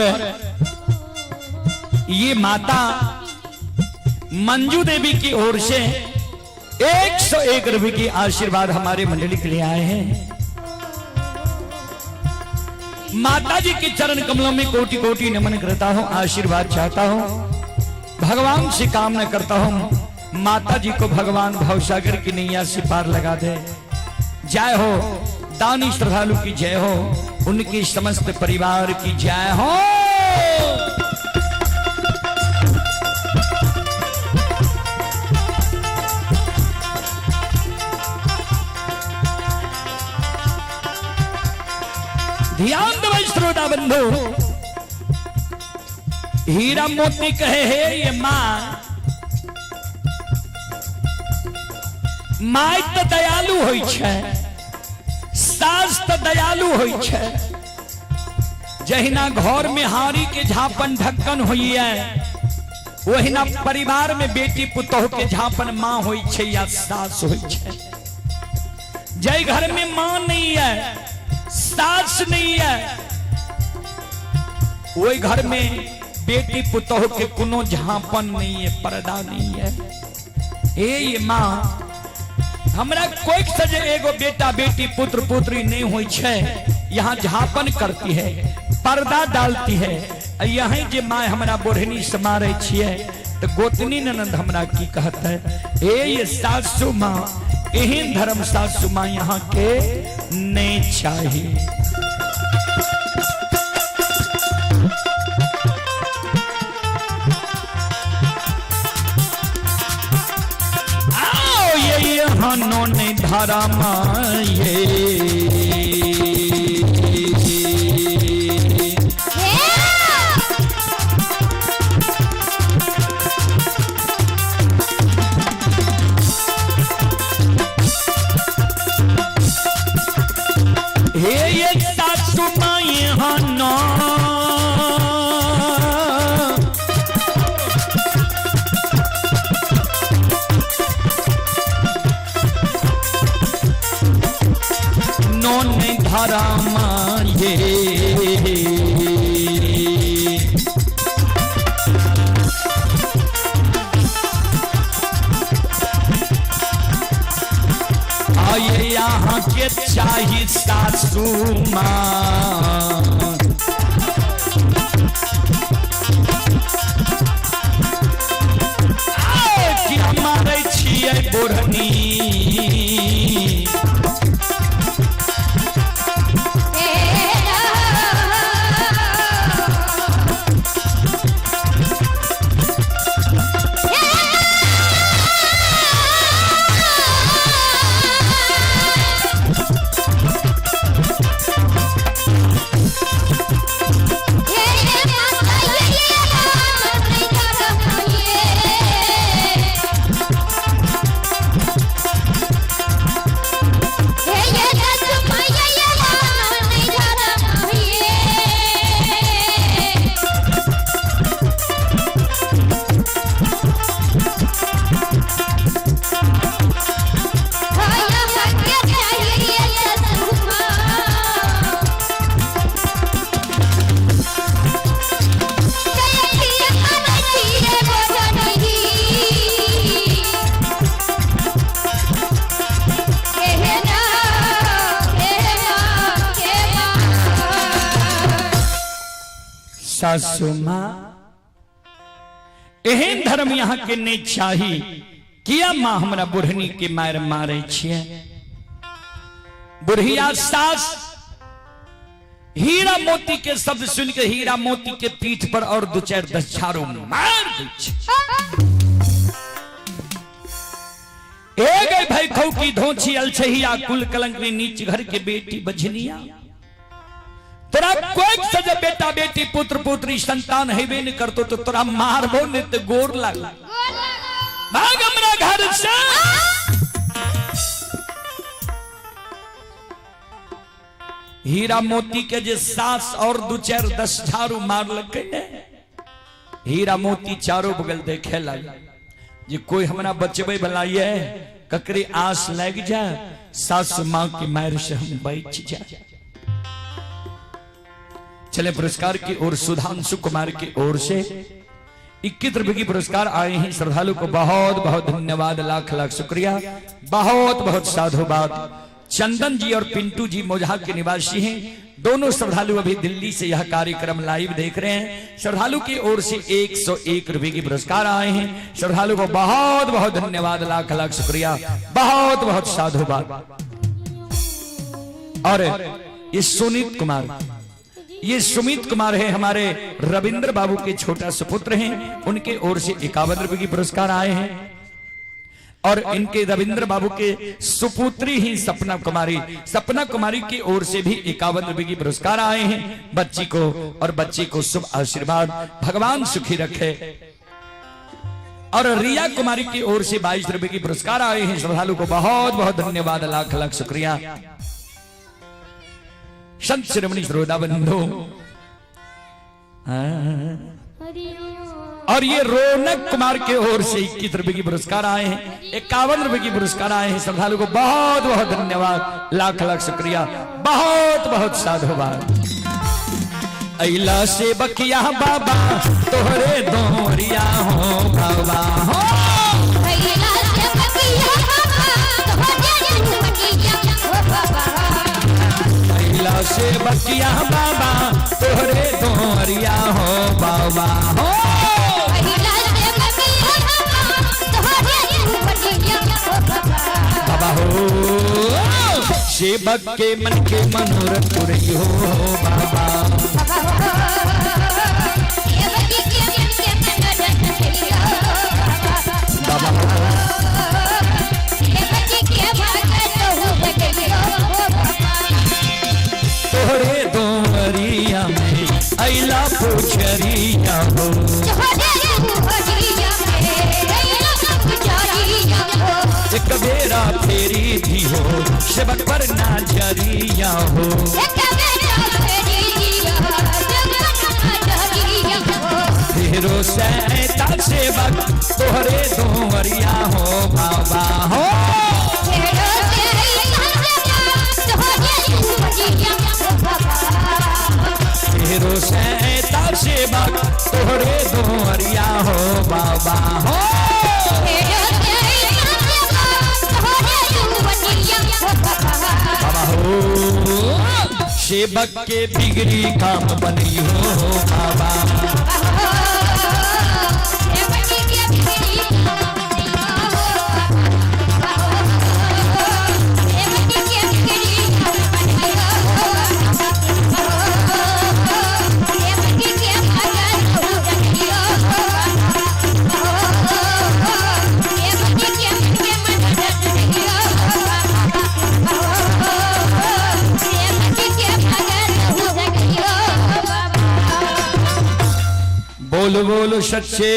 और ये माता मंजू देवी की ओर से 101 रुपए की आशीर्वाद हमारे मंडली के लिए आए हैं। माता जी के चरण कमलों में कोटि कोटि नमन करता हूं, आशीर्वाद चाहता हूं, भगवान से कामना करता हूं माता जी को भगवान भवसागर की नैया से पार लगा दे। जय हो दानी श्रद्धालु की जय हो, उनकी समस्त परिवार की जय हो। ध्यान दो श्रोता बंधु, हीरा मोती कहे हे ये मां, my तो दयालु होई छै, सास तो दयालु होई छै। जहिना घर में हारी के झापन ढक्कन होइए, ओहिना परिवार में बेटी पुतोह के झापन मां होई छै या सास होई छै। जय घर में मां नहीं है, सास नहीं है, वही घर में बेटी पुतोह के कोनो झापन नहीं है, पर्दा नहीं है। हे ये मां, हमरा कोई सजे एगो बेटा बेटी पुत्र पुत्री नहीं होई छै, यहाँ झापन करती है, पर्दा डालती है। यही जे माँ हमरा बोढ़नी से मारे छियै तो गोतनी ननंद हमरा की कहत है? हे ये सासू माँ, एहन धर्म सासू माँ यहाँ के नहीं चाहिए। आओ ये यहाँ नोने धारा माँ ये हे ये सासू माँ यहाँ नो नोने धारा माँ ये आइए यहाँ के चाही सासू माँ। आओ, किया मारै छियै बुढ़नी। सासू माँ, एहन धर्म यहाँ के नहीं चाही। किया माँ हमरा बुढ़नी के मार मारे छियै? बुढ़िया सास हीरा मोती के शब्द सुन के हीरा मोती के पीठ पर और दू चारि दस झाड़ू मार दै छै। ए गई भाई खौ की धोछी अलछहिया कुल कलंक ने नीच घर के बेटी बझनिया, तोरा कोई से जब बेटा बेटी पुत्र पुत्री संतान हेबे नहीं करतो तो तोरा मारबो नहीं तो गोर लाग, भाग हमरा घर से। हीरा मोती के जे सास और दू चार दस झाड़ू मारलकै ने, हीरा मोती चारों बगल देखे लग जे कोई हमरा बचबे वाला ये, ककरे आस लग जाए सास माँ की मार से हम बच जाए। चले पुरस्कार की ओर, सुधांशु कुमार की ओर से 21 रुपए की पुरस्कार आए हैं। श्रद्धालु को बहुत बहुत धन्यवाद, लाख लाख शुक्रिया, बहुत बहुत साधुवाद। चंदन जी और पिंटू जी मोजहा के निवासी हैं। दोनों श्रद्धालु अभी दिल्ली से यह कार्यक्रम लाइव देख रहे हैं। श्रद्धालु की ओर से 101 रुपए की पुरस्कार आए हैं। श्रद्धालु को बहुत बहुत धन्यवाद, लाख लाख शुक्रिया, बहुत बहुत साधुवाद। और ये सुनीत कुमार, ये सुमित कुमार है, हमारे रविंद्र बाबू के छोटा सुपुत्र हैं। उनके ओर से 51 रुपए की पुरस्कार आए हैं। और इनके रविंद्र बाबू के सुपुत्री ही सपना कुमारी, सपना कुमारी की ओर से भी 51 रुपए की पुरस्कार आए हैं। बच्ची को और बच्ची को शुभ आशीर्वाद, भगवान सुखी रखे। और रिया कुमारी की ओर से 22 रुपए की पुरस्कार आए हैं। श्रद्धालु को बहुत बहुत धन्यवाद, लाख लाख शुक्रिया। संत शिरोमणि श्रोता बंधु, और ये रौनक कुमार के ओर से 21 रुपए की पुरस्कार आए हैं, 51 रुपए की पुरस्कार आए हैं। श्रद्धालु को बहुत बहुत धन्यवाद, लाख लाख शुक्रिया, बहुत बहुत साधुवाद। अला से बकिया बाबा तोहरे दोरिया हो बाबा हो। भैला से बकिया बाबा तोहरे दुवरिया हो बाबा। अला से बकिया बाबा तोहरे दोरिया हो बाबा हो। भैला से बकिया बाबा तोहरे दुवरिया हो बाबा। बाबा हो, सेवक के मन के मनोरथ पुरई हो बाबा। बाबा हो, सेवकी के मन के मनोरथ पुरई हो बाबा। बाबा हो, सेवकी के भगत हो गई हो बाबा। तोहरे दोरिया में अला पुछरिया हो। तोहरे दुवरिया में अइला पुछरिया हो। एक बेरा फेरी दी हो सेवक पर नजरिया हो। एक बेरा फेरी दिया सेवक नजरिया हो। फेरो सैता सेवक तोहरे दोरिया हो बाबा हो। फेरो सैता सेवक तोहरे दुवरिया हो बाबा। फेरो सैता सेवक तोहरे दोरिया हो बाबा हो। फेरो सैता सेवक तोहरे दुवरिया हो बाबा। बाबा हो, सेवक के बिगड़ी काम बनी हो बाबा। सेवकी के बिगड़ी काम बनी हो बाबा। सेवकी के बिगड़ी काम बनी हो बाबा। सेवकी के भगत हो गई हो बाबा। सेवकी के मन के मनोरथ रही हो बाबा। सेवकी के भगत हो गई हो बाबा। बोल बोल सच्चे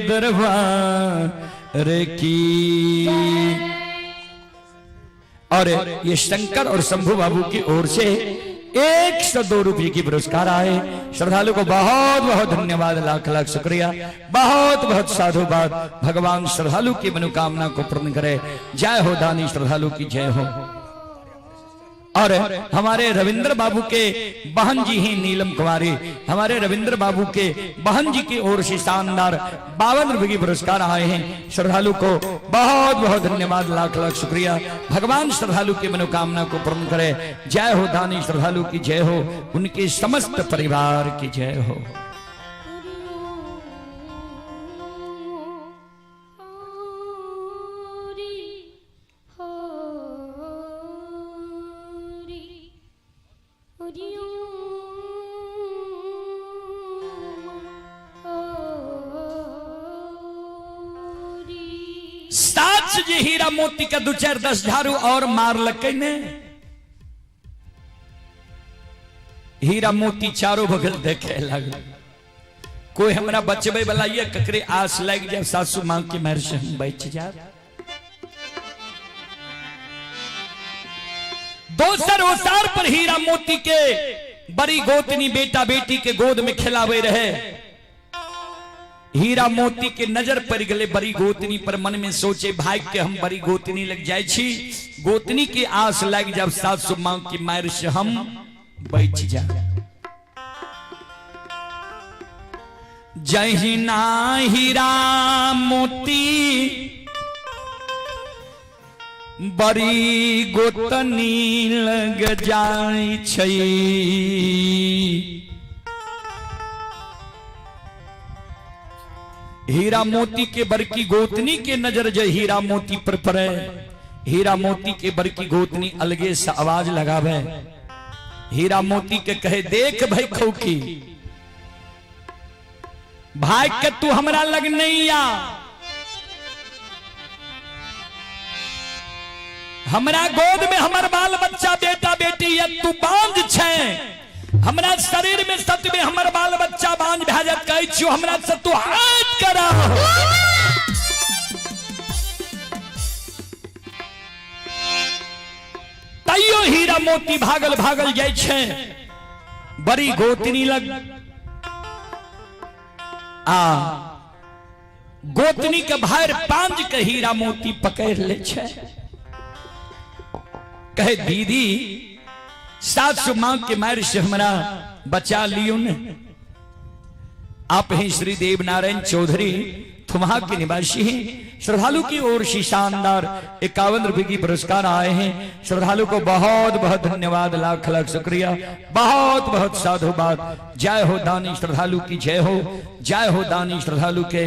दरबार की। और ये शंकर और शंभू बाबू की ओर से 102 रुपये की पुरस्कार आए। श्रद्धालु को बहुत बहुत धन्यवाद, लाख लाख शुक्रिया, बहुत बहुत साधुवाद। भगवान श्रद्धालु की मनोकामना को पूर्ण करे। जय हो दानी श्रद्धालु की जय हो। और हमारे रविंद्र बाबू के बहन जी ही नीलम कुमारी, हमारे रविंद्र बाबू के बहन जी की ओर से शानदार 52 रुपए की पुरस्कार आए हैं। श्रद्धालु को बहुत बहुत धन्यवाद, लाख लाख शुक्रिया। भगवान श्रद्धालु की मनोकामना को पूर्ण करे। जय हो दानी श्रद्धालु की जय हो, उनके समस्त परिवार की जय हो। साच जी हीरा मोती का दू चार 10 झाड़ू और मार लके ने हीरा मोती चारों बगल देखे लगल। कोई हमरा बचबे वाला ये ककरे आस लग जाए सासू मां के मार से हम बच जाए। दोसर ओसार पर हीरा मोती के बड़ी गोतनी बेटा बेटी के गोद में खिलावे रहे। हीरा मोती के नजर पड़ गए बड़ी गोतनी पर। मन में सोचे भाग के हम बड़ी गोतनी लग जाए छी, गोतनी के आस लग जब सासू मां की मार से हम बच जाए। जहिना हीरा मोती बड़ी गोतनी लग जाइ छै। हीरा मोती के बड़की गोतनी के नजर जे हीरा मोती पर पड़े, हीरा मोती के बड़की गोतनी अलगे से आवाज लगावे, हीरा मोती के कहे देख भाई खौकी भाई के तू हमरा लग नहीं आ, हमरा गोद में हमर बाल बच्चा बेटा बेटी या तू बांझ छै, हमरा शरीर में सत में हमर बाल बच्चा बांझ भए जात, कहै छियो हमरा से तू हाथ करा। तैयो हीरा मोती भागल भागल जाइ छै बड़ी गोतनी लग, आ गोतनी के भार पांच के हीरा मोती पकड़ ले छै, कहे दीदी सासु मां के मार से हमरा बचा लियो ने। आप हैं श्री देव नारायण चौधरी थुम्हा के निवासी हैं। श्रद्धालु की ओर से शानदार 51 रुपए की पुरस्कार आए हैं। श्रद्धालु को बहुत बहुत धन्यवाद, लाख लाख शुक्रिया, बहुत बहुत साधुवाद। जय हो दानी श्रद्धालु की जय हो, जय हो दानी श्रद्धालु के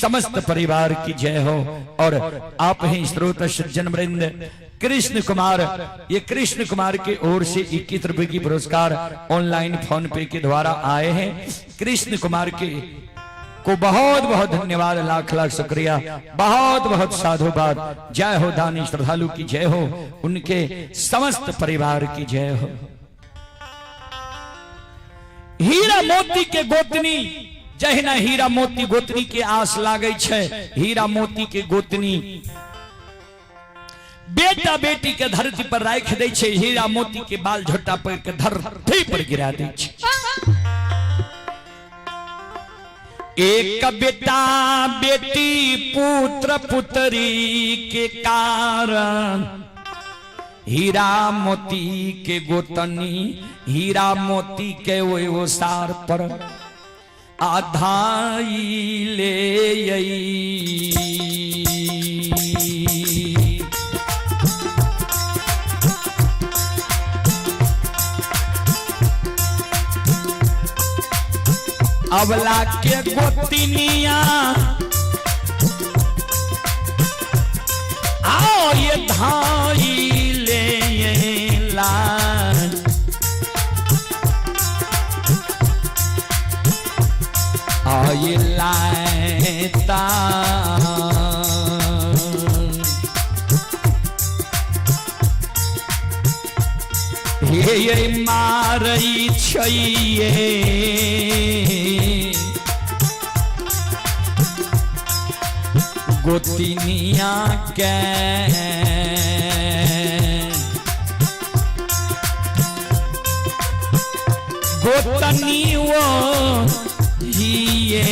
समस्त परिवार की जय हो। और आप हैं स्रोत सज्जन वृंद कृष्ण कुमार, ये कृष्ण कुमार के ओर से 21 रुपए की पुरस्कार ऑनलाइन फोन पे के द्वारा आए हैं। कृष्ण कुमार के को बहुत बहुत धन्यवाद, लाख लाख शुक्रिया, बहुत बहुत साधुवाद। जय हो दानी श्रद्धालु की जय हो, उनके समस्त परिवार की जय हो। हीरा मोती के गोतनी जहिना हीरा मोती गोतनी के आस लागै छै, हीरा मोती के गोतनी बेटा बेटी के धरती पर राख दै छै, हीरा मोती के बाल झोटा पकड़ के धरती पर गिरा दै छै। एक बेटा बेटी पुत्र पुत्री के कारण हीरा मोती के गोतनी हीरा मोती के ओहि ओसार पर आधाई ले आई। अबला के गोतनिया आओ ये धाई ले ला, आए लाता हे ये मारई छैये गोतिनिया के गोतनी वो हिये।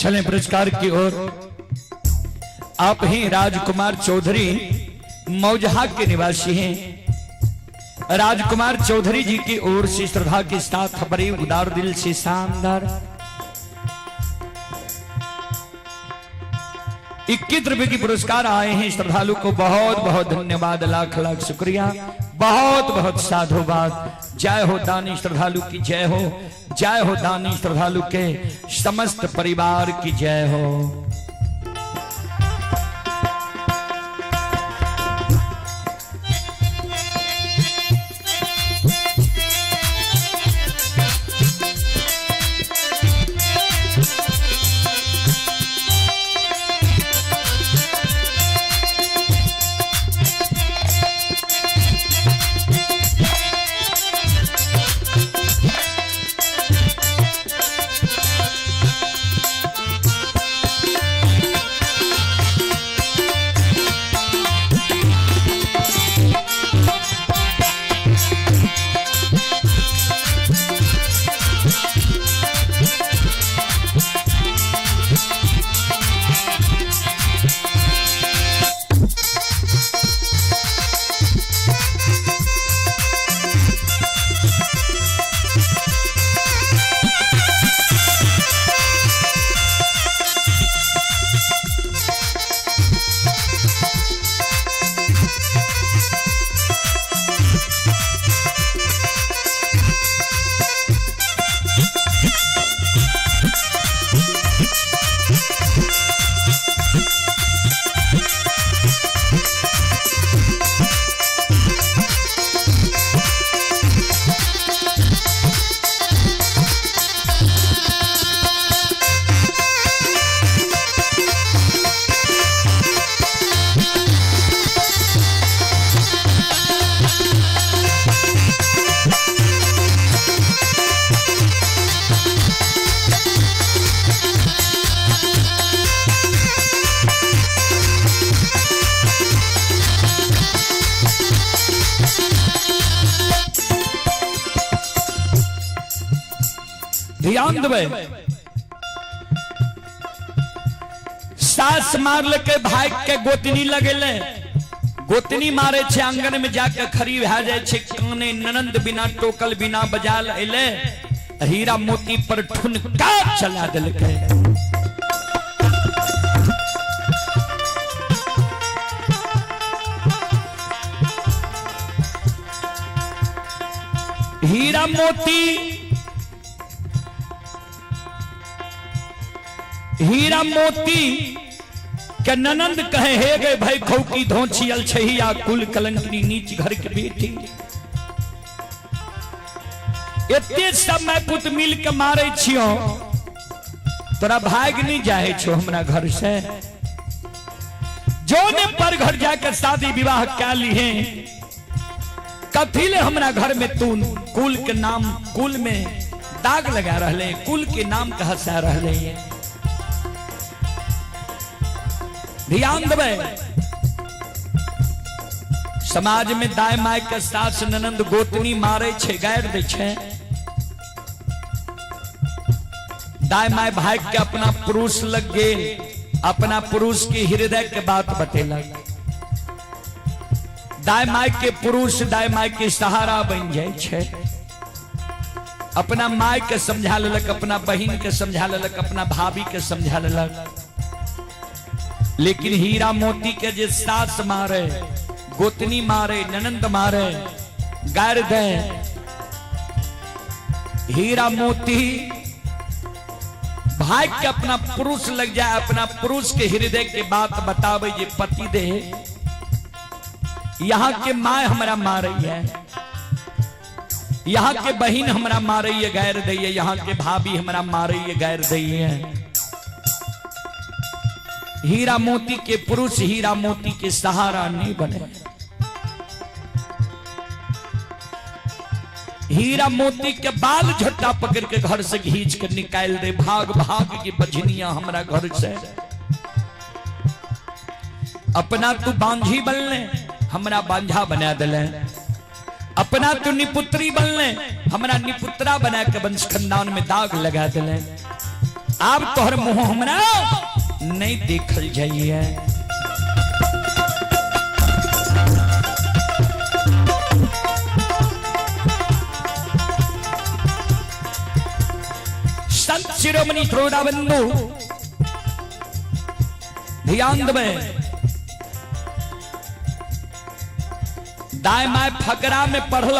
चलें पुरस्कार की ओर। आप ही राजकुमार चौधरी मौजहा के निवासी हैं। राजकुमार चौधरी जी की ओर से श्रद्धा के साथ बड़े उदार दिल से शानदार 21 रुपए की पुरस्कार आए हैं। श्रद्धालु को बहुत बहुत धन्यवाद, लाख लाख शुक्रिया, बहुत बहुत साधुवाद। जय हो दानी श्रद्धालु की जय हो, जय हो दानी श्रद्धालु के समस्त परिवार की जय हो। ध्यान देबै, सास मारलकै भाई के गोतनी लगेले, गोतनी मारे छे आंगन में जाके खड़ी भए जाय छे काने, ननंद बिना टोकल बिना बजाल एले हीरा मोती पर ठुनका चला देलकै। हीरा मोती हीरा मोती के ननंद कहे हे गए भाई खौकी धोछियल छहिया कुल कलंकनी नीच घर के बेटी। एते सब मैं पुत मिल के मारे छियो, तोरा भाग नहीं जाए छो हमरा घर से। जो ने पर घर जाकर शादी विवाह क्या ली है, कथी ले हमरा घर में तू कुल के नाम कुल में दाग लगा रहले, कुल के नाम के हंसा रहले है। ध्यान देबै, समाज में दाय my के सास ननंद गोतनी मारे छे, गारि दै छे। दाय my भाई के अपना पुरुष लग गेल, अपना पुरुष के हृदय के बात बतेलक। दाय my के पुरुष दाय my के सहारा बन जाय छे। अपना my के समझा लेलक, अपना बहिन के समझा लेलक, अपना भाभी के समझा लेलक। लेकिन हीरा मोती के जे सास मारे, गोतनी मारे, ननंद मारे, गारि दे, हीरा मोती भाग के अपना पुरुष लग जाए, अपना पुरुष के हृदय के बात बतावे जे पति दे यहाँ के माय हमरा मारे है, यहाँ के बहिन हमरा मारे है गैर दे, यहाँ के भाभी हमरा मारे है गैर दे। हीरा मोती के पुरुष हीरा मोती के सहारा नहीं बने। हीरा मोती के बाल झट्टा पकड़ के घर से घींच कर निकाल दे, भाग भाग की बजनिया हमरा घर से। अपना तू बांझी बनले, हमरा बांझा बना दिले। अपना तू निपुत्री बनले, हमरा निपुत्रा बना के वंश खानदान में दाग लगा दिले। आब तोहर मुंह हमरा नहीं देखल जाइए। संत शिरोमणि श्रोता बंधु ध्यान देबै, दाय my फकरा में पढ़ल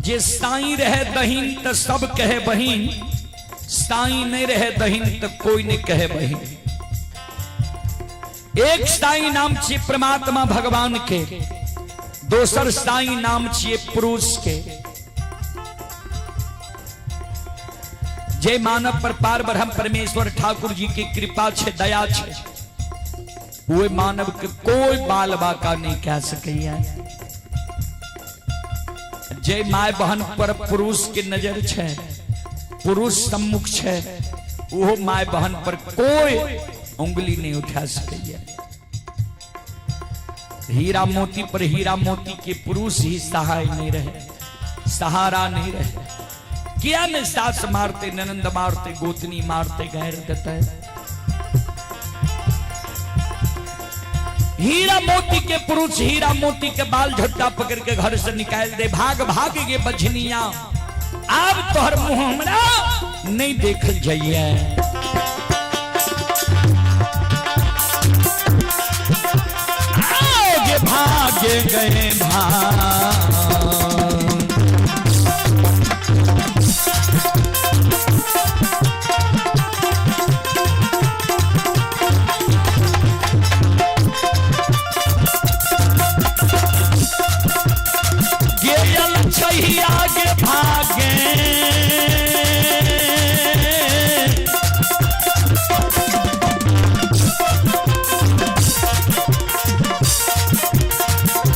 जे साई रहे दहीन तो सब कहे बहिन, साई नहीं रहे दहीन तो कोई नहीं कहे बहिन। एक साई नाम छिए परमात्मा भगवान के, दोसर साई नाम छिए पुरुष के। जे मानव पर पार ब्रह्म परमेश्वर ठाकुर जी की कृपा छे, दया छे, वो मानव के कोई बाल बाका नहीं कह सकैया। जे my बहन पर पुरुष के नजर छे, पुरुष सम्मुख छे, वो my बहन पर कोई उंगली नहीं उठा सकैया। हीरा मोती पर हीरा मोती के पुरुष ही सहाय नहीं रहे, सहारा नहीं रहे। किया ने सास मारते, ननंद मारते, गोतनी मारते, गैर देते। हीरा मोती के पुरुष हीरा मोती के बाल झट्टा पकड़ के घर से निकाल दे, भाग भाग गे बझनिया, अब तोहर मुंह हमरा नहीं देखल जाइए। आगे भागे गए भाग, गेल छैया गे भागे,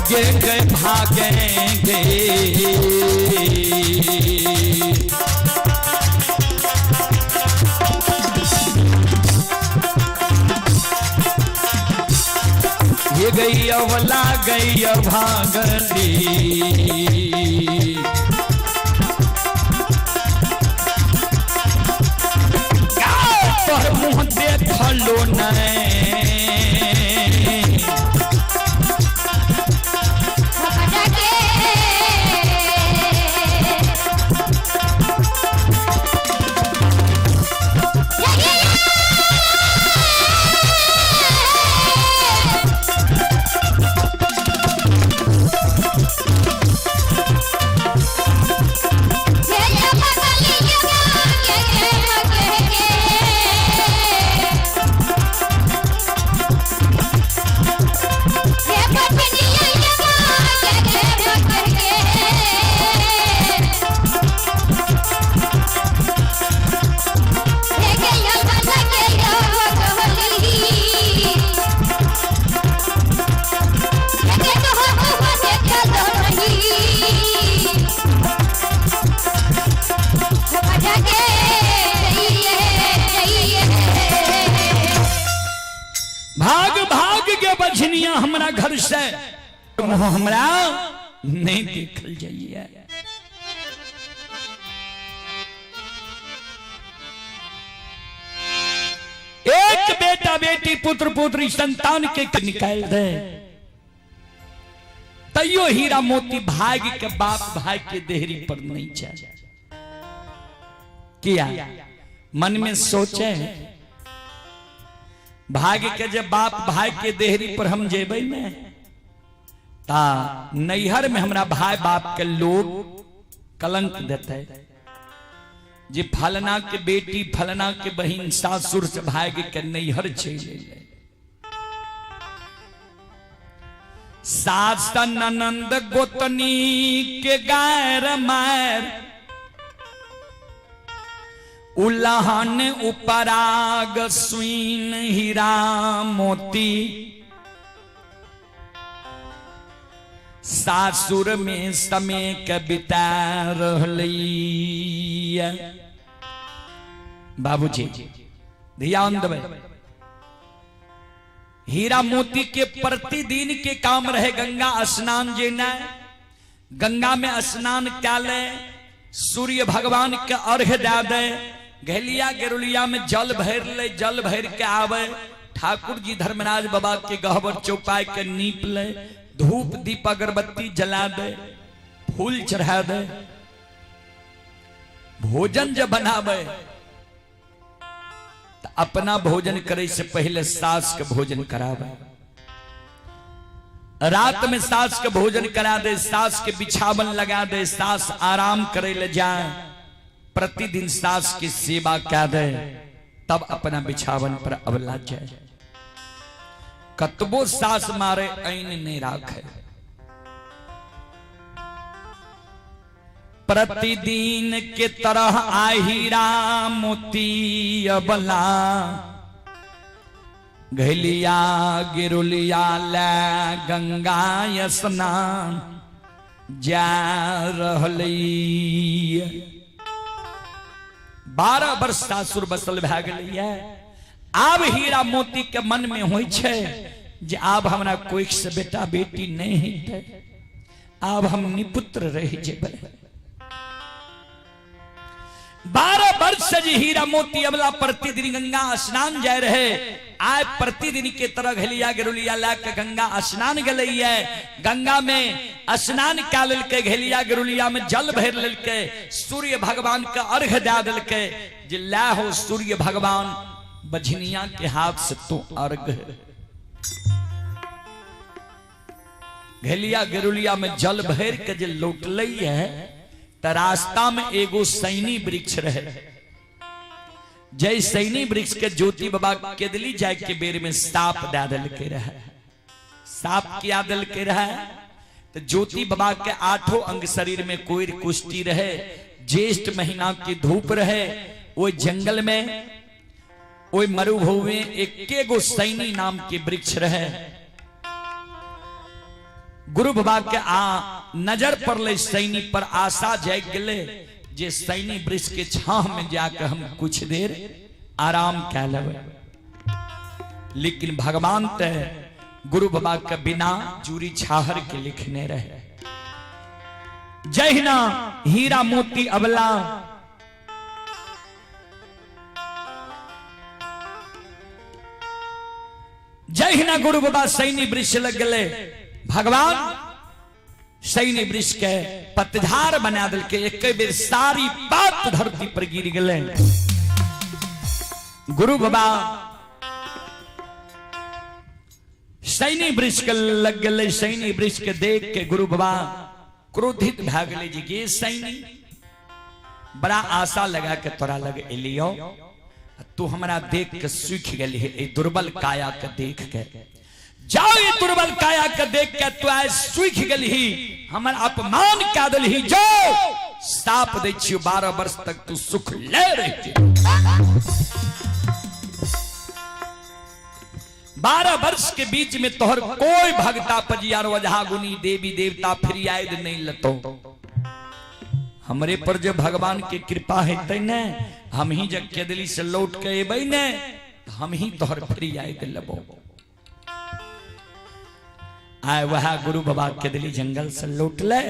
गे गए भागे गे। ये गई अवला गई भागली, तोहर मुंह देखलो नहीं। भाग भाग के बझनिया हमरा घर से हमरा नहीं देखल जाइए। एक बेटा बेटी पुत्र पुत्री संतान के निकाल दे, तैयो हीरा मोती भाग के बाप भाई के देहरी पर नहीं जाए। किया मन में सोचे भाग के जब बाप भाई के देहरी पर हम जेबै ने ता नैहर में हमरा भाई बाप के लोग कलंक देते जे फलना के बेटी फलना के बहिन सासुर से भाग के नैहर चल अयलै। सास ननंद गोतनी के गायर मार उलहन उपराग सुइन हीरा मोती सासुर में समय के बिता रहली। बाबूजी ध्यान देबै, हीरा मोती के प्रतिदिन के काम रहे गंगा स्नान जेना, गंगा में स्नान कै ले, सूर्य भगवान के अर्घ दे दे, घलिया गेरुलिया में जल भर ले, जल भर के आवे, ठाकुर जी धर्मराज बाबा के गहबर चौपाई के नीप ले, धूप दीप अगरबत्ती जला दे, फूल चढ़ा दे, भोजन जब बनावे तो अपना भोजन करे से पहले सास के भोजन करावे। रात में सास के भोजन करा दे, सास के बिछावन लगा दे, सास आराम करे ले जाए, प्रतिदिन सास की सेवा कर दे, तब अपना बिछावन पर अवला जाए। कतबो सास मारे ऐन नहीं राखे। प्रतिदिन के तरह आहीरा मोती अबला घलिया गिरुलिया ले गंगा स्नान जा रहली। 12 वर्ष सासुर बसल भए गेलैया। आब हीरा मोती के मन में होइ छै जे आब हमरा कोइख से बेटा बेटी नहीं हेतै, आब हम निपुत्र रहि जेबै। 12 वर्ष से जे हीरा मोती अबला प्रतिदिन गंगा स्नान जाय रहे, आय प्रतिदिन के तरह घलिया गेरुलिया ला के गंगा स्नान गेलैया। गंगा में स्नान कए लेलकै, घलिया गेरुलिया में जल भरि लेलकै, सूर्य भगवान के अर्घ दए देलकै जे ला हो सूर्य भगवान, बझनिया के हाथ से तू अर्घ। घलिया गेरुलिया में जल भर के जे लौटलै है त रास्ता में एगो सैनी वृक्ष रहे। जय सैनी वृक्ष के ज्योति बाबा केदली जाय के बेर में साप दे देलकै रहे। साप किया देलकै रहे तो ज्योति बाबा के आठों अंग शरीर में कोई कुष्टी रहे, ज्येष्ठ महीना की धूप रहे, वो जंगल में ओई मरुभूमि में एके गो सैनी नाम के वृक्ष रहे। गुरु बाबा के आ नजर पड़ले सैनी पर, आशा जाग गेले जे सैनी वृक्ष के छाह में जाकर हम कुछ देर आराम कै लेबै। लेकिन भगवान ते गुरु बाबा के बिना जूरी छाहर के लिखने रहे। जहिना हीरा मोती अबला जहिना गुरु बाबा सैनी वृक्ष लग गए, भगवान सैनी वृक्ष के पतझार बना दिलके, एक बेर सारी पात धरती पर गिर गए। गुरु बाबा सैनी वृक्ष के लग गए, सैनी वृक्ष के देख के गुरु बाबा क्रोधित भए गेलै जे गे सैनी, बड़ा आशा लगा के तोरा लग एलियो, तू हमरा देख के सूखि गेली, ए दुर्बल काया के देख के, जाओ ये दुर्बल काया के देख के तू आइ सूखि गेलही, हमर अपमान कए देलही, जाओ साप दै छियो 12 वर्ष तक तू सुख ले रही। 12 वर्ष के बीच में तोहर कोई भगता पजियार वजहा गुनी देवी देवता फरियाद नहीं लतो। हमरे पर जो भगवान के कृपा हेतै ने, हम ही जब केदली से लौट के एबै ने, हम ही तोहर फरियाद लेबो। आए वह गुरु बाबा केदली जंगल से लौटले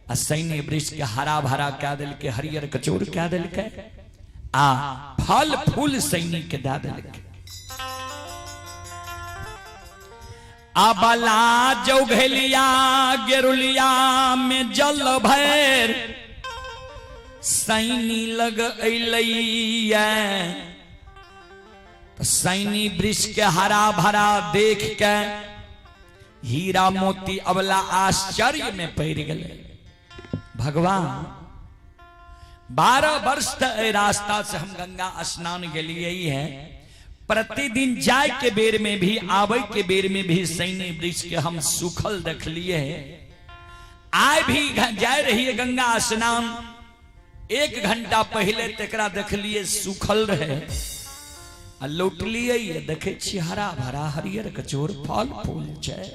आ सैन्य वृक्ष के हरा भरा कए देलकै, हरियर कचोर कए देलकै, आ फल फूल सैनी के दए देलकै। अबला जो घलिया गेरुलिया में जल भर सैनी लग अइलैया, सैनी वृक्ष के हरा भरा देख के हीरा मोती अबला आश्चर्य में पड़ गए। भगवान 12 वर्ष तक रास्ता से हम गंगा स्नान गेलिए है, प्रतिदिन जाय के बेर में भी आवे के बेर में भी सैनी वृक्ष के हम सुखल देखलिए है। आय भी जाय रही है गंगा स्नान, 1 घंटा पहले तकरा देखलिए सुखल रहे, आ लौटलिए ये देखे छी हरा भरा हरियर कचोर फल फूल छै।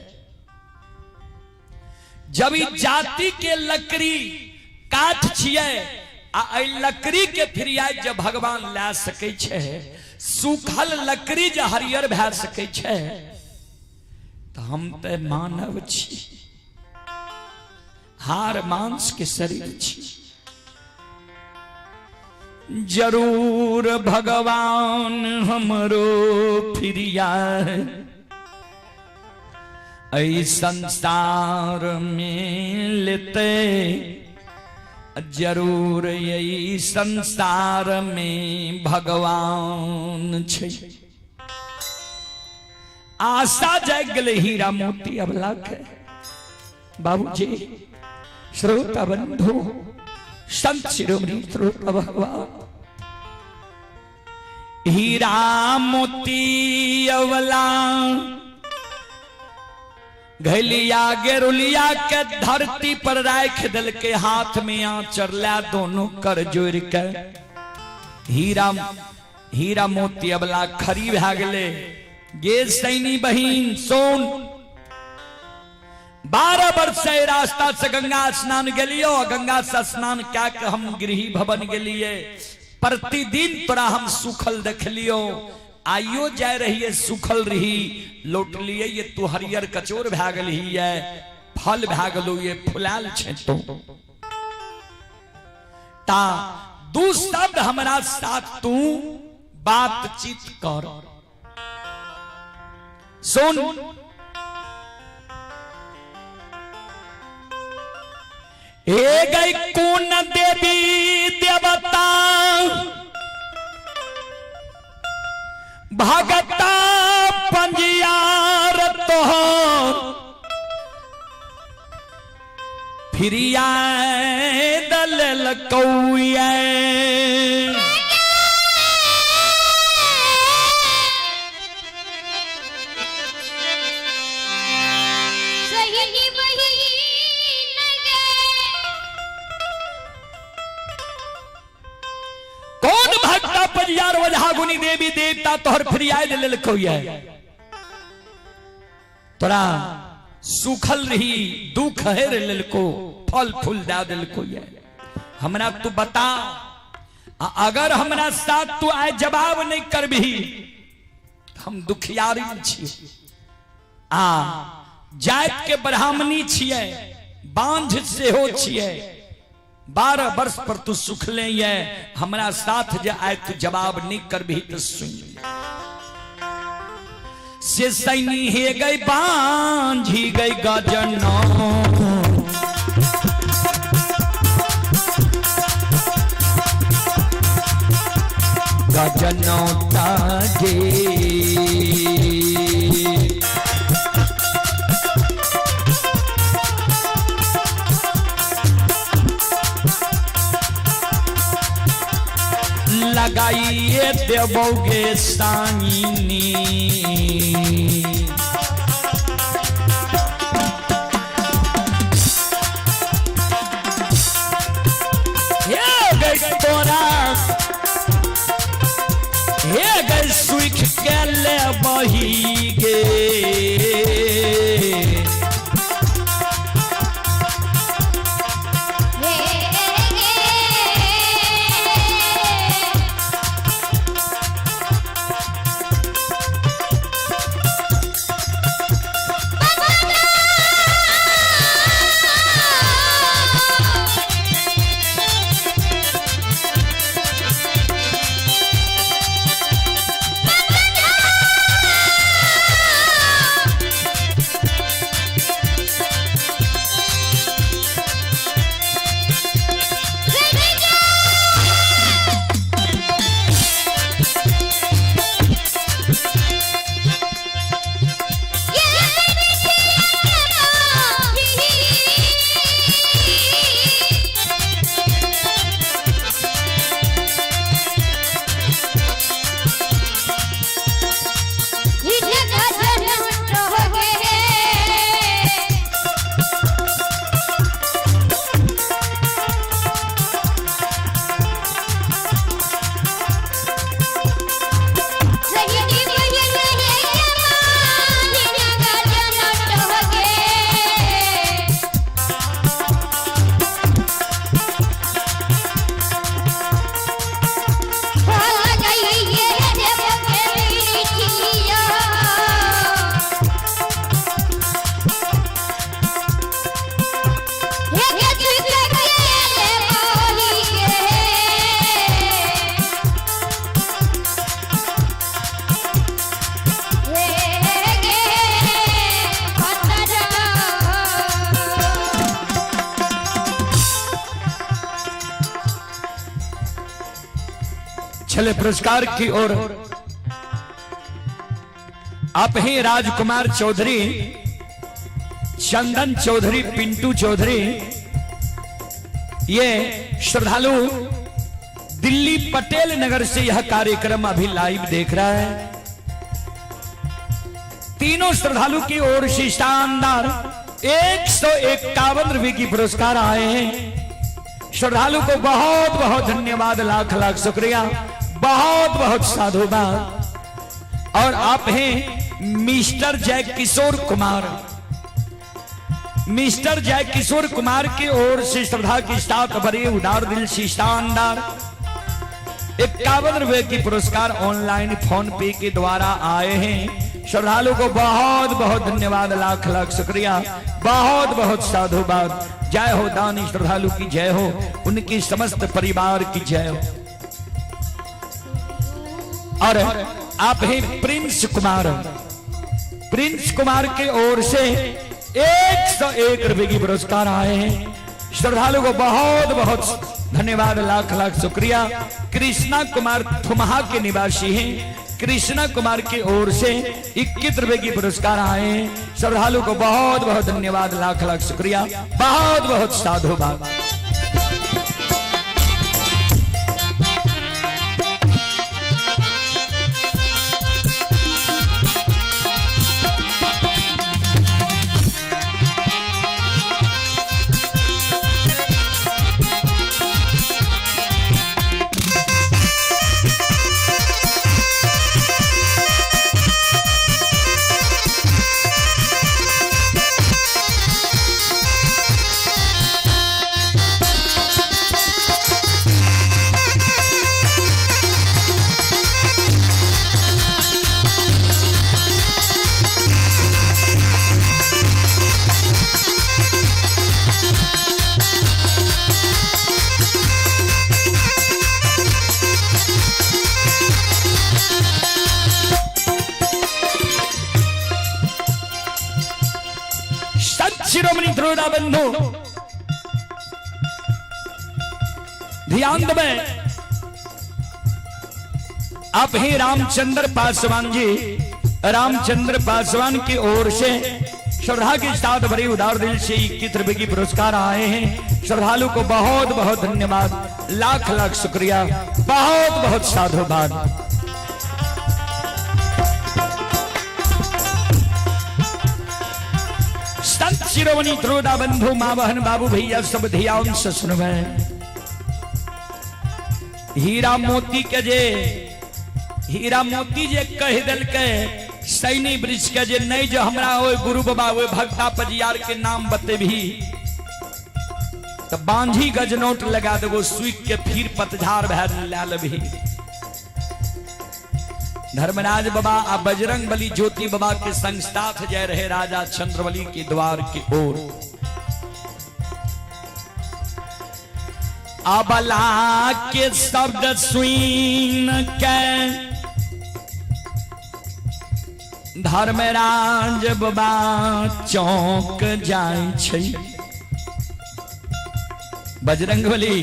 जब ई जाति के लकड़ी काठ छियै आ एहि लकड़ी के फिरियाद जब भगवान ला सकै छै, सूखल लकड़ी जे हरियर भए सकै छै, तऽ हम तऽ मानव छी, हार मांस के शरीर छी। जरूर भगवान हमरो फिरिया एहि संसार में लेते, जरूर यही संसार में भगवान छै। आशा जागि गेलै हीरा मोती अबला के। बाबूजी, श्रोता बंधु, संत शिरोमणि श्रोता भगवान, हीरा मोती अवला घलिया गेरुलिया के धरती पर राख दिल के, हाथ में आंचर ला दोनों कर जोड़ के हीरा हीरा मोती अबला खरी भए गेलै। गे सैनी बहिन सोन, 12 वर्ष से रास्ता से गंगा स्नान गेलियो, गंगा से स्नान क्या के हम गृही भवन गेलिए। प्रतिदिन तोरा हम सुखल देखलियो, आइयो जाय रहिए सुखल रही, लौटलिए ये तू हरियर कचोर भए गेलही ये, फल भए गेलो ये, फुलाल छे तो ता दू शब्द हमरा साथ तू बातचीत कर। सुन, हे गई कोन देवी देवता भगता पंजियार तोहर फिरिया दल कौया। सहेली बहिन गे। कौन भक्ता पंजियार वजहा गुनी देवी देवता तोहर फिरिया दल कौया, तोरा सुखल रही दुख हेर लेलको, फल फूल दे देलको ये, हमरा तू बता। आ अगर हमरा साथ तू आए जवाब नहीं करबही, हम दुखियारी छियै, आ जात के ब्राह्मणी छियै, बांझ सेहो छियै, 12 वर्ष पर तू सुखले ये, हमरा साथ जे आए तू जवाब नहीं करबही तो सुन से सैनी हे गई बांझी गई गजनो गजनो ताजे। लगाइए देवोगे साइनी, हे गई तोरा हे गई सुख के ले बही गे। हे गे। चले पुरस्कार की ओर। आप ही राजकुमार चौधरी, चंदन चौधरी, पिंटू चौधरी, ये श्रद्धालु दिल्ली पटेल नगर से यह कार्यक्रम अभी लाइव देख रहा है। तीनों श्रद्धालु की ओर से शानदार 151 रुपए की पुरस्कार आए हैं। श्रद्धालु को बहुत बहुत धन्यवाद, लाख लाख शुक्रिया, बहुत बहुत साधुवाद। और आप हैं मिस्टर जय किशोर कुमार, मिस्टर जय किशोर कुमार की ओर से श्रद्धा के साथ भरे उदार दिल से शानदार 51 रुपए की पुरस्कार ऑनलाइन फोन पे के द्वारा आए हैं। श्रद्धालु को बहुत बहुत धन्यवाद, लाख लाख शुक्रिया, बहुत बहुत साधुवाद। जय हो दानी श्रद्धालु की जय हो, उनकी समस्त परिवार की जय हो। और आप हैं प्रिंस कुमार, प्रिंस कुमार के ओर से 101 रुपए की पुरस्कार आए हैं। श्रद्धालु को बहुत बहुत धन्यवाद, लाख लाख शुक्रिया। कृष्णा कुमार थुमहा के निवासी हैं। कृष्णा कुमार की ओर से 21 रुपए की पुरस्कार आए हैं। श्रद्धालु को बहुत बहुत धन्यवाद, लाख लाख शुक्रिया, बहुत बहुत साधुवाद। संत शिरोमणि द्रोड़ा बंधु ध्यान दें, आप ही रामचंद्र पासवान जी, रामचंद्र पासवान की ओर से श्रद्धा के साथ भरी उदार दिल से 21 रुपए की पुरस्कार आए हैं। श्रद्धालु को बहुत बहुत धन्यवाद, लाख लाख शुक्रिया, बहुत बहुत साधुवाद। संत शिरोमणि त्रोदा बंधु माँ बहन बाबू भैया सब ध्यान से सुनवे। हीरा मोती के जे, हीरा मोती जे कह दिलकै सैनी वृक्ष के जे नहीं जो हमरा ओए गुरु बाबा ओए भक्ता पजियार के नाम बतेबी तो बांझी गजनोट लगा देबो, सुख के फिर पतझार भै ला लेबही। धर्मराज बाबा आ बजरंग बली ज्योति बाबा के संग साथ जय रहे राजा चंद्रबली के द्वार की ओर। अबला के शब्द सुन के धर्मराज बाबा चौंक जाय छै। बजरंग बली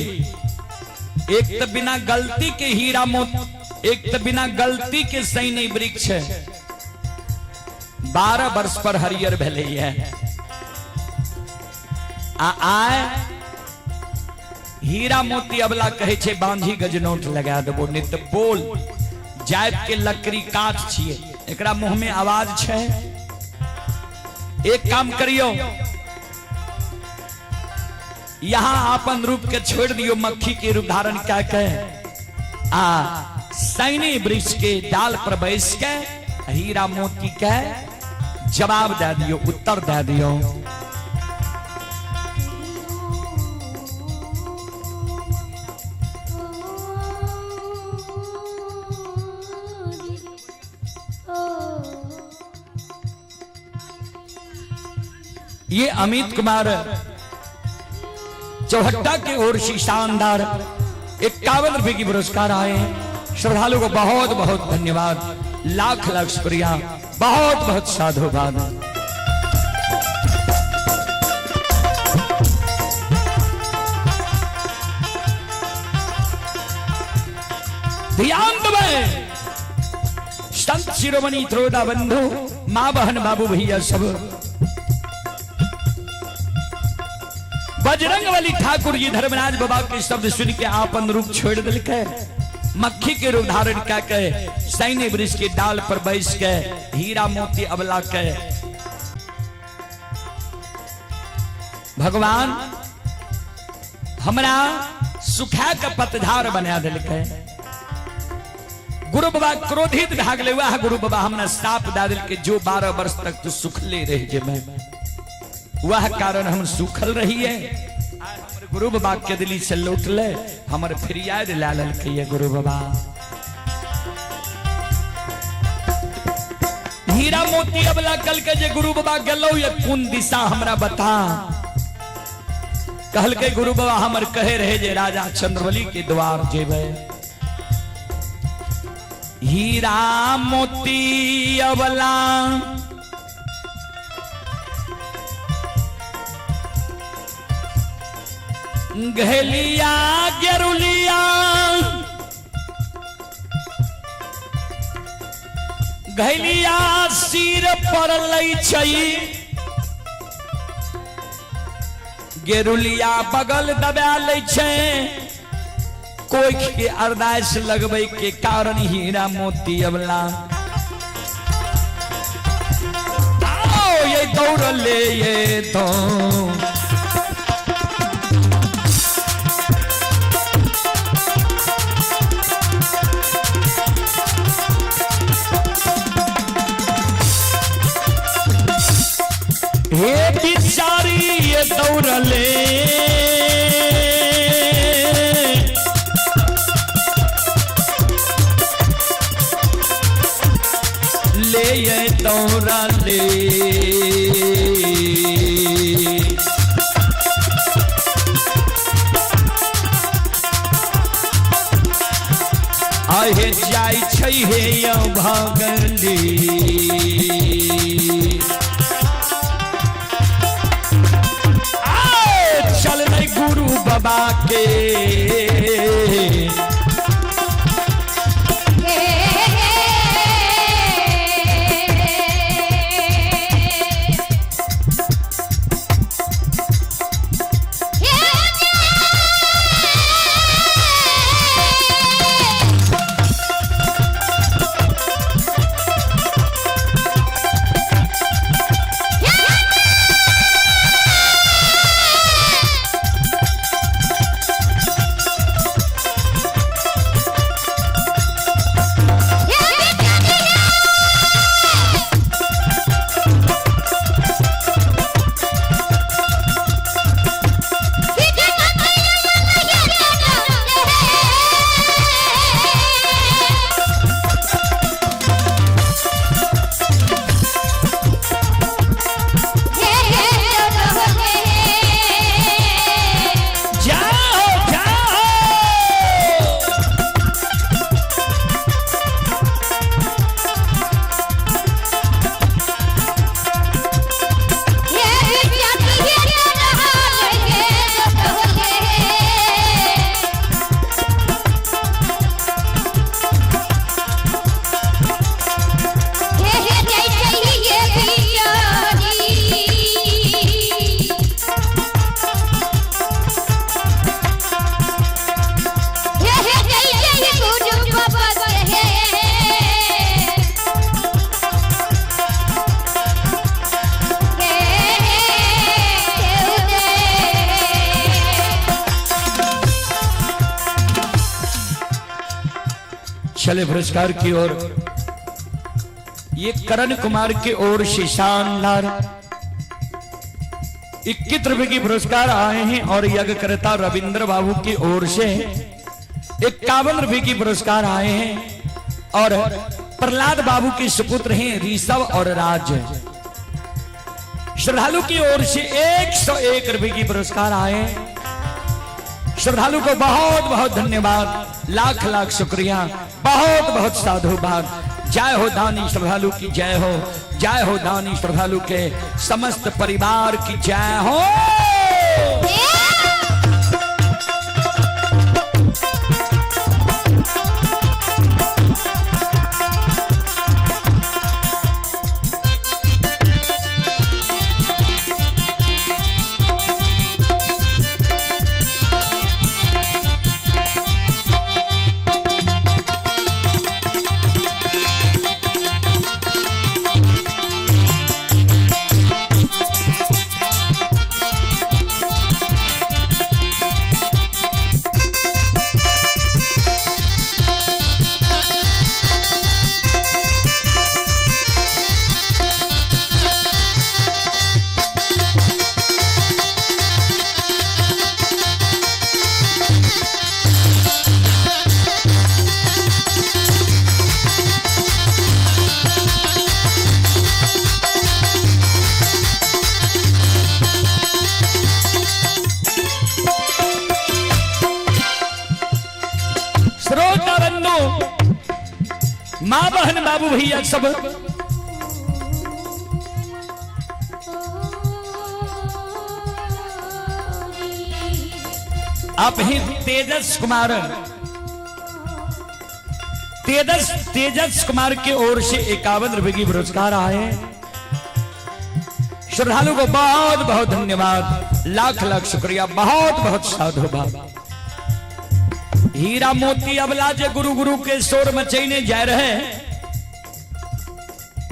एक तो बिना गलती के हीरा मोती, एक तो बिना गलती के सैनी वृक्ष 12 वर्ष पर हरियर भेलै है। आ आय हीरा मोती अबला कहै छै बांझी गजनोट लगा देबो, नहीं तो बोल जात के लकड़ी काठ छिए, एकरा मुंह में आवाज छै। एक काम करियो, यहां अपन रूप के छोड़ दियो, मक्खी के रूप धारण क्या के आ सैनी वृक्ष के डाल पर बैस के हीरा मोती के जवाब दे दियो, उत्तर दे दियो। ये अमित कुमार चौहट्टा की ओर से शानदार 51 रुपए की पुरस्कार आए हैं। श्रद्धालु को बहुत बहुत धन्यवाद, लाख लाख शुक्रिया, बहुत बहुत साधुवाद। ध्यान देबै। संत शिरोमणि त्रोदा बंधु, माँ बहन बाबू भैया सब, बजरंग बली ठाकुर जी धर्मराज बाबा के शब्द सुन के आपन रूप छोड़ दिलकै, मक्खी के रूप धारण कऽ के सैन्य वृक्ष के डाल पर बैस के हीरा मोती अबला के भगवान हमरा सुखा के पतझार बना दिलकै। गुरु बाबा क्रोधित भए गेलै। वएह गुरु बाबा हमरा साप दए देलकै, जो 12 वर्ष तक तू सुखले रहि जेबै। वह कारण हम सुखल रहिए। आइ हमर गुरु बाबा के दिल्ली से लौटले, हमर फरियाद लए लेलकै ये गुरु बाबा। हीरा मोती अबला कल के जे गुरु बाबा गेलौ ये कोन दिशा हमरा बता। कहलकै गुरु बाबा हमर कहे रहे जे राजा चंद्रबली के द्वार जेबै। हीरा मोती अबला घेलिया गेरुलिया घैलिया सिर पर लै छै, गेरुलिया बगल दबा लै छै। कोख के अरदास लगबै के कारण हीरा मोती अबला आओ ये दौड़ले ये तो हे बिचारी ये दौड़ले ले ये दौड़ले। आहे जाइ छै हे भगली। चल गुरु बाबा के जाओ जाओ। चले पुरस्कार की ओर। ये करण कुमार की ओर से शानदार 21 रुपए की पुरस्कार आए हैं और यज्ञकर्ता रविंद्र बाबू की ओर से 51 रुपए की पुरस्कार आए हैं और प्रहलाद बाबू के सुपुत्र हैं ऋषभ और राज। श्रद्धालु की ओर से 101 रुपए की पुरस्कार आए हैं। श्रद्धालु को बहुत बहुत धन्यवाद, लाख लाख शुक्रिया, बहुत बहुत साधुवाद। जय हो दानी श्रद्धालु की जय हो, जय हो दानी श्रद्धालु के समस्त परिवार की जय हो। माँ बहन बाबू भैया सब आप ही तेजस कुमार, तेजस तेजस कुमार की ओर से 51 रुपए की पुरस्कार आए। श्रद्धालु को बहुत बहुत धन्यवाद, लाख लाख शुक्रिया, बहुत बहुत साधुवाद। हीरा मोती अबला जे गुरु गुरु के शोर मचैने जा रहे।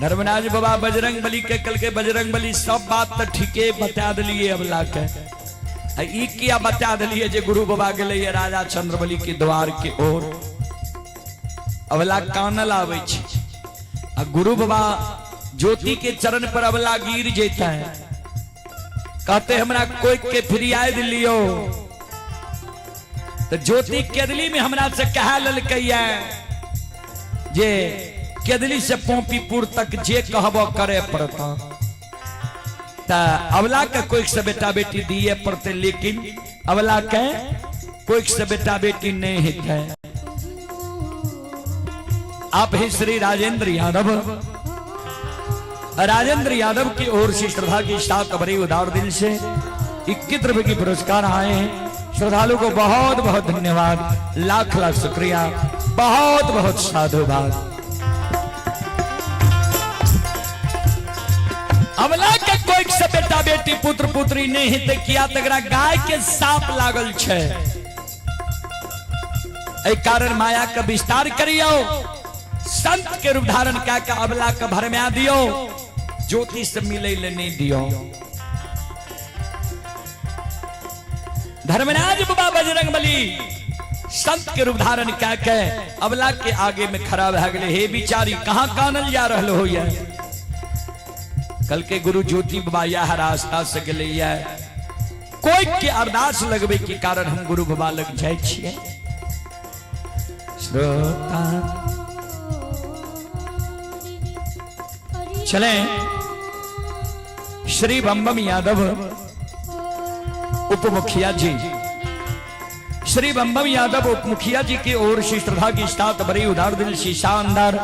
धर्मराज बाबा बजरंग बली के कल के बजरंग बली सब बात तो ठीके बता दिलिए अबला के, आ ई किया बता दिलिए जे गुरु बाबा गेलै राजा चंद्रबली के द्वार के ओर। अबला कानल आबै छै आ गुरु बाबा ज्योति के चरण पर अबला गिर जेता है, कहते हमरा कोई के फिरियाद लियो। तो ज्योति केदली में हमरा से कहा ललकै जे केदली से पोपीपुर तक जे कहबो करे पड़ता। त अबला के कोई से बेटा बेटी दिए पड़ते, लेकिन अबला के कोई से बेटा बेटी नहीं हेतै। आप ही श्री राजेंद्र यादव, राजेंद्र यादव की ओर से श्रद्धा के साथ बड़े उदार दिल से 21 रुपए की पुरस्कार आए हैं। श्रद्धालु को बहुत बहुत धन्यवाद, लाख लाख शुक्रिया, बहुत बहुत साधुवाद। अबला के कोई से बेटा बेटी पुत्र पुत्री नहीं हेतै, किया तकरा गाय के साप लागल छै। एहि कारण माया के विस्तार करियो, संत के रूप धारण कए के अबला के भरमा दियो, ज्योति से मिले ले नहीं दियो। धर्मराज बाबा बजरंग बली संत के रूप धारण कए के अबला के आगे में खड़ा भए गेलै। हे बिचारी कहाँ कानल जा रहल हो? कल के गुरु ज्योति बाबा यह रास्ता से गेलै, कोई के अरदास लगबे के कारण हम गुरु बाबा लग जाइ छियै। श्रोता चले श्री बमबम यादव उप मुखिया जी, श्री बमबम यादव उप मुखिया जी की ओर से श्रद्धा की साथ बड़ी उदार दिल से शानदार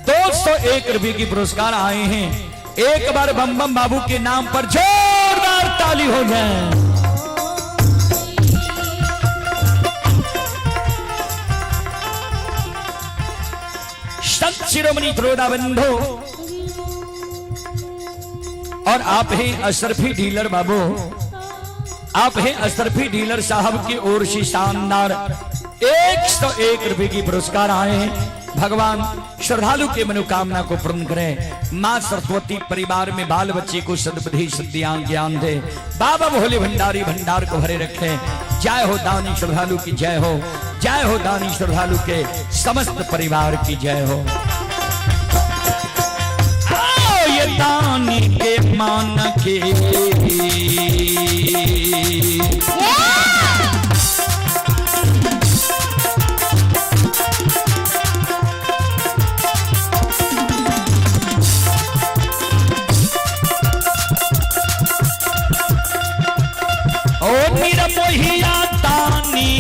201 रुपए की पुरस्कार आए हैं। एक बार बमबम बाबू के नाम पर जोरदार ताली हो जाए। संत शिरोमणि त्रोदा बंधु और आप हैं अशरफी डीलर बाबू, आप हैं अशरफी डीलर साहब की ओर से शानदार 101 रुपए की पुरस्कार आए हैं। भगवान श्रद्धालु के मनोकामना को पूर्ण करें। मां सरस्वती परिवार में बाल बच्चे को सद्बुद्धि सद्यान ज्ञान दे। बाबा भोले भंडारी भंडार को भरे रखें। जय हो दानी श्रद्धालु की जय हो, जय हो दानी श्रद्धालु के समस्त परिवार की जय हो। आओ ये दानी के मान के ओ निरमोहिया तानी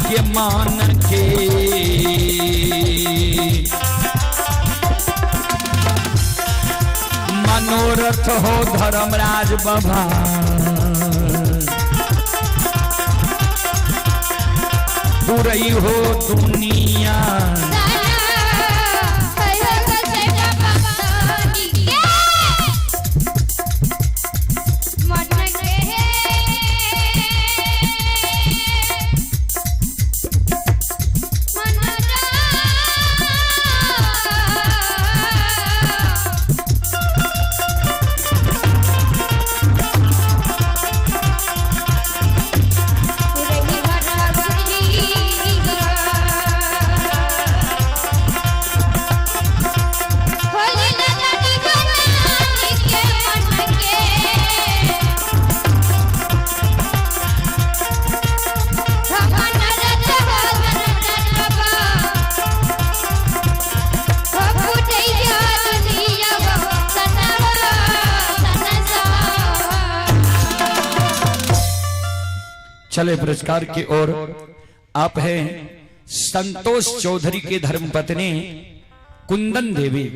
के मान के मनोरथ हो धर्मराज बाबा बुरई हो दुनिया। चले पुरस्कार की ओर। आप हैं संतोष चौधरी के धर्मपत्नी कुंदन देवी,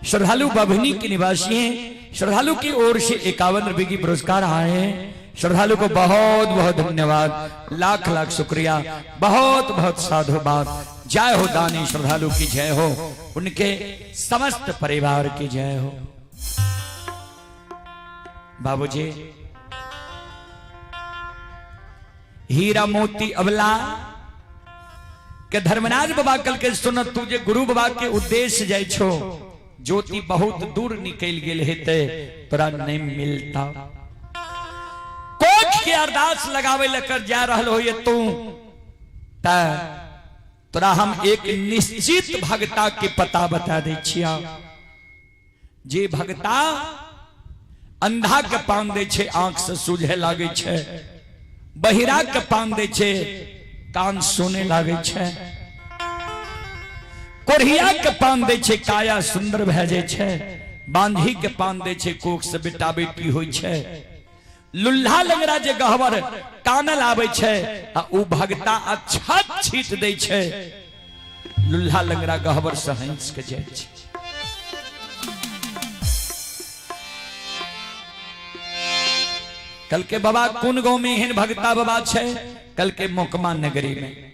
श्रद्धालु बभनी के निवासी हैं। श्रद्धालु की ओर से 51 रुपए की पुरस्कार आए हैं। श्रद्धालु को बहुत बहुत धन्यवाद, लाख लाख शुक्रिया, बहुत बहुत साधुवाद। जय हो दानी श्रद्धालु की जय हो, उनके समस्त परिवार की जय हो। बाबूजी हीरा मोती अबला के धर्मराज बाबा कल के सुन तू जे गुरु बाबा के उद्देश्य जाय छो, ज्योति बहुत दूर निकल गेल हेते, तोरा नहीं मिलता। कोख के अरदास लगावे लेकर जा रहल हो ये तू, त तोरा हम एक निश्चित भगता के पता बता दे छिया। जे भगता अंधा के पान दे छे, आंख से सूझे लागे छे, बहिरा के पान दे छे, कान सुने लागे छे, कोढ़िया के पान दे छे, काया सुंदर भए जाय छे, बांधी के पान दे छे, कोख से बेटा बेटी होय छे, लुल्हा लंगड़ा जे गहबर कानल आबै छे आ उ भगता अच्छा छीट दै छे, लुल्हा लंगड़ा गहबर से हंस के जाइ छे। कल के बाबा कोन गांव में एहन भगता बाबा छे? कल के मोकमा नगरी में।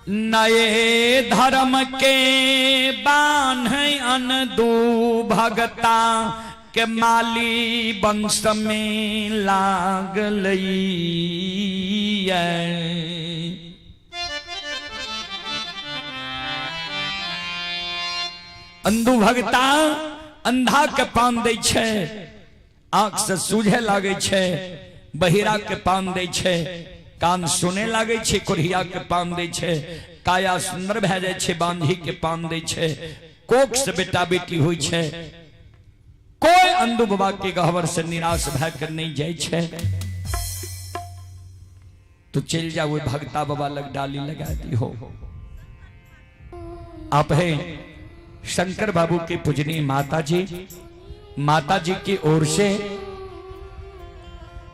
नए धर्म के बान्ह अन दू भगता के माली वंश में लागल। अंधु भगता अंधा के पान दै छे, आंख से सूझे लागे छे, बहिरा के पान दै छे, कान सुने लागे छे, कोढ़िया के पान दै छे, काया सुंदर भए जाय छे, बांधी के पान दै छे, कोख से बेटा बेटी होय छे। कोई अंधु बाबा के गहबर से निराश भए के नहीं जाय छे। तो चल जा वो भगता बाबा लग डाली लगा दी हो। आप है शंकर बाबू के पूजनीय माता जी, माता जी की ओर से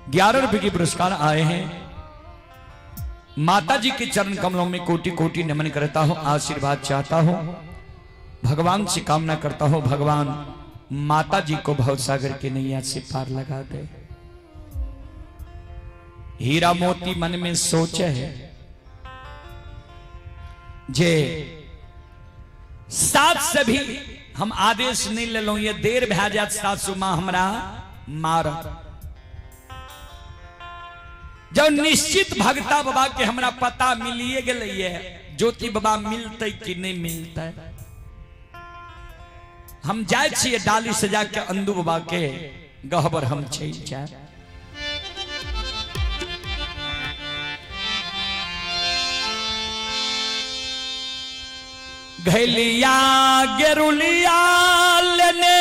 11 रुपए के पुरस्कार आए हैं। माता जी के चरण कमलों में कोटि कोटि नमन करता हूं, आशीर्वाद चाहता हूं, भगवान से कामना करता हूं, भगवान माता जी को भवसागर के नैया से पार लगा दे। हीरा मोती मन में सोचे है जे सात से भी हम आदेश नहीं लेलहुं, ये देर भए जात सासू मां हमरा मार। जब निश्चित भगता बाबा के हमरा पता मिलिए गेलैये, ज्योति बाबा मिलते कि नहीं मिलते, हम जाय छियै डाली सजा के अंदू बाबा के गहबर हम चलि जाए। घैलिया गेरुलिया लेने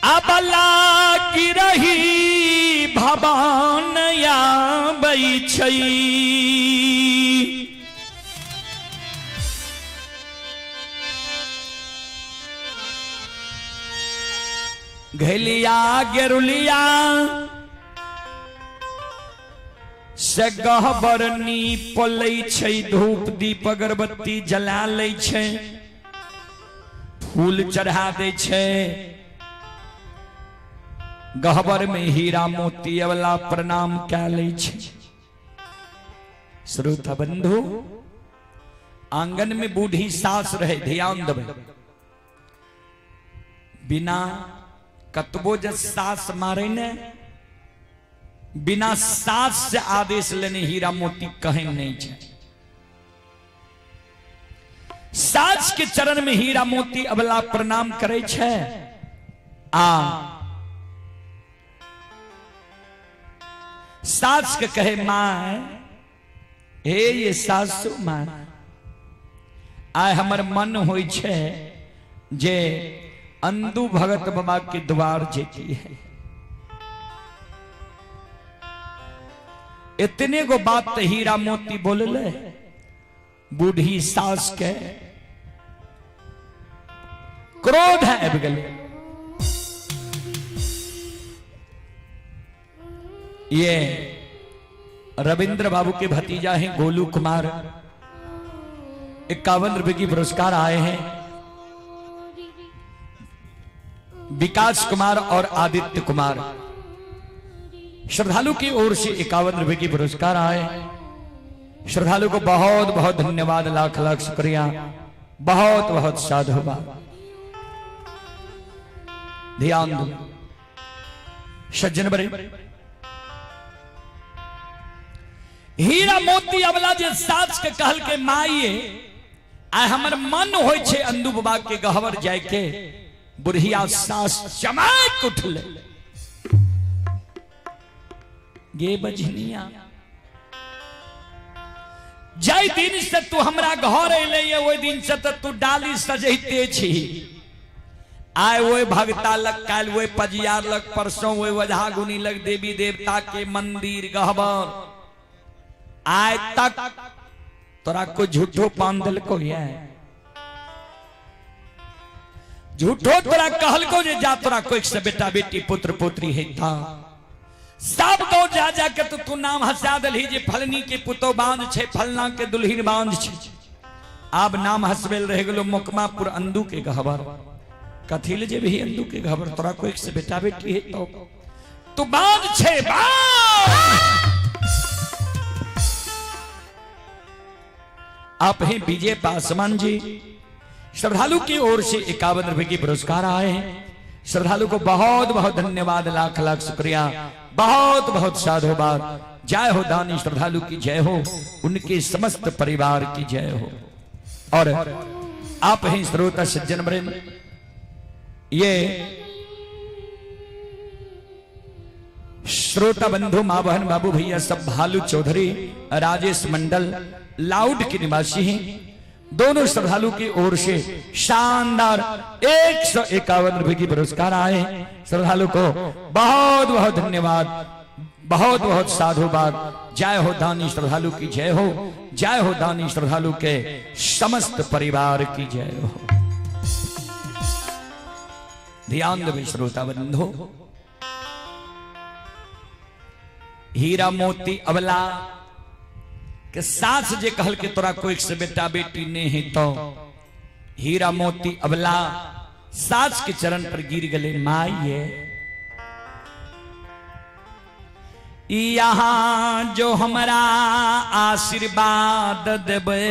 अबला गिरही भवान आबै छै। घैलिया गेरुलिया से गहबर नीप लै छै, धूप दीप अगरबत्ती जला लै छै, फूल चढ़ा दै छै, गहबर में हीरा मोती वाला प्रणाम कै लै छै। श्रोता बंधु, आंगन में बूढ़ी सास रहे, ध्यान देबै, बिना कतबो जे सास मारे ने, बिना सास से आदेश लेने हीरा मोती कहीं नहीं छै। सास के चरण में हीरा मोती अबला प्रणाम करे छै आ सास के कहे, मां हे ये सासू मां, आय हमर मन होई छै जे अंदू भगत बाबा के द्वार जेती है। इतने गो बात तो हीरा मोती बोलले, बूढ़ी सास के क्रोध आबि गेलै। ये रविंद्र बाबू के भतीजा हैं गोलू कुमार, 51 रुपए की पुरस्कार आए हैं। विकास कुमार और आदित्य कुमार श्रद्धालु की ओर से 51 रुपए की पुरस्कार आए। श्रद्धालु को बहुत बहुत धन्यवाद, लाख लाख शुक्रिया, बहुत बहुत साधुवाद। ध्यान दो सज्जन बरे, हीरा मोती अबला जे सास के कहल के माइए आइ हमर मन होइ छै अंदू बाबा के गहवर जाय के, बुढ़िया सास चमक उठले, गे बजनिया जाहि दिन से तू हमरा घर एले ये ओहि दिन से तो तू डाली सजैते छी। आय ओहि भगता लग, काल्हि ओहि पजियार लग, परसों ओहि ओझा गुनी लग, देवी देवता के मंदिर गहबर, आय तक तोरा को झूठो पान दिलको ये, झूठो तोरा कहलको जे जा तोरा कोई से बेटा बेटी पुत्र पुत्री है था, सब गाँव जा जा के तो तू नाम हंसा दलही जे फलनी के पुतो बांध छे, फलना के दुल्हिन बांध छे। आब नाम हंसबेल रह गेलो मोकमापुर अंदू के गहबर, कथी ले जेबही अंदू के गहबर, तोरा कोई से बेटा बेटी है तो तू बांध छे बांध। आप हैं विजय पासवान जी, श्रद्धालु की ओर से 51 रुपए की पुरस्कार आए हैं। श्रद्धालु को बहुत बहुत धन्यवाद, लाख लाख शुक्रिया, बहुत बहुत साधुवाद। जय हो दानी श्रद्धालु की जय हो, उनके समस्त परिवार की जय हो। और आप हैं श्रोता सज्जन वृंद, ये श्रोता बंधु माँ बहन बाबू भैया सब भालू चौधरी राजेश मंडल लाउड के निवासी हैं। दोनों श्रद्धालु की ओर से शानदार 151 रुपए की पुरस्कार आए हैं। श्रद्धालु को बहुत बहुत धन्यवाद, बहुत बहुत साधुवाद। जय हो दानी श्रद्धालु की जय हो, जय हो दानी श्रद्धालु के समस्त परिवार की जय हो। ध्यान देवे श्रोता बंधु, हीरा मोती अबला के सास जे कहल के तोरा कोई से बेटा बेटी नहीं है तो हीरा मोती अबला सास के चरण पर गिर गले, माई यहाँ जो हमरा आशीर्वाद देबे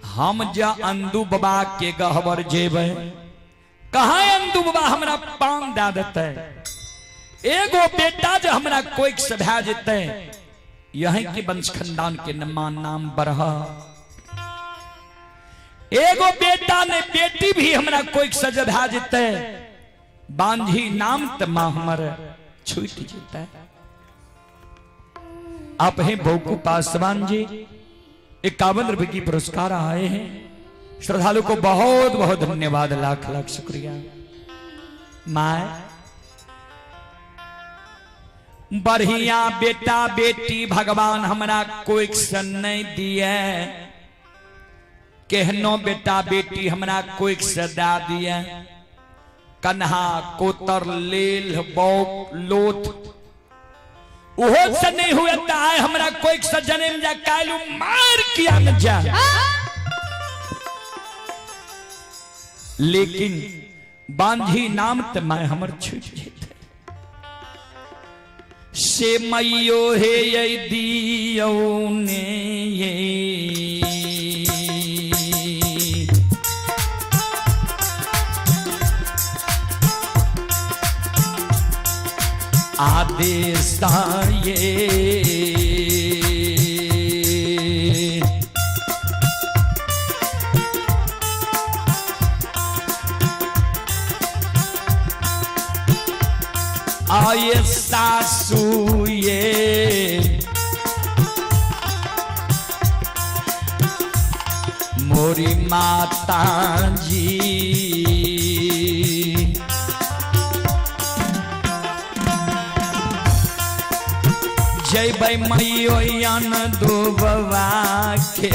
हम जा अंदू बाबा के गहबर जेबे। कहाँ अंदू बाबा हमरा पान दे देते, एगो बेटा जो हमरा कोई से भए जेते, यहीं के वंश खानदान के नमा नाम बढ़। एगो बेटा ने बेटी भी हमरा कोई से भए जेते, बांझी नाम त मां हमर छूट जेते। आप हैं भोकू पासवान जी, 51 रुपए की पुरस्कार आए हैं। श्रद्धालु को बहुत बहुत धन्यवाद, लाख लाख शुक्रिया। My बढ़िया बेटा बेटी भगवान हमरा कोई से नहीं दिए, केहनो बेटा बेटी हमरा कोई से दा दिए, कन्हा कोतर लेल बौक लोथ उहो से नहीं हुए त आए हमरा कोई से जन्म जा कालू मार किया न जा। लेकिन बांझी नाम त मैं हमर छूट जेते। से मैयो हे ये दियौ ने ये आदेश ये आये सासू ये मोरी माता जी, जय मैयो अन दुबवा के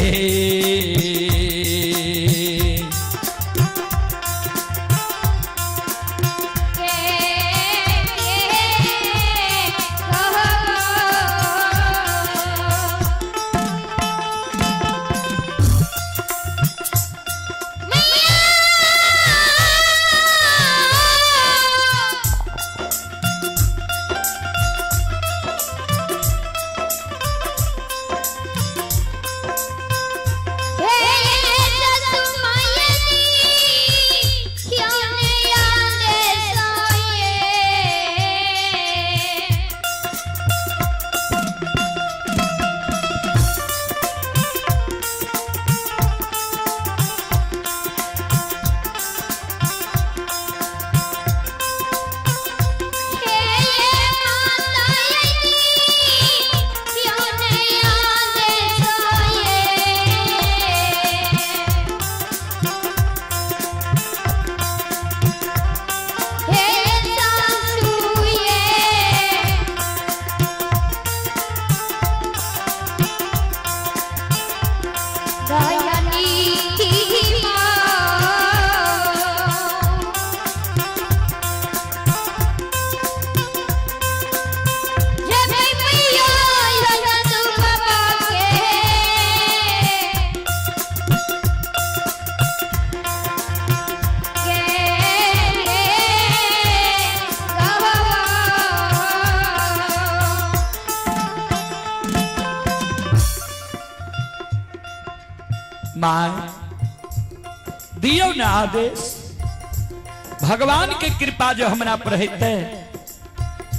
माय दियौ ना आदेश, भगवान के कृपा जो हमरा पर हेतै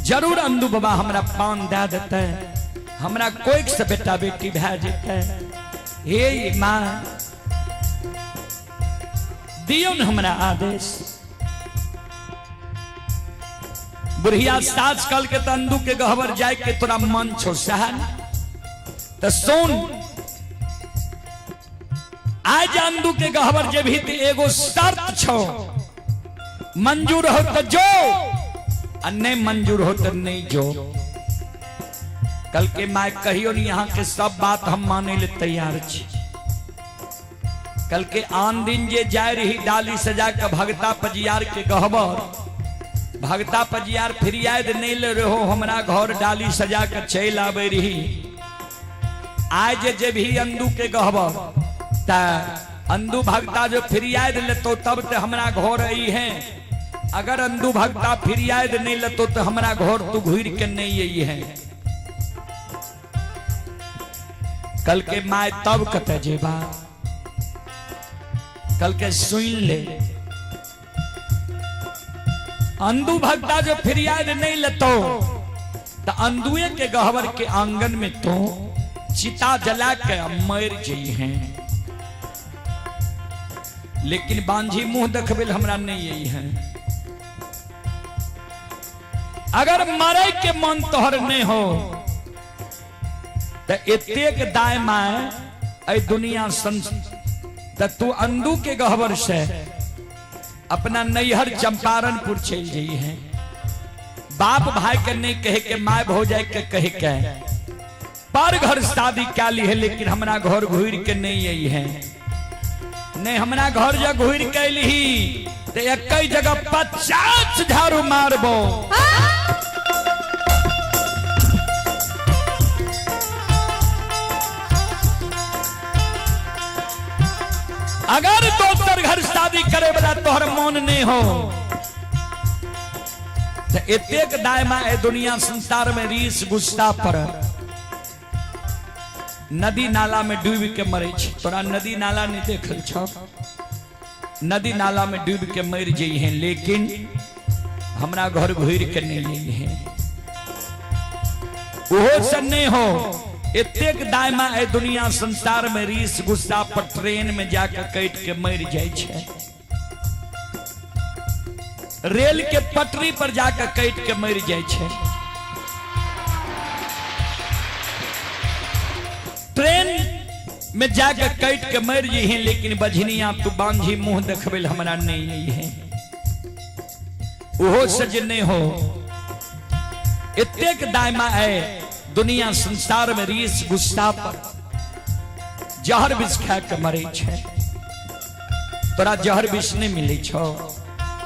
जरूर अंदू बाबा हमरा पान दे देतै, हमरा कोई से बेटा बेटी भए जेतै। हे माँ दियौ न हमरा आदेश। बुढ़िया सास कल के अंदू के गहबर जाए के तोरा मन छो सहन त सुन, आज अंदू के गहबर जे भी एगो शर्त छो, मंजूर हो तो जो आ नहीं मंजूर हो तो नहीं जो। कल के माय कहियो नहीं यहाँ के सब बात हम माने ले तैयार छी। कल के आन दिन जे जाय रही डाली सजा के भगता पजियार के गहबर, भगता पजियार फिरियाद नहीं ले रहो हमरा घर डाली सजा के चल आवे रही। आज जे भी अंदू के गहबर त अंदू भगता जो फिरियाद लेतो तब ते हमरा घर आई है, अगर अंदू भगता फिरियाद नहीं लेतो तो हमरा घर तू घूर के नहीं आई है। कल के my तब कत जेबा, कल के सुन ले अंदू भगता जो फिरियाद नहीं लेतो तो अंदुए के गहवर के आंगन में तो चिता जला के मर जई है, लेकिन बांझी मुंह देखबे हमरा नहीं आई है। अगर मरे के मन तोहर नहीं हो तो एतेक दाय my ए दुनिया त तू अंदू के गहबर से अपना नैहर चंपारणपुर चल जाई है। बाप भाई के नहीं कहे के my भौजाई के कहे के पर घर शादी क्या ली है, लेकिन हमरा घर घूर के नहीं आई है। नहीं हमरा घर जब घूर के अली तो एक ही जगह 50 झाड़ू मारबो। अगर दोसर घर शादी करे वाला तोहर मन नहीं हो तो एतेक दाय माय दुनिया संसार में रीस गुस्सा पर नदी नाला में डूब के मरे छे। तोरा नदी नाला नहीं देखल छौ, नदी नाला में डूब के मर जाइ है, लेकिन हमरा घर घूर के नहीं आई है। ओहो से नहीं हो एतेक दाय माय दुनिया संसार में रीस गुस्सा पर ट्रेन में जाकर कट के मर जाइ छे, रेल के पटरी पर जाकर कट के मर जाइ छे, ट्रेन में जाकर कट के मर जाइ है, लेकिन बझनिया तू बांझी मुंह देखबे हमरा नहीं आई है। ओहो से नहीं हो एतेक दाय माय दुनिया संसार में रीस गुस्सा पर जहर विष खा के मरे छे। तोरा जहर विष नहीं मिले छो,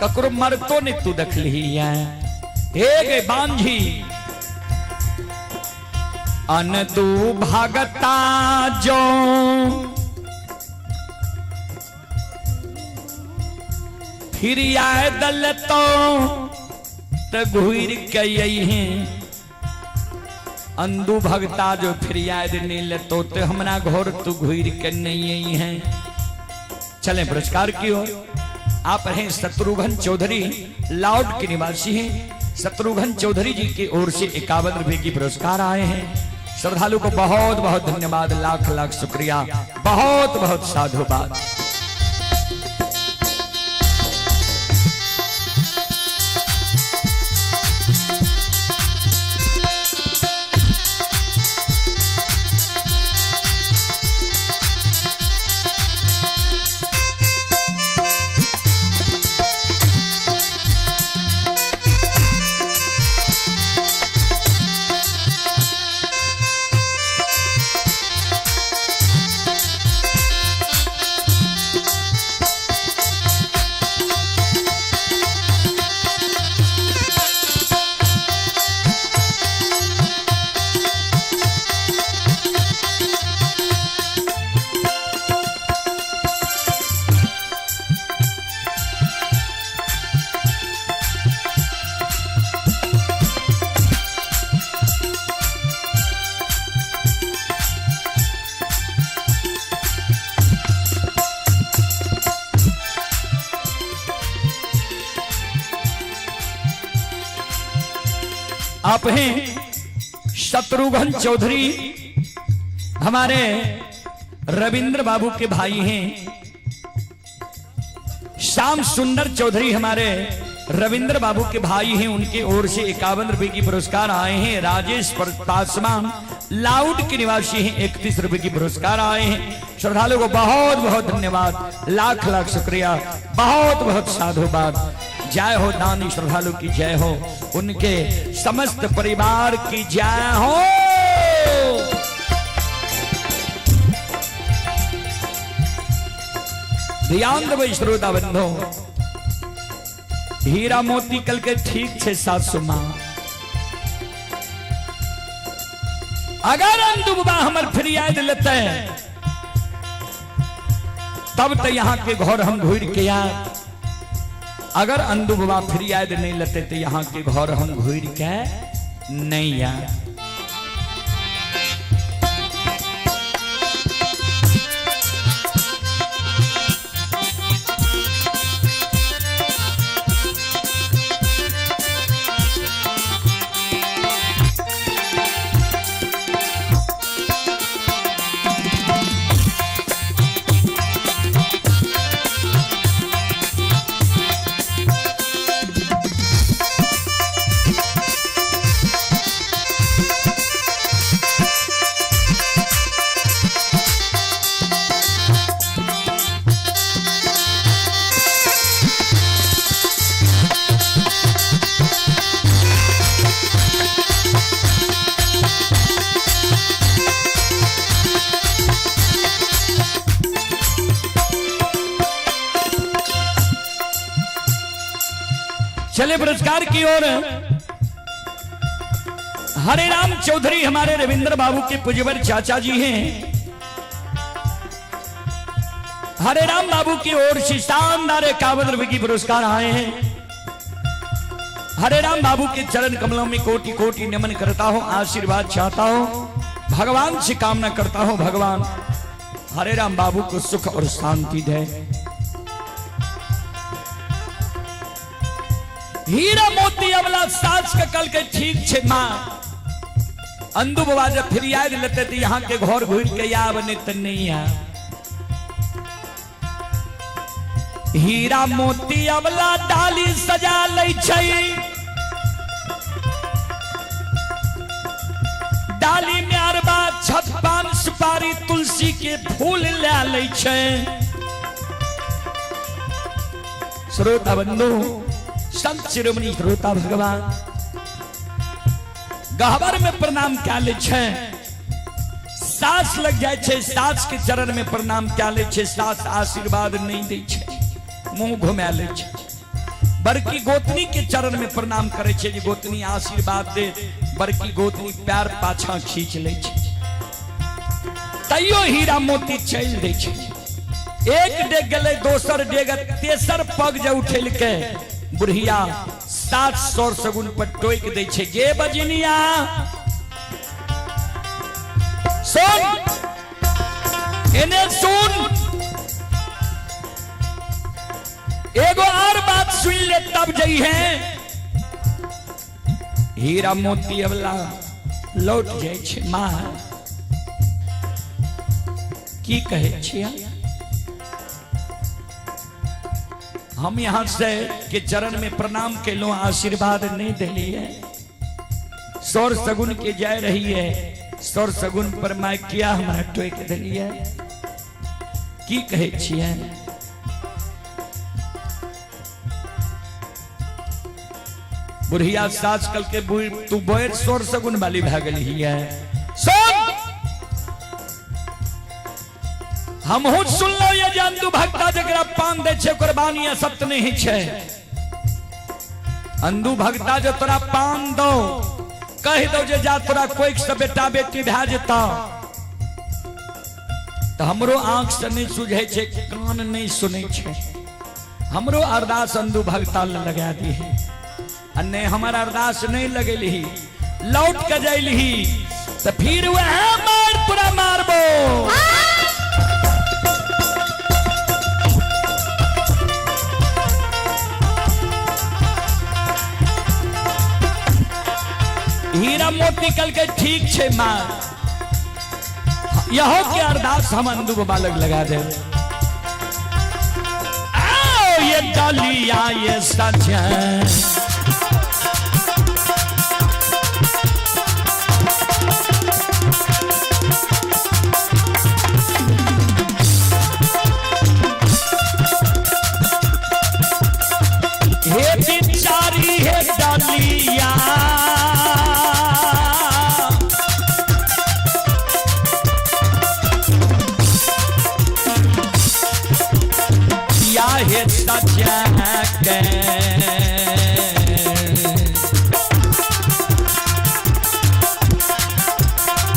ककरो मरतो नहीं तू देखली है। हे गे बांझी अनदू भगता जो फिर आए दल तो घूर के आई है। अंदू भगता जो फिरियाद नहीं लेतो तो हमरा घर तू घूर के नहीं आई है। चले पुरस्कार की हो आप हैं शत्रुघ्न चौधरी, लाउड के निवासी हैं। शत्रुघ्न चौधरी जी की ओर से 51 रुपए की पुरस्कार आए हैं। श्रद्धालु को बहुत बहुत धन्यवाद, लाख लाख शुक्रिया, बहुत बहुत साधुवाद। आप हैं शत्रुघ्न चौधरी, हमारे रविंद्र बाबू के भाई हैं। श्याम सुंदर चौधरी हमारे रविंद्र बाबू के भाई हैं, उनके ओर से 51 रुपए की पुरस्कार आए हैं। राजेश पासवान लाउड के निवासी हैं, 31 रुपए की पुरस्कार आए हैं। श्रद्धालुओं को बहुत बहुत धन्यवाद, लाख लाख शुक्रिया, बहुत बहुत साधुवाद। जय हो दानी श्रद्धालु की जय हो, उनके समस्त परिवार की जय हो। ध्यान देबै श्रोता बंधु, हीरा मोती कल के ठीक छे सासु माँ, अगर अंदु बाबा हमर फरियाद लेते तब तो यहाँ के घर हम घूर के आए, अगर अंदु बाबा फरियाद नहीं लेते तो यहाँ के घर हम घूर के नहीं आए। चले पुरस्कार की ओर। हरे राम चौधरी हमारे रविंद्र बाबू के पुजवर चाचा जी हैं। हरे राम बाबू की ओर से शानदार 51 रुपए की पुरस्कार आए हैं। हरे राम बाबू के चरण कमलों में कोटि कोटि नमन करता हूं, आशीर्वाद चाहता हूं, भगवान से कामना करता हूं, भगवान हरे राम बाबू को सुख और शांति दे। हीरा मोती अबला सास के कल के ठीक छे माँ, अंदू बाबा जब फिरियाद लेते थे यहाँ के घर घूर के आब नहीं तो नहीं आ। हीरा मोती अबला डाली सजा लै छै, डाली में अरबा छत पान सुपारी तुलसी के फूल ले लै छै। श्रोता बंधु, संत शिरोमणि श्रोता भगवान गहबर में प्रणाम क्या ले छै, सास लग जाए छै, सास के चरण में प्रणाम क्या ले छै, सास आशीर्वाद नहीं दै छै, मुंह घुमा ले छै। बड़की गोतनी के चरण में प्रणाम करे छै जे गोतनी आशीर्वाद दे, बड़की गोतनी पैर पाछा खींच ले छै, तैयो हीरा मोती चल दै छै। एक डेग गेलै, दोसर डेग, तेसर पग जे उठेलकै बुढ़िया 700 सगुन पर टोकि दै छै, गे बजनिया सुन, एने सुन, एगो और बात सुन ले तब जई है। हीरा मोती अबला लौट जाइ छै। माँ की कहै छियै, हम यहाँ से के चरण में प्रणाम केलहुं, आशीर्वाद नहीं दिलिए, सौर सगुन के जाय रही है, सौर सगुन पर my किया हमरा टोकि दिलिए, की कहै छियै। बुढ़िया सास कल के तू बोर सौर सगुन वाली भए गेली है। सुन, हमहू सुनलहुं ये जे अंधु भक्ता जकरा पान दै छै ओकर वाणी असत्य नहीं छै। अंधु भक्ता जो तोरा पान दो, कहि दो जे जा तोरा कोई से बेटा बेटी भए जेतौ, तो हमरो आंख से नहीं सुझै छै, कान नहीं सुनै छै, हमरो अरदास अंधु भक्ता लगा दी है। आ नहीं हमर अरदास नहीं लगेलही, लौट के जैलही तो फिर वह मार तोरा मारबो। मोती कल के ठीक छे माँ, यहो के अरदास हम अंदू बाबा लग लगा दे। आओ ये डालिया ये सजन हे बिचारी हे डालिया, या हे सजा के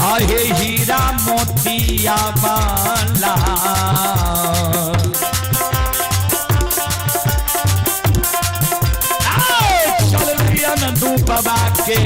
आहे हीरा मोतिया वाला, चल रिया न दू बाबा के।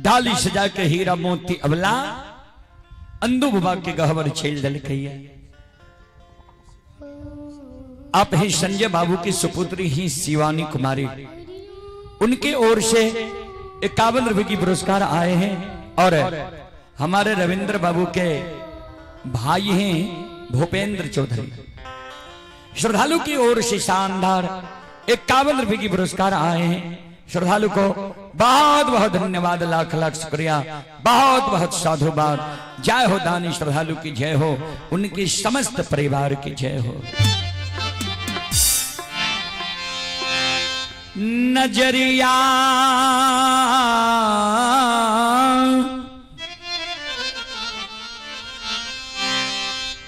डाली सजा के हीरा मोती अबला अंदू बाबा के गहवर छेल दल। आप ही संजय बाबू की सुपुत्री ही शिवानी कुमारी, उनके ओर से 51 रुपए की पुरस्कार आए हैं। और हमारे रविंद्र बाबू के भाई हैं भूपेंद्र चौधरी, श्रद्धालु की ओर से शानदार 51 रुपए की पुरस्कार आए हैं। श्रद्धालु को बहुत बहुत धन्यवाद, लाख लाख शुक्रिया, बहुत बहुत साधुवाद। जय हो दानी श्रद्धालु की जय हो, उनकी समस्त परिवार की जय हो। नजरिया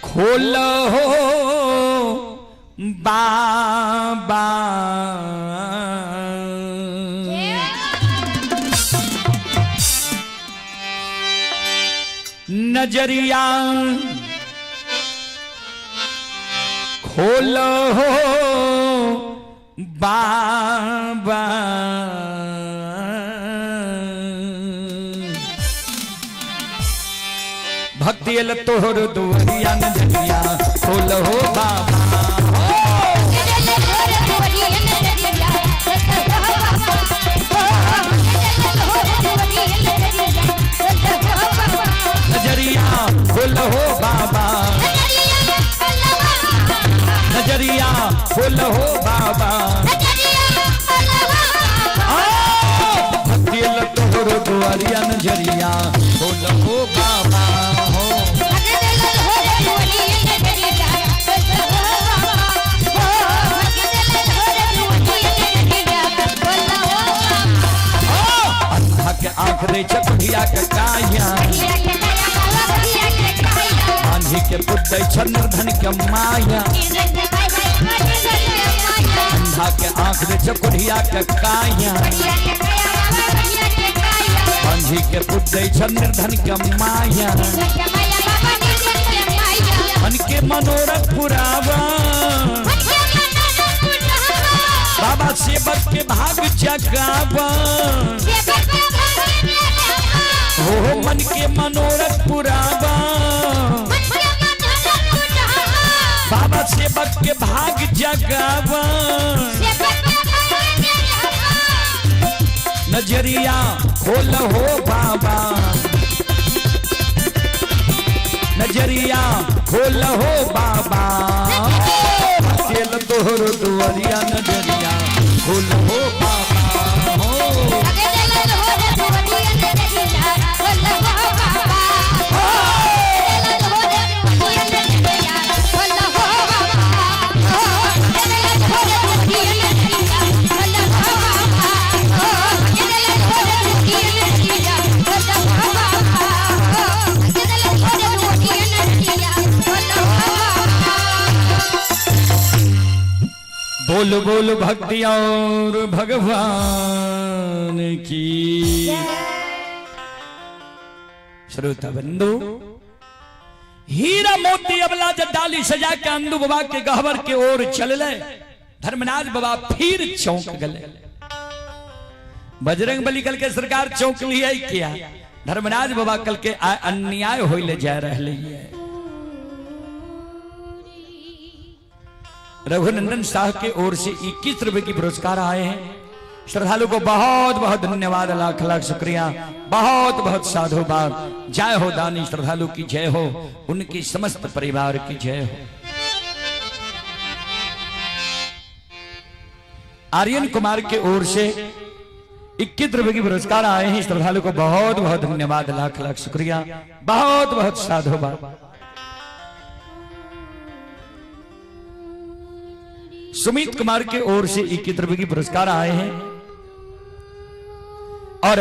खोलो हो बाबा, नजरिया खोलो हो बाबा, भक्ति तोहर दुआरिया नजरिया खोलो हो बाबा। नजरिया खोलो हो बाबा, नजरिया खोलो हो बाबा, भक्ति तोहर दुआरिया नजरिया खोलो हो बाबा। हो अंधा के आंख रे चकुढ़िया के काया, आंधी के पुत्र निर्धन के माया, अंधा के आंख रे चकुढ़िया के काया, आंधी के पुत्र निर्धन के माया, मन के मनोरथ पुरावा बाबा सेवक के भाग जगावा, हो मन के मनोरथ पुरावा बाबा सेवक के भाग जगावा, नजरिया खोल हो बाबा, नजरिया खोल हो बाबा। चल तोहर दुआरिया नजरिया खोल हो बाबा हो। बोल बोल भक्ति और भगवान की। श्रोता बंधु, हीरा मोती अबला जब डाली सजा के अंदू बाबा के गहवर के ओर चलले, धर्मनाथ बाबा फिर चौंक गले। बजरंग बली कल के सरकार चौंक लिया क्या? धर्मराज बाबा कल के अन्याय होइले जा रहे है। रघुनंदन शाह के ओर से 21 रुपए की पुरस्कार आए हैं। श्रद्धालु को बहुत बहुत धन्यवाद, लाख लाख शुक्रिया, बहुत बहुत साधुवाद। जय हो दानी श्रद्धालु की जय हो, उनकी समस्त परिवार की जय हो। आर्यन कुमार के ओर से 21 रुपए की पुरस्कार आए हैं। श्रद्धालु को बहुत बहुत धन्यवाद, लाख लाख शुक्रिया, बहुत बहुत साधुवाद। सुमित कुमार के ओर से 21 रुपए की पुरस्कार आए हैं। और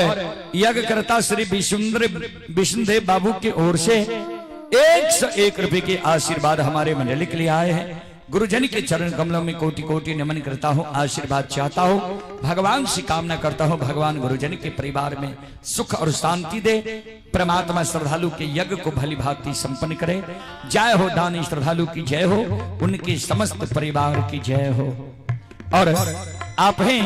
यज्ञकर्ता श्री विष्णुदेव बाबू के ओर से 101 रुपए के आशीर्वाद हमारे मंडली के लिए आए हैं। गुरुजन के चरण कमलों में कोटि कोटि नमन करता हूं, आशीर्वाद चाहता हूं, भगवान से कामना करता हूं, भगवान गुरुजन के परिवार में सुख और शांति दे, परमात्मा श्रद्धालु के यज्ञ को भली भांति संपन्न करे। जय हो दानी श्रद्धालु की जय हो, उनके समस्त परिवार की जय हो। और आप हैं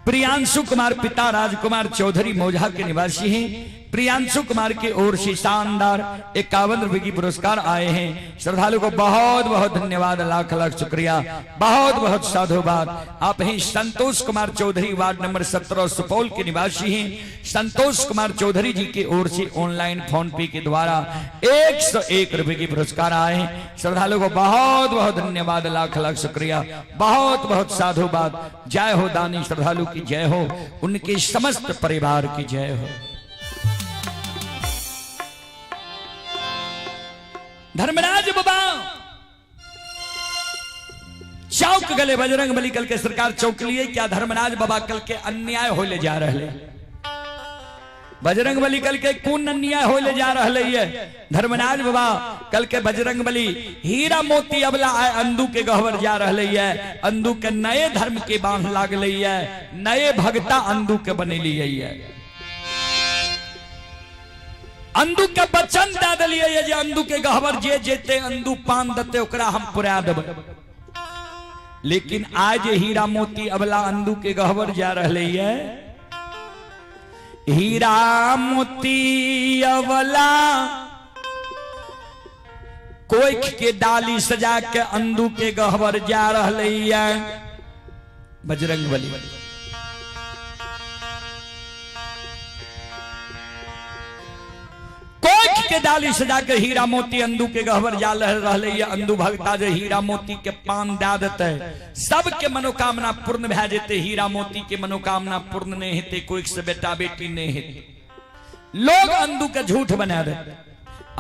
प्रियांशु कुमार, पिता राजकुमार चौधरी मौझा के निवासी हैं। प्रियांशु कुमार की ओर से शानदार 51 रुपए की पुरस्कार आए हैं। श्रद्धालु को बहुत बहुत धन्यवाद, लाख लाख शुक्रिया, बहुत बहुत साधुवाद। आप हैं संतोष कुमार चौधरी, वार्ड नंबर 17 सुपौल के निवासी हैं। संतोष कुमार चौधरी जी की ओर से ऑनलाइन फोन पे के द्वारा 101 रुपए की पुरस्कार आए हैं। श्रद्धालु को बहुत बहुत धन्यवाद, लाख लाख शुक्रिया, बहुत बहुत साधुवाद। जय हो दानी श्रद्धालु की जय हो, उनके समस्त परिवार की जय हो। धर्मराज बाबा चौक गले बजरंग बली कल के सरकार चौक लिए क्या? धर्मराज बाबा कल के अन्याय होले जा रहे। बजरंग बली कल के कौन अन्याय होले जा रहे है? धर्मराज बाबा कल के बजरंग बली हीरा मोती अबला आए अंदू के गहवर जा रहे है। अंदू के नए धर्म के बांध लागले है, नए भगता अंदू के बनेली है। अंदू के वचन दे दिलिए जे अंदू के गहवर जे जेते अंदू पान देते ओकरा हम पुरा देबै। लेकिन आज हीरा मोती अबला अंदू के गहवर जा रहे है। हीरा मोती अबला कोख के डाली सजा के अंदू के गहवर जा रहे है। बजरंग बली कोख के डाली सजा के हीरा मोती अंदू के गहवर जा रहे है। अंदू भगता जे हीरा मोती के पान दे देते सबके मनोकामना पूर्ण भए जेते। हीरा मोती के मनोकामना पूर्ण नहीं हेते, कोई से बेटा बेटी नहीं हेते। लोग अंदू के झूठ बना देते,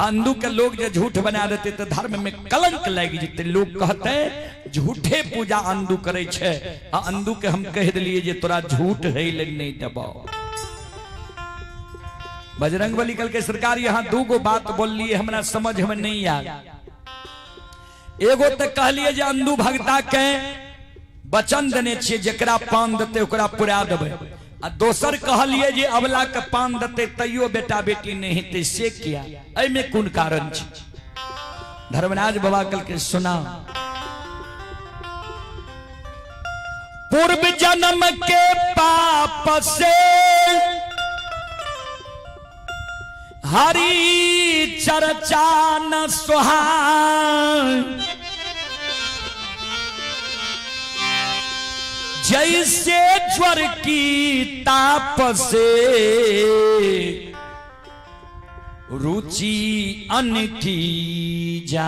अंदू के लोग जे झूठ बना देते तो धर्म में कलंक लागि जेते। लोग कहते झूठे पूजा अंदू करे छे, आ अंदू के हम कह दिलिए जे तोरा झूठ है ले नहीं देबो। बजरंग बली कल के सरकार यहाँ दू गो बात बोलिए हमरा समझ में नहीं आयल। एगो तो कहलिए जे अंदू भगता के वचन देने छियै जकरा पान देते ओकरा पुरा देबै, आ दोसर कहलिए जे अबला के पान देते तैयो बेटा बेटी नहीं हेतै, से किया? एहिमे कोन कारण छै? धर्मराज बाबा कल के सुना, पूर्व जन्म के पाप से हरि चर्चा न सुहाय, जैसे ज्वर की ताप से रुचि अन्न की जा।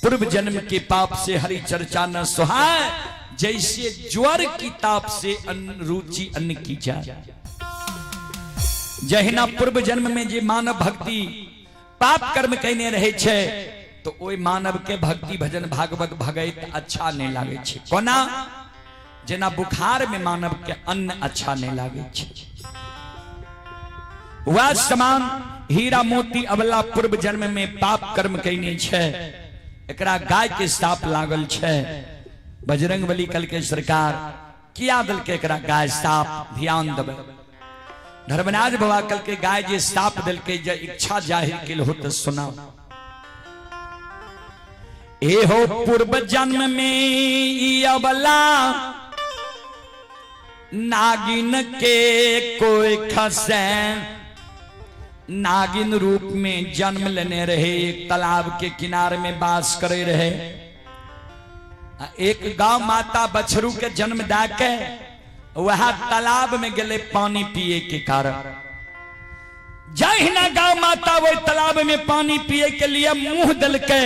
पूर्व जन्म के पाप से हरि चर्चा न सुहाय, जैसे ज्वर की ताप से अन्न रुचि अन्न की जाए। जहिना पूर्व जन्म में जे मानव भक्ति पाप कर्म कहने रहे छे, तो ओहि मानव के भक्ति भजन भागवत भगैत अच्छा नहीं लागे छे। कोना? जेना बुखार में मानव के अन्न अच्छा नहीं लागे छे, वह समान हीरा मोती अबला पूर्व जन्म में पाप कर्म कहने छे, एकरा गाय के साप लागल छे। बजरंग बली कल के सरकार किया दल के एकरा गाय साप, ध्यान देबै। धर्मराज बाबा कल के गाय जे साप दल के जे इच्छा जाहिर केल हो तो सुनाओ। ए हो पूर्व जन्म में ई अबला नागिन के कोई खसे नागिन रूप में जन्म लेने रहे, एक तालाब के किनारे में वास करे रहे। एक गांव माता बछरू के जन्म दा के वह तालाब में गले पानी पिए के कारण। जहिना गांव माता वही तालाब में पानी पिए के लिए मुंह दल के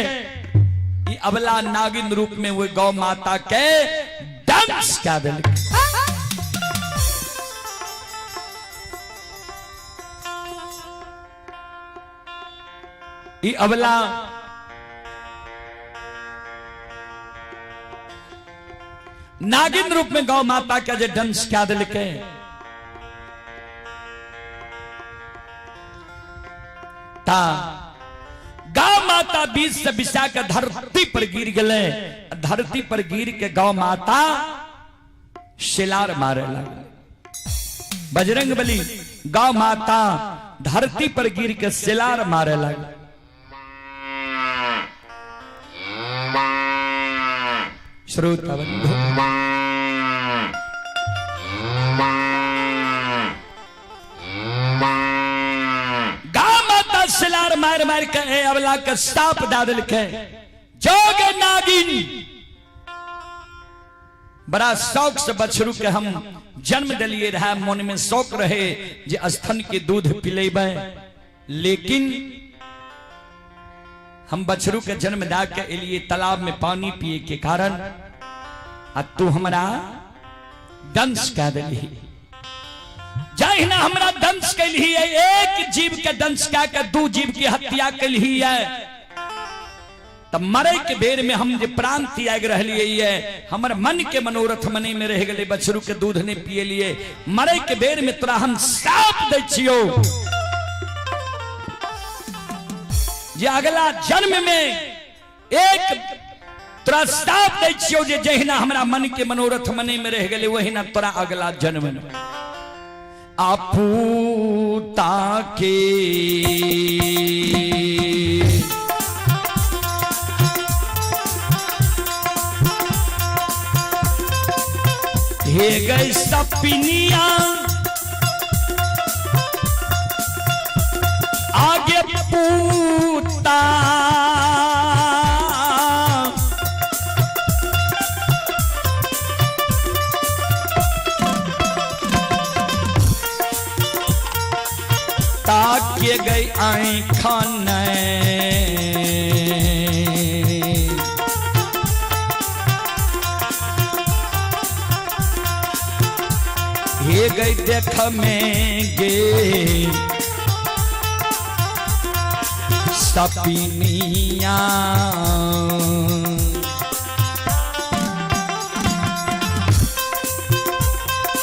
अबला नागिन रूप में वो गौ माता के डंस क्या दिल के। अबला नागिन रूप में गौ माता के जे डंस क्या दिल के ता गौ माता बीच से बिसा के धरती पर गिर गए। धरती पर गिर के गौ माता शिलार मारे लगे। बजरंग बली गौ माता धरती पर गिर के शिलार मारे लगे। श्रोता बंधु गौ माता शिलार मार मार के ए अबला के साप दादल के जोग नागिन बड़ा शौक से बछरू के हम जन्म दिलिए रहा, मन में शौक रहे जे स्तन के दूध पिलेबै, लेकिन हम बछरू के जन्म दा के एलिए तालाब में पानी पिए के कारण आ तू हमरा दंश कह दिली। जहिना हमरा दंश कैली है, एक जीव के दंश कह के दू जीव की हत्या कैली है, तब मरे के बेर में हम जे प्राण त्याग रहलिए है, हमर मन के मनोरथ मने में रह गए, बछरू के दूध नहीं पिए लिए, मरे के बेर में तोरा हम साप दै छियो जे अगला जन्म में एक तोरा साप दै छियो जे जहिना हमरा मन के मनोरथ मने में रह गए वहिना तोरा अगला जन्म में आपूता के हे गई सपिनिया आगे पूता ताके गई आँखन हे गई देख में गे सपिनिया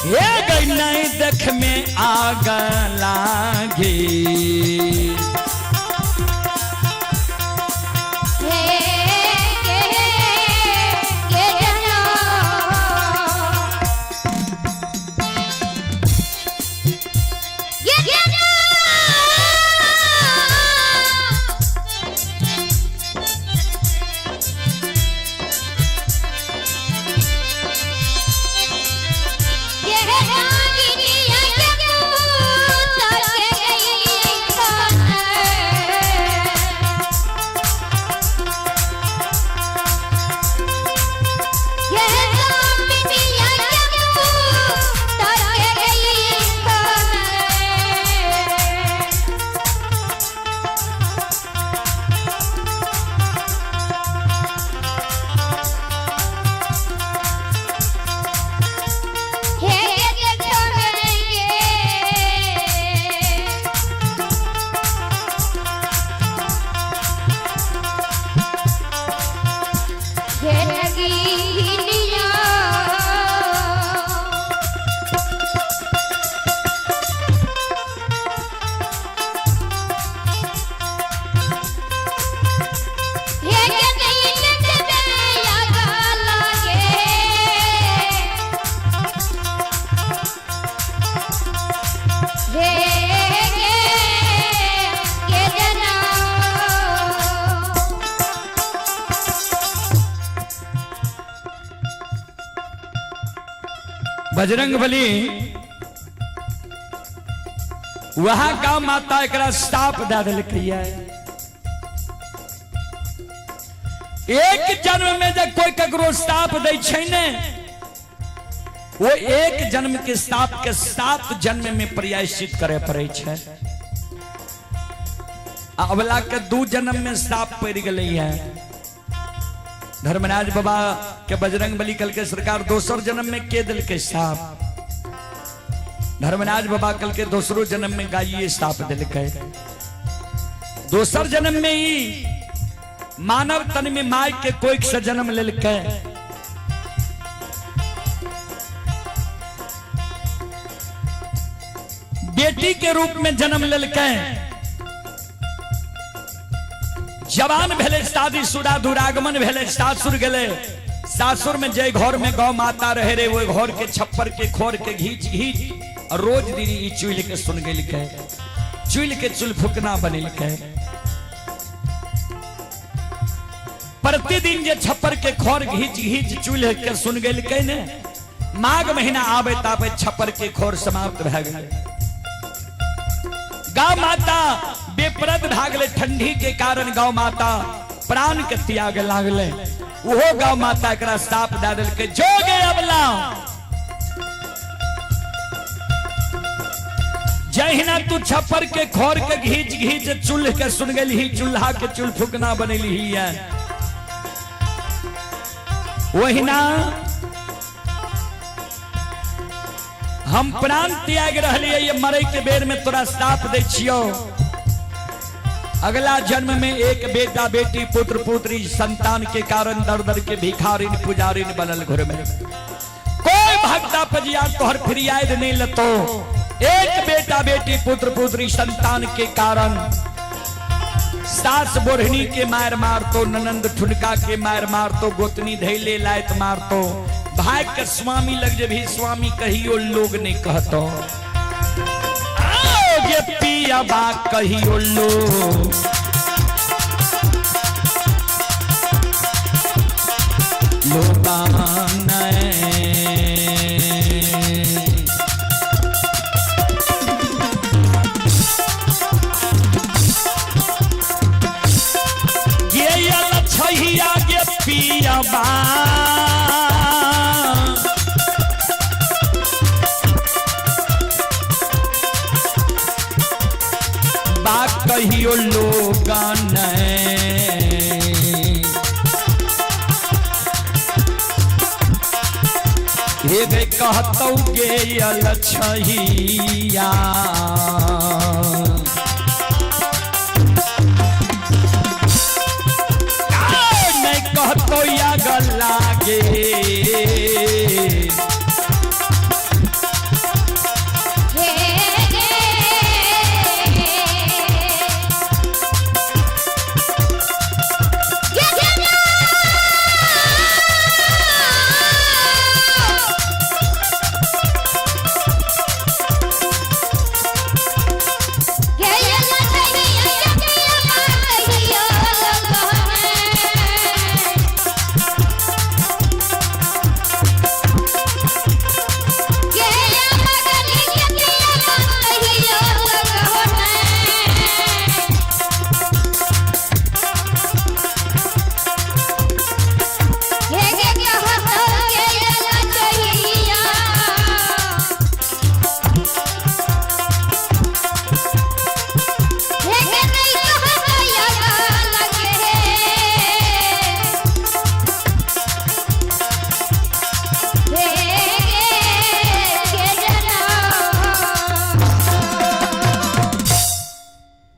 हे गई नहीं देख में आग लागे बजरंग बली वह गौ माता एकरा साप दे दिलकै। एक जन्म में जब कोई ककरो साप दै छै ने, वो एक जन्म के साप के 7 जन्म में प्रायश्चित करे पड़े छै। आ अबला के 2 जन्म में साप पड़ गए है। धर्मराज बाबा के बजरंग बली कल के सरकार दोसर जन्म में के दिल के साप। धर्मराज बाबा कल के दोसरो जन्म में गाइये साप दिल के। दोसर जन्म में ही मानव तन में my के कोई से जन्म लेलकै। बेटी के रूप में जन्म लेलकै। जवान भेले, शादीशुदा, दुरागमन भेले, सासुर गेले। सासुर में जे घर में गौ माता रहे रे, वो घर के छप्पर के खोर के घींच घींच और रोज दीदी ई चुल के सुन गेलकै, चुल के चुल फुकना बनेलकै। प्रतिदिन जे छप्पर के खोर घींच घींच चूल्ह के सुन गेलकै ने, माघ महीना आबे ताबे छप्पर के खोर समाप्त भए गेलै। गौ माता बेपरद भागले, ठंडी के कारण गौ माता प्राण के त्याग लागले। ओहो गौ माता एकरा साप दए देलकै, जो गे अबला जहिना तू छप्पर के खोर के घींच घींच चूल्ह के सुन गेलही, चूल्हा के चूल फुकना बनेलही है, वहिना हम प्राण त्याग रहलियै ये मरे के बेर में तोरा साप दै छियौ। अगला जन्म में एक बेटा बेटी पुत्र पुत्री संतान के कारण दर दर के भिखारिन पुजारिन बनल घर में। कोई भक्ता पजिया तोहर फरियाद नहीं लतो। एक बेटा बेटी पुत्र पुत्री संतान के कारण सास बोढ़नी के मार मारतो, ननंद ठुनका के मार मारतो, गोतनी धैले लायत मारतो, भाई के स्वामी लग जे भी स्वामी कहियो लोग नहीं कहतो। आओ गे पिया बा कहियो लोग लोगान। गे छहिया गे पिया बा बा कहियो लोगान। हे गे कहतौ गे अलछहिया नहीं कहतौ या गला गे।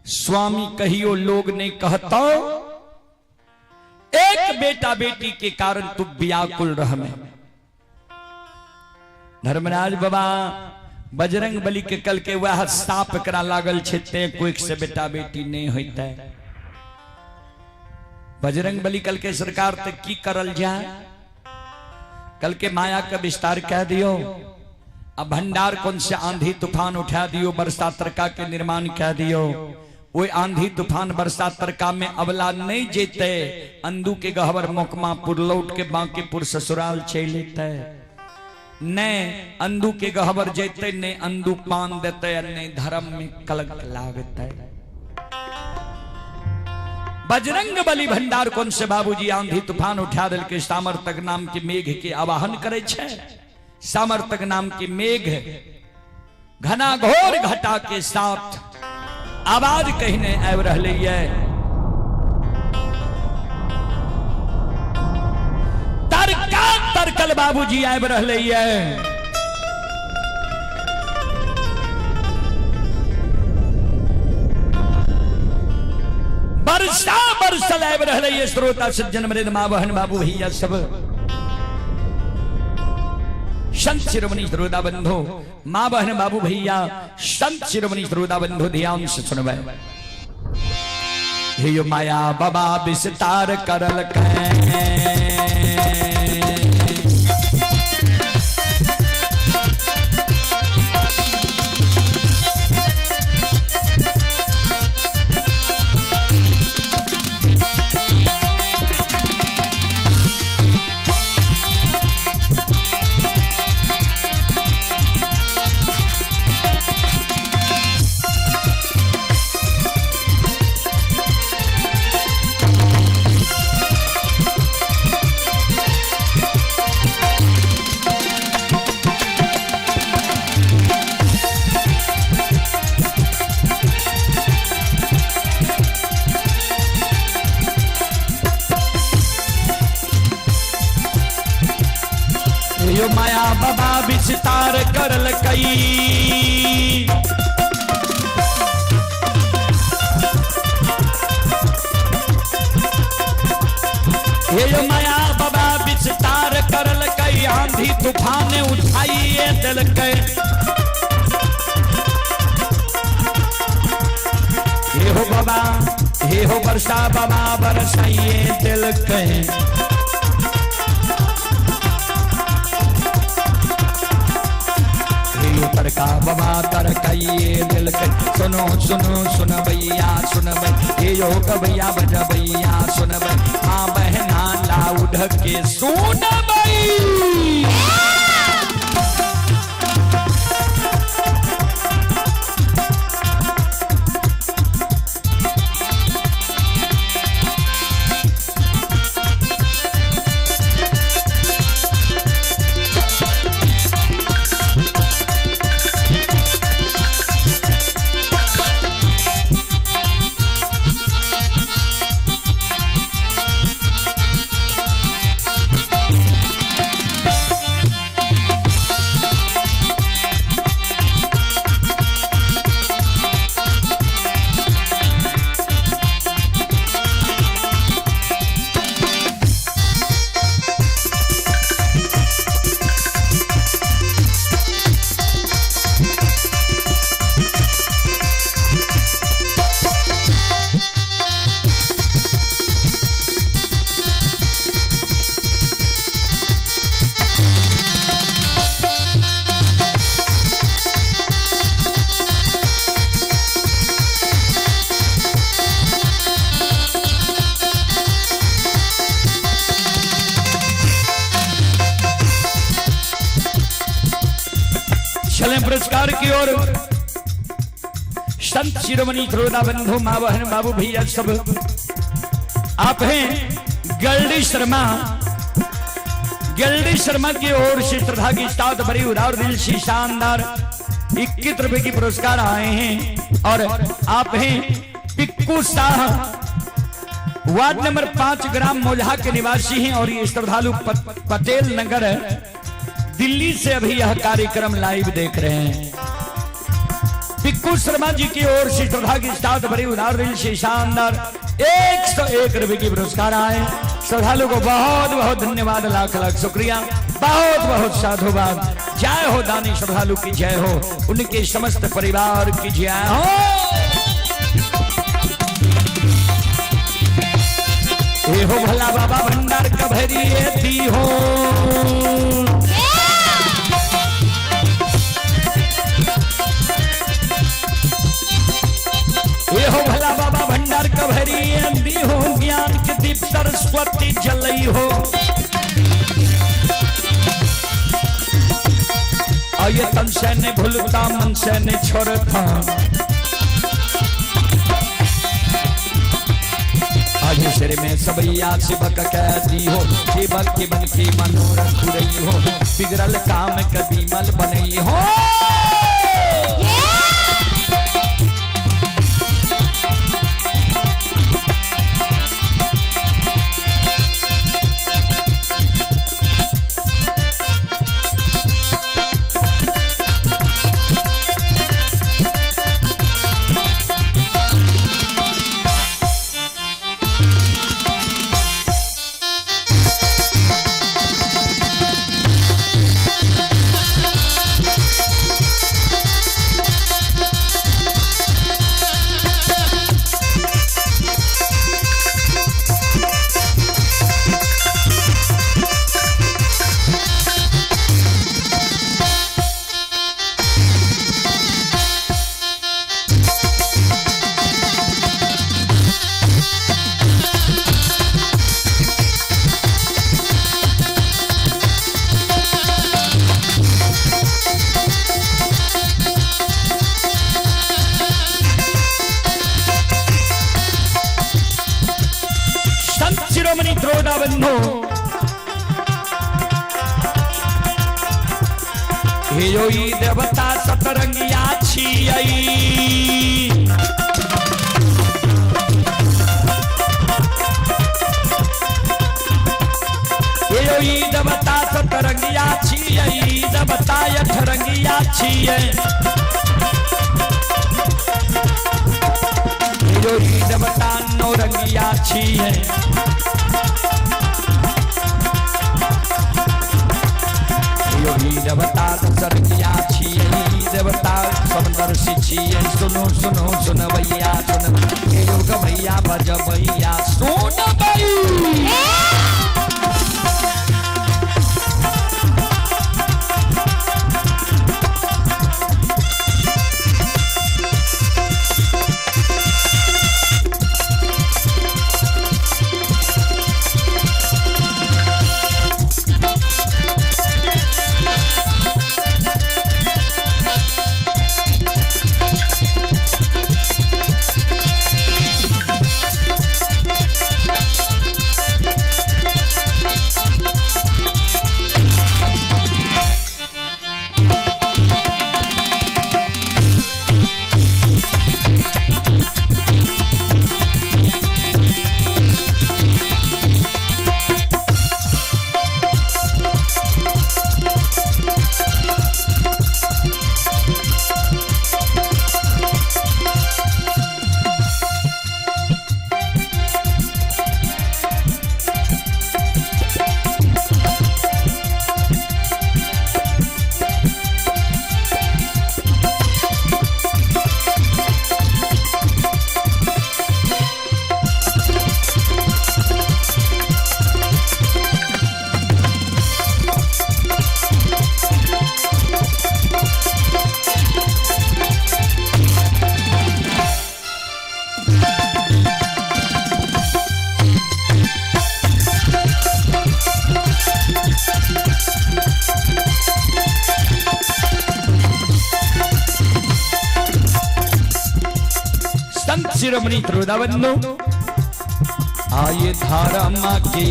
स्वामी कहियो लोग नहीं कहता। एक बेटा बेटी के कारण तू व्याकुल रह में। धर्मराज बाबा बजरंग बली के कल के वह साप करा लागल छे ते कोई से बेटा बेटी नहीं होता। बजरंग बली कल के सरकार ते की करल जाए, कल के माया का विस्तार कह दियो, अब भंडार कौन से आंधी तूफान उठा दियो, बरसात तरका के निर्माण कह दियो। वो आंधी तूफान बरसात तरका में अबला नहीं जेते, अंदू के गहवर मोकमापुर लौट के बांकीपुर ससुराल चल लेते। नहि अंदू के गहबर जैतै, नहि अंदू पान देतै, आ नहि धर्म में कलंक लागतै। बजरंग बली भंडार कौन से बाबूजी आंधी तूफान उठा दिल के सामर्थक नाम के मेघ के आवाहन करे छे। सामर्थक नाम के मेघ घना घोर घटा के साथ आवाज कहने आबि रहले ये। तरका तरकल बाबूजी आबि रहले ये। वर्षा बरसल आबि रहले ये। श्रोता सज्जन मृद माँ बहन बाबू भैया सब संत शिरोमणि श्रोता बंधु माँ बहन बाबू भैया संत शिरोमणि श्रोता बंधु ध्यान से सुनबै। हे माया बाबा विस्तार करल यो माया बाबा विस्तार करल कई। हे माया बाबा विस्तार करल कई, आंधी तूफान उठाइए दिलकै। हे हो बाबा, हे हो वर्षा बाबा बरसाइए दिलकै। तरका बाबा तरकाइए दिलकै। सुनो सुनो सुनबैया सुनबै, हे यो गबैया बजबैया सुनबै, माँ बहना लाउड के सुनबै। चलें पुरस्कार की ओर। संत शिरोमणि श्रोता बंधु माँ बहन बाबू भैया सब आप हैं गल्डी शर्मा। गल्डी शर्मा की ओर से श्रद्धा की साथ भरी उदार दिल से शानदार 21 रुपए की पुरस्कार आए हैं। और आप हैं पिक्कू शाह, वार्ड नंबर 5 ग्राम मोजहा के निवासी हैं और ये श्रद्धालु पटेल नगर दिल्ली से अभी यह कार्यक्रम लाइव देख रहे हैं। पिक्कू शर्मा जी की ओर से श्रद्धा की साथ भरी उदार दिल से शानदार 101 रुपए की पुरस्कार आए। श्रद्धालु को बहुत बहुत धन्यवाद, लाख लाख शुक्रिया, बहुत बहुत साधुवाद। जय हो दानी श्रद्धालु की जय हो, उनके समस्त परिवार की जय हो। हे हो भला बाबा भंडार कभरिए दी हो। हे हो भला बाबा भंडार कभरिए दी हो, ज्ञान के दीप सरस्वती जलई हो। आये तन से नहीं भूलता मन से नहीं छोड़ता। आये सिर में सबैया शिवक कैदी हो, शिवक की बन की मनोरथ पुरई हो, बिगड़ल काम कभी मल बनई हो। शिरोमणि द्रोणाबंधु हे यो ई देवता सतरंगिया छियै, हे यो ई देवता सतरंगिया छियै, देवता अठरंगिया छियै, हे यो ई देवता नौरंगिया छियै। देवता दशरंगिया छियै, देवता समदर्शी छियै। सुनो सुनो सुनबैया सुन, हे यो गबैया बजबैया सुनबै। शिरोमणि त्रुदाबंधु आये धर्म की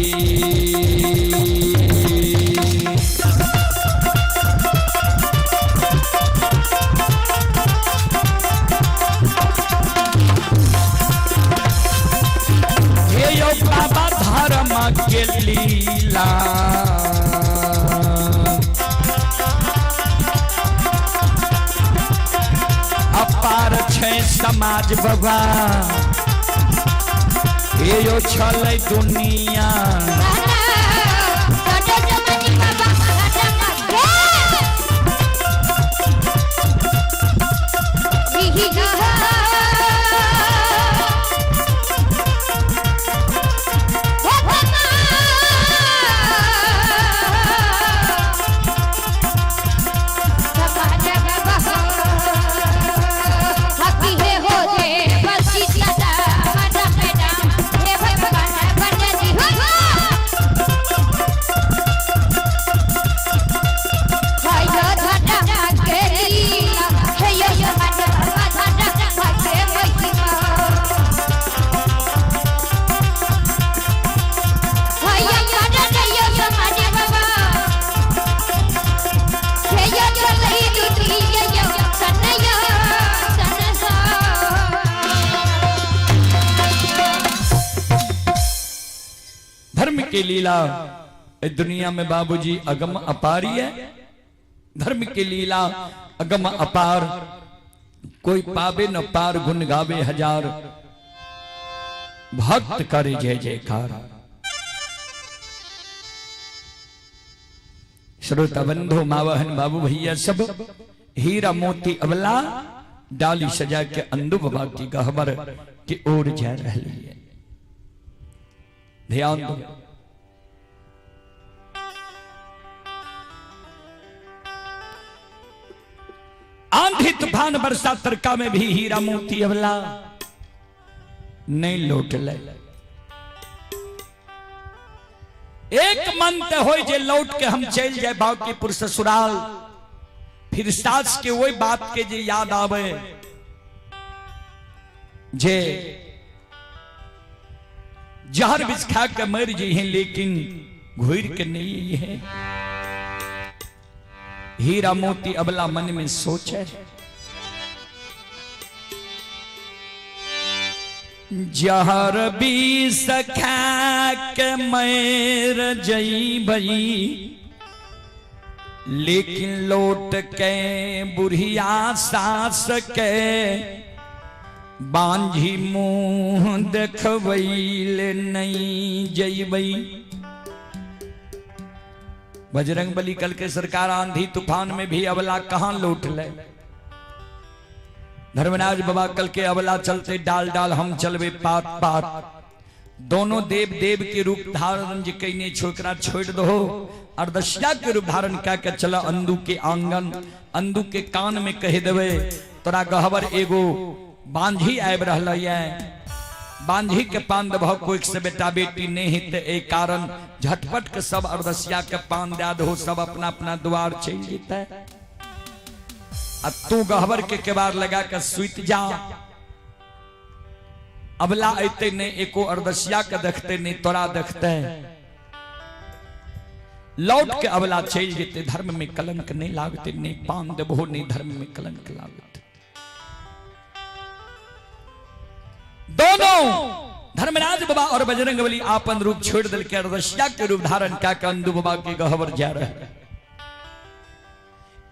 हे यो बाबा धर्म के लीला, अपार छै समाज बाबा, हे यो छलै दुनिया। हो। के लीला दुनिया में बाबूजी अगम अपारी है। धर्म के लीला अगम अपार, कोई पावे न पार, गुण गावे हजार, भक्त करे जय जयकार। श्रोता बंधु मावहन बाबू भैया सब हीरा मोती अबला डाली सजा के अंदू बाबा की गहबर की ओर जा रही है। ध्यान दो। आंधी तूफान बरसात तरका में भी हीरा मोती अबला नहीं लौट ले। एक मन तो हो जे लौट के हम चल जाए बांकीपुर ससुराल, फिर सास के वही बात के जे याद आवे जे जहर विष खा के मर जी हैं, लेकिन घुर के नहीं है। हीरा मोती अबला मन में सोचे, जहर विष खा के मर जईबई, लेकिन लौट के बुढ़िया सास के बांझी मुंह देखबैल नहीं जईबई। बजरंग बली कल के सरकार आंधी तूफान में भी अबला कहां लौट ले। धर्मराज बाबा कल के अबला चलते डाल डाल, हम चलबे पात पात। दोनों देव देव के रूप धारण जे कईने छोकरा छोड़ दो, अर्दशिया के रूप धारण क्या के चला अंदू के आंगन। अंदू के कान में कह देवे तोरा गहबर एगो बांझी आबि रहल है, बांझी के पान देबह कोई से बेटा बेटी नहीं हेतै, एहि कारण झटपट के सब अर्दशिया के पान दए दहो, सब अपना अपना द्वार चलि जेतै। आ तू गहबर के केबाड़ लगा के सुति जा। अबला अयतै नहीं, एको अर्दशिया के देखते नहीं, तोरा देखते। लौट के अबला चलि जेतै, धर्म में कलंक नहीं लागते, नहीं पान देबहो, नहीं धर्म में कलंक लागते। दोनों धर्मराज बाबा और बजरंग बली आपन रूप छोड़ दिल के अर्दशिया के रूप धारण क्या के अंदू बाबा के गहबर जा रहे।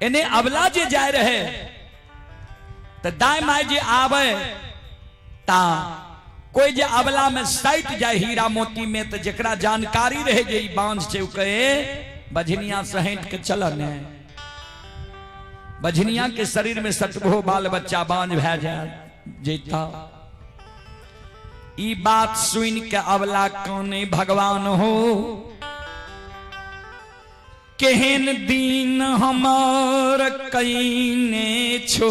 इन्हें अबला जे जा रहे तो दाएं माए जे आवे ता कोई जे अबला में सट जाए हीरा मोती में, तो जकरा जानकारी रहे जे ई बांझ छै, उ कहे बझनिया से हट के चल ने, बझनिया के शरीर में सटबो बाल बच्चा बांझ भए जाए जेता। ई बात सुन के अबला काने भगवान हो, केहन दिन हमार कईने छो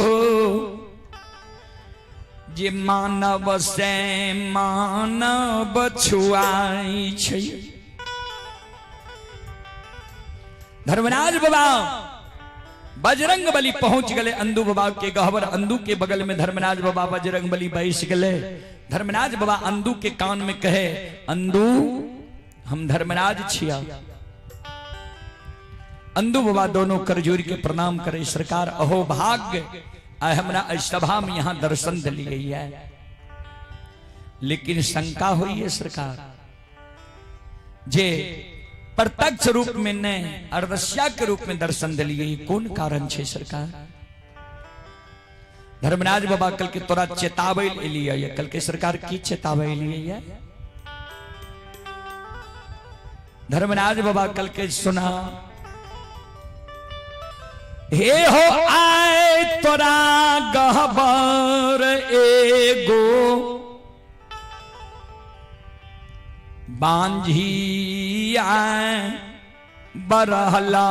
जे मानव से मानव छुआई छै। धर्मराज बाबा बजरंग बली पहुंच गए अंदू बाबा के गहबर। अंदू के बगल में धर्मराज बाबा बजरंग बली बैस गए। धर्मराज बाबा अंदू के कान में कहे, अंदू हम धर्मराज छिया। अंदू बाबा दोनों कर जोड़ के प्रणाम करे, सरकार अहो भाग्य आय हमरा एहि सभा में यहां दर्शन दिली गई है। लेकिन शंका हुई है सरकार जे प्रत्यक्ष रूप में नहीं अर्दशिया के रूप में दर्शन दिली गई, कौन कारण छे सरकार? धर्मराज बाबा कल के तोरा चेतावे एलियै, कल के सरकार की चेतावे एलियै? धर्मराज बाबा कल के सुना, हे हो आए तोरा गहबर एगो बांझी आए बरहला।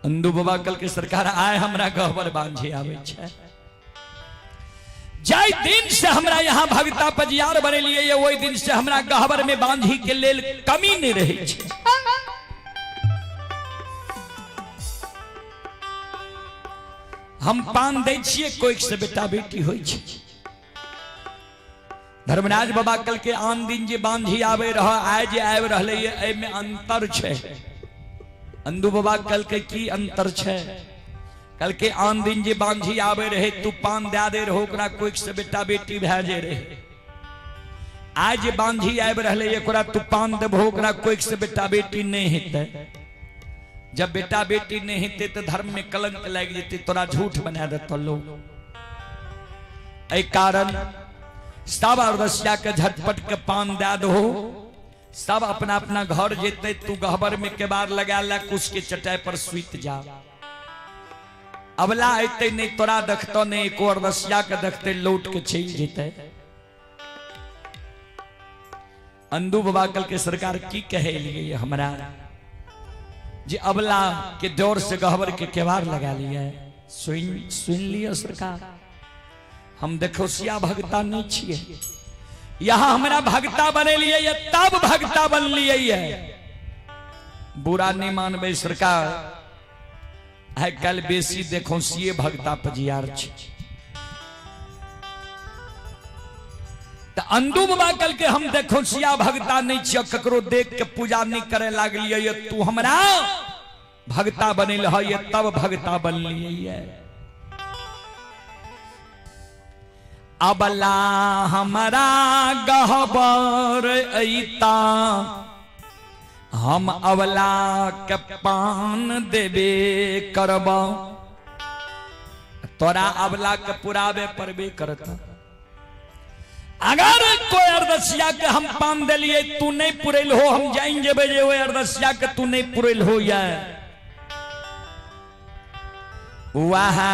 अंदू बाबा कल के सरकार आए हमरा गहबर बांझी आवे छे। जाय दिन से हमरा यहाँ भगता पजियार बनेलिए ये, वही दिन से हमरा गहबर में बांझी के लेल कमी नहीं रहे छे। हम पान दै छियै, कोई से बेटा बेटी होइ छे। धर्मराज बाबा कल के आन दिन जे बांझी आवे रह, आए जे आबि रहलै ये, एहिमे अंतर छे। अंदू बाबा कल के की अंतर छे? कल के आन दिन जे बांझी आवे रहे, तू पान दे दे रहो, ओकरा कोई से बेटा बेटी भए जे रहे। आज बांझी आबि रहलै एकरा तू पान देबहो ओकरा कोइक से बेटा बेटी नहि हेतै। जब बेटा बेटी नहीं हेतै तऽ धर्म में कलंक लागि जेतै, तोरा झूठ बना देतौ लोग। एहि कारण सब अरदसिया के झटपट के पान दए दहो, सब अपना अपना घर जेतै, तू गहबर में केबाड़ लगा ले, कुश के चटाई पर सुति जा। अबला अयतै नहीं तोरा देखतौ नहीं, एको अरदसिया के देखतै लौट के चलि जेतै। अंदू बाबा कल के सरकार की कहे लिए हमरा जे अबला के डर से गहबर के केवाड़ लगा लिया। सुन सुन लियो सरकार, हम देखो सिया भगता नहीं छिए, यहाँ हमरा भगता बने लिए तब भगता बन लिए। बुरा नहीं मानबे सरकार, आइ काल्हि बेसी देखो सिए भगता पजियार छै। तऽ अंदू बाबा कल के हम देखो सिया भगता नहीं छियै, ककरो देख के पूजा नहीं करे लागलियै, तू हमरा भगता बनेल है तब भगता बनलियै। अबला हमरा गहबर अइता, हम अबला के पान देबे करब, तोरा अबला के पुराबे परबे करत। अगर कोई अरदसिया के हम पान देलिए तू नहीं पुरेल हो, हम जान जेबे जे ओहि अरदसिया के तू नहीं पुरेल हो। या वहाँ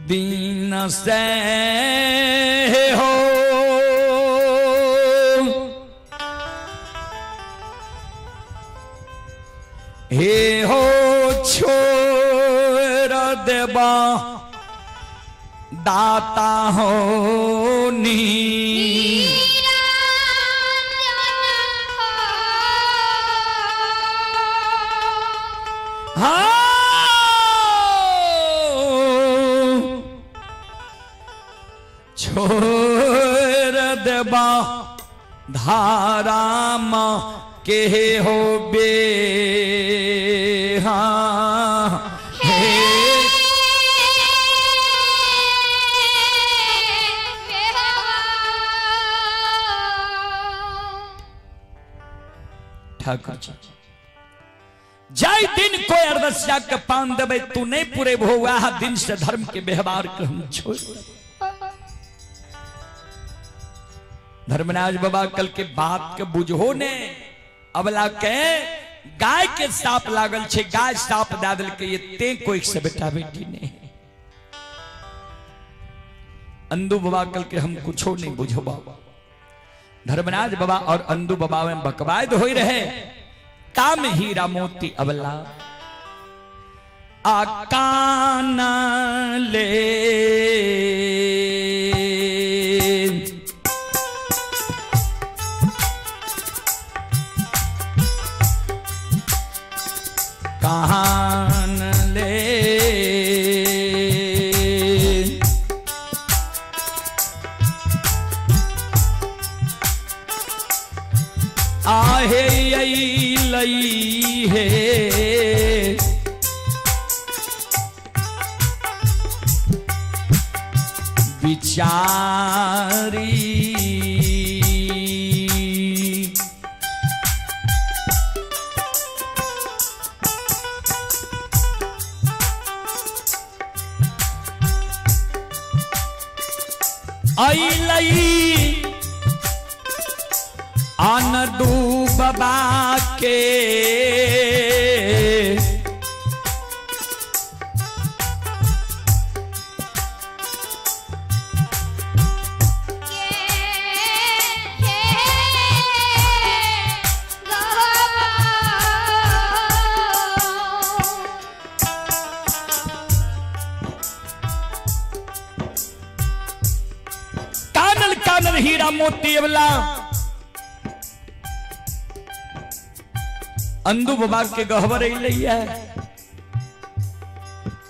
दिन से हो हे हो छोड़ देबा दाता हो नी। हाँ छोड़ देबा धारा माँ के हो बे हाँ हे। ठाकुर जी जाय दिन कोई अरदसिया के पान देबे तू नहीं पूरे भो, वह दिन से धर्म के व्यवहार के हम छोड़। धर्मराज बाबा कल के बात के बुझो ने, अबला के गाय के साप लागल छे, गाय साप दे दिल के ये ते कोई से बेटा बेटी नहीं। अंदू बाबा कल के हम कुछो नहीं बुझबा। धर्मराज बाबा और अंदू बाबा में बकवायद हो रहे, काम हीरा मोती अबला आकान ले कहान ले आहे लई हे विचारी अइलई अन डूबबा के कानल कानल हीरा मोती वाला अंदू बाबा के गहवर अइलै है।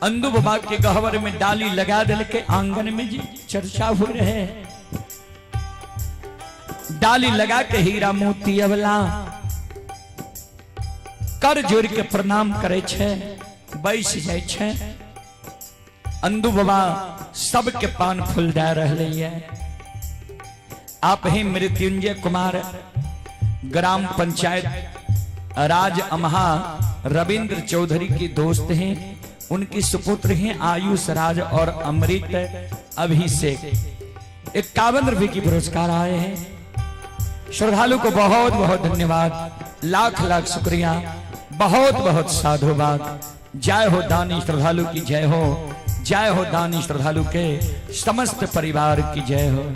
अंदू बाबा के गहवर में डाली लगा दिल के आंगन में जी चर्चा हो रहे हैं। डाली लगा के हीरा मोती अवला कर जोड़ के प्रणाम करे छे, बैस जाय छे। अंदू बाबा सबके पान फूल दे रहे है। आप ही मृत्युंजय कुमार, ग्राम पंचायत राज अमहा रविंद्र चौधरी के दोस्त हैं, उनके सुपुत्र हैं आयुष राज और अमृत अभिषेक। 51 रुपए की पुरस्कार आए हैं। श्रद्धालु को बहुत बहुत धन्यवाद, लाख लाख शुक्रिया, बहुत बहुत साधुवाद। जय हो दानी श्रद्धालु की जय हो, जय हो दानी श्रद्धालु के समस्त परिवार की जय हो।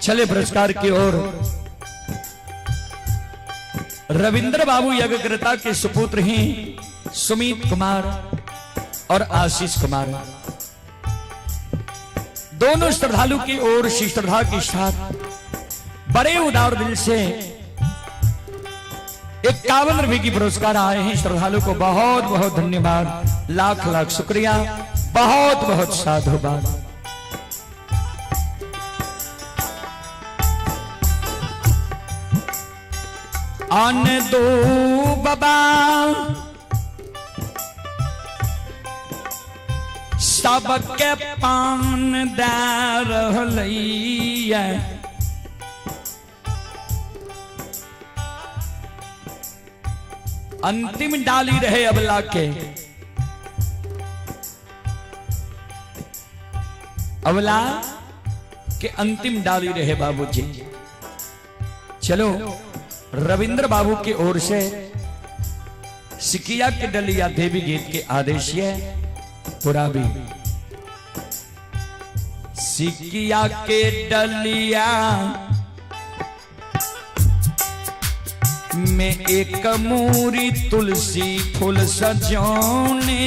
चले पुरस्कार की ओर। रविंद्र बाबू यज्ञकर्ता के सुपुत्र हैं सुमित कुमार और आशीष कुमार। दोनों श्रद्धालु की ओर से श्रद्धा के साथ बड़े उदार दिल से 51 रुपए की पुरस्कार आए हैं। श्रद्धालु को बहुत बहुत धन्यवाद, लाख लाख शुक्रिया, बहुत बहुत साधुवाद। अन दो बाबा सबके पान दे रहलैया, अंतिम डाली रहे अबला के, अबला के अंतिम डाली रहे बाबूजी। चलो रविंद्र बाबू की ओर से सिकिया के डलिया देवी गीत के आदेश है पुराबी। सिकिया के डलिया में एक मूरी तुलसी फूल सजौने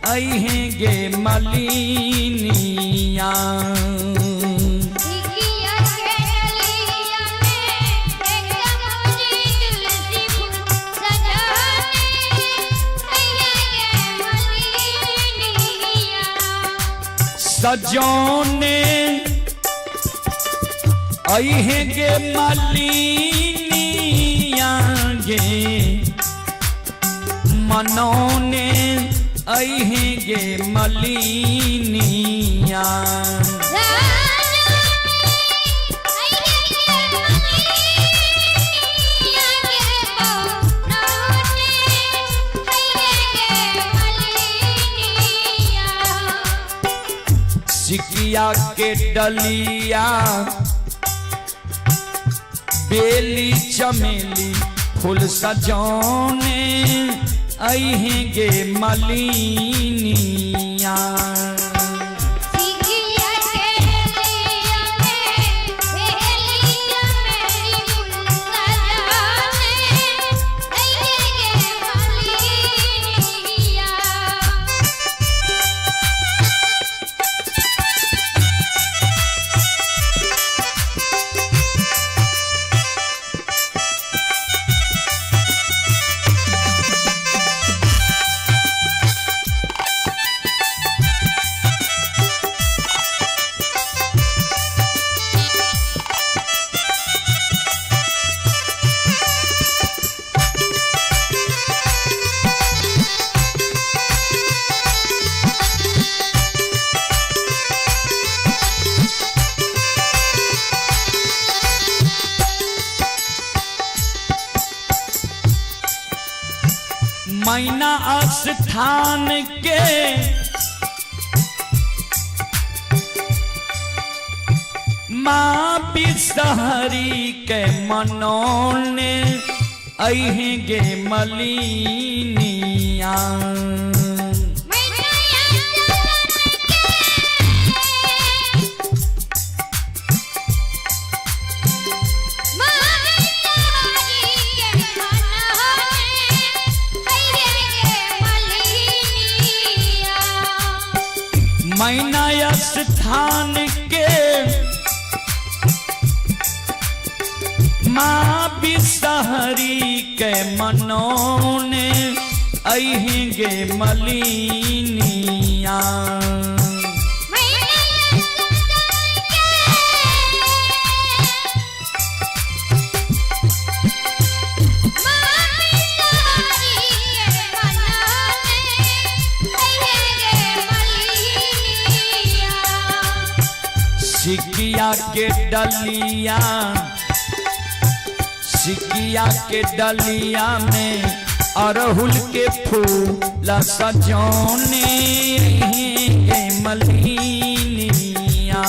अहेंगे मलिनिया। सिकिया के डलिया में एक मूरी तुलसी फूल सजाने अहेंगे मलिनिया। सजौने अहेंगे मलिनिया गे, मनौने अहेंगे मलिनिया। सिकिया के डलिया बेली चमेली फूल सजौने अहेंगे मलिनिया। सिकिया के डलिया में बेली चमेली फूल सजाने अहेंगे मलिनिया। मैना स्थान के माँ बिसहरी के मनोने अहे गे मलिनिया। मैना स्थान के माँ बिसहरी के मनोने अहे गे मलिनिया। सिकिया के डलिया, सिकिया के डलिया में अरहुल के फूल सजौने गे मलिनिया।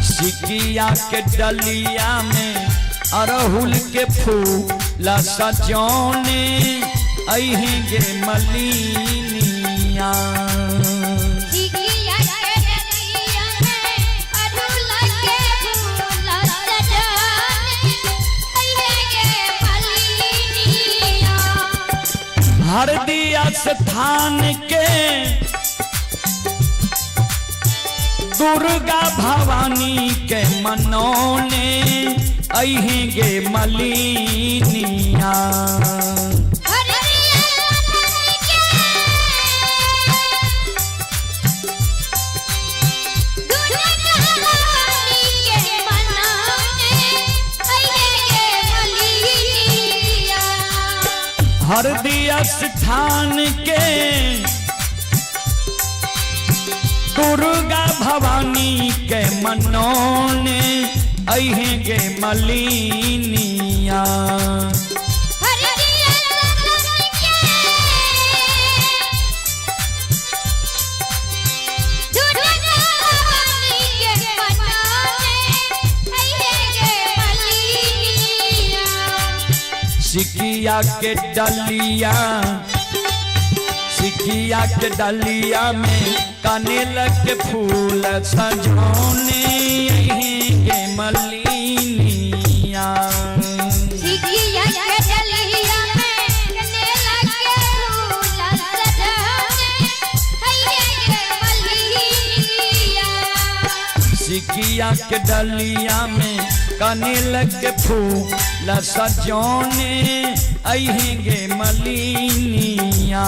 सिकिया के डलिया में अरहुल के फूल सजौने अहे गे मलिनिया। हरदिया स्थान के दुर्गा भवानी के मनोने अहे गे मलिनिया। हरदिया स्थान के दुर्गा भवानी के मनोने अहे गे मलिनिया। सिकिया के डलिया, सिकिया के डलिया में कनेल के फूल सजौने गे मलिनिया। सिकिया के डलिया में कनेल के फूल सजौने गे मलिनिया। सिकिया के डलिया में कनेल के फूल सजौने अहे गे मलिनिया।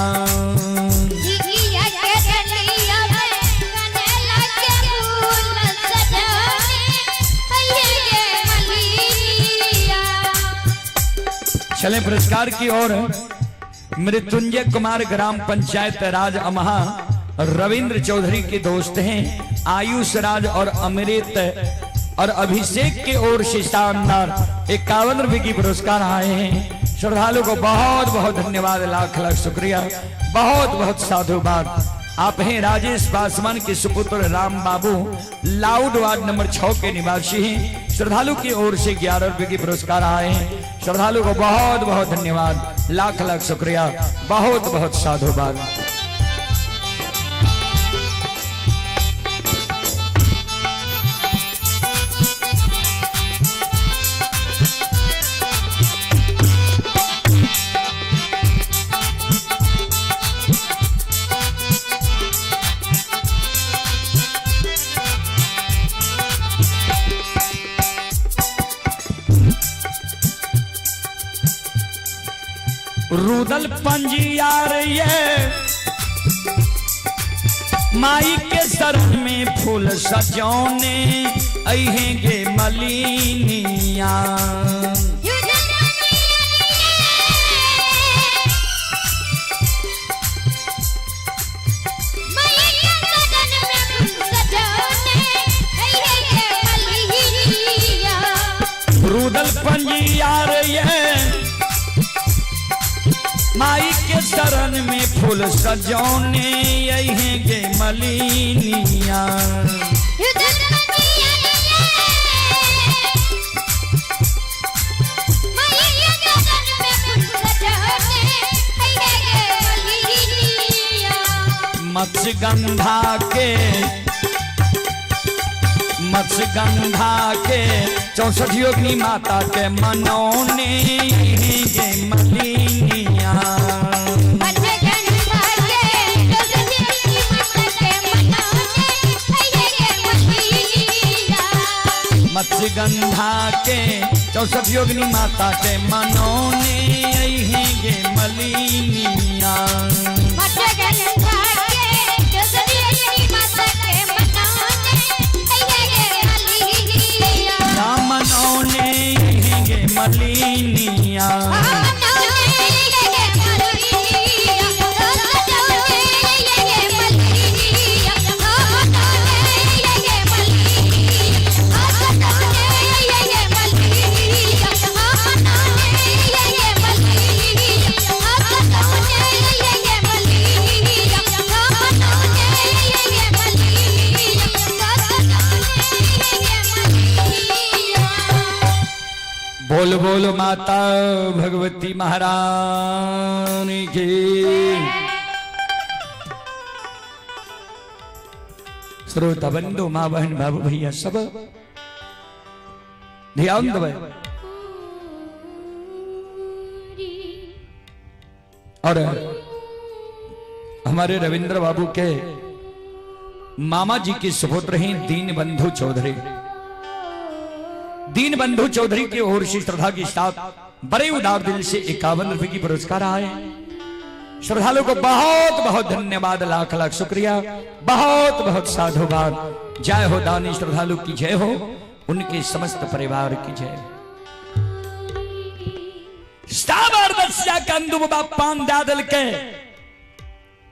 सिकिया के डलिया में कनेल के फूल सजौने अहे गे मलिनिया। चले पुरस्कार की ओर। मृत्युंजय कुमार ग्राम पंचायत राज अमहा रविंद्र चौधरी के दोस्त हैं। आयुष राज और अमृत और अभिषेक के ओर से शानदार 51 रुपए की पुरस्कार आए हैं। श्रद्धालु को बहुत बहुत धन्यवाद, लाख लाख शुक्रिया, बहुत बहुत साधुवाद। आप हैं राजेश पासवान के सुपुत्र राम बाबू, लाउड वार्ड नंबर 6 के निवासी हैं। श्रद्धालु की ओर से 11 रुपए की पुरस्कार आए हैं। श्रद्धालु को बहुत बहुत धन्यवाद, लाख लाख शुक्रिया, बहुत बहुत साधुवाद। रुदल पंजियार ये माई के शरण में फूल सजौने अहे गे मलिनिया। मैया करैये माई के शरण में फूल सजौने यही गे मलिनिया। मत्स्यगंधा के मत्स्यगंधा के 64 योगिनी माता के मनौने गे मलिनिया। मत्स्यगंधा के 64 योगिनी माता के मनौने गे मलिनिया। मनौने गे मलिनिया। बोल बोल माता भगवती महारानी की। श्रोता बंधु माँ बहन बाबू भैया सब ध्यान दबे। और हमारे रविंद्र बाबू के मामा जी के सुपुत्र हैं दीन बंधु चौधरी। दीन बंधु चौधरी की ओर से श्रद्धा के साथ बड़े उदार दिल से 51 रुपए की पुरस्कार आए। श्रद्धालु को बहुत बहुत धन्यवाद, लाख लाख शुक्रिया, बहुत बहुत साधुवाद। जय हो दानी श्रद्धालु की जय हो, उनके समस्त परिवार की जय। साबर दस्या कंदु बाबा पान दादल के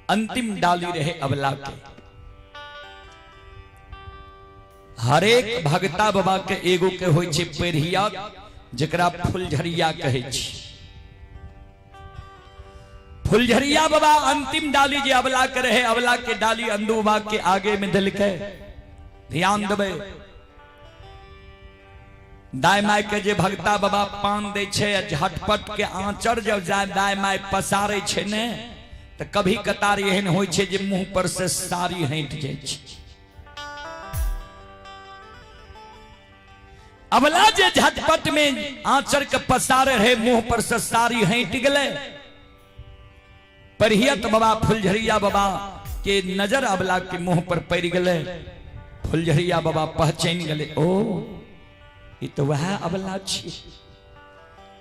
अंतिम डाली रहे अबला के। हरेक भगता बाबा के एगो के होय छै पेरिया, जकरा फुलझरिया कहै छै। फुलझरिया बाबा अंतिम डाली जे अबला के रहे, अबला के डाली अंदू बाबा के आगे में देलकै। ध्यान देबै, दाय my के जे भगता बाबा पान दै छै, झटपट के आंचर जब जाय दाय my पसारै छै ने, त कभी कतार एहन होय छै जे मुंह पर से साड़ी हटि जाइ छै। अबला जे झटपट में आंचर के पसारे रहे, मुंह पर से साड़ी हटि गेलै। परिहियत बाबा फुलझरिया बाबा के नजर अबला के मुंह पर पड़ि गेलै। फुलझरिया बाबा पहचानि गेलै, ओ ई तो वएह अबला छी।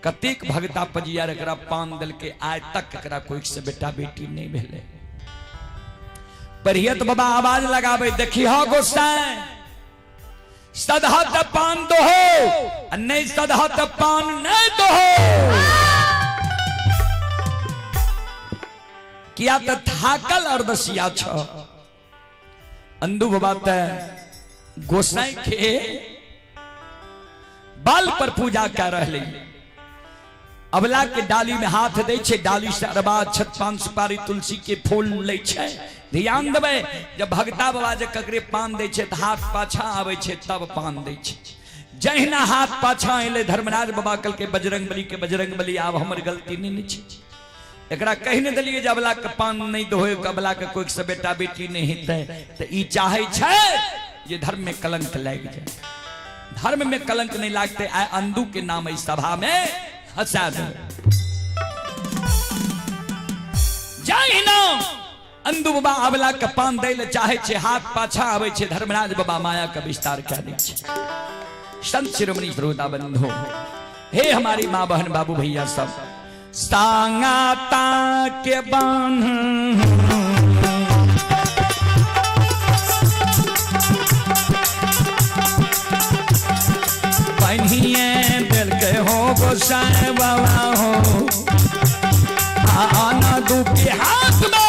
कतेक भगता पजियार एकरा पान देलकै, आइ तक एकरा कोई से बेटा बेटी नहीं भेलै। परिहियत बाबा आवाज लगाबै, देखी हो गोसाई, सदह त पान दोहो, आ नहीं सदह त पान नहीं दोहो। किया त थाकल अरदसिया छ। अंदू बाबा त गोसाई के बाल पर पूजा कर रहले। अबला के डाली में हाथ दै छै, डाली से अरबा छत पान सुपारी तुलसी के फूल लै छै। ध्यान देबै, जब भगता बाबा जे ककरे पान दै छै त हाथ पाछा आबै छै तब पान दै छै। जहिना हाथ पाछा एलै धर्मराज बाबा कहलकै बजरंग बली के बजरंग बली, आब हमर गलती नहीं छै। एकरा कहि नहि देलियै जे अबला के पान नहीं दहो, अबला के कोई से बेटा बेटी नहीं हेतै, त ई चाहै छै जे धर्म में कलंक लागि जाय। धर्म में कलंक नहीं लागते, आइ अंदू के नाम एहि सभा में हंसा दे। जहिना अंदू बाबा अबला के पान दै ले चाहे छै, हाथ पाछा आबै छै, धर्मराज बाबा माया के विस्तार कए दै छै। संत शिरोमणि श्रोता बंधु, हे हमारी माँ बहन बाबू भैया सब, सांगाता के बांध बन्हिए दिल के हो गोसाई बाबा हो, आना दू के हाथ में।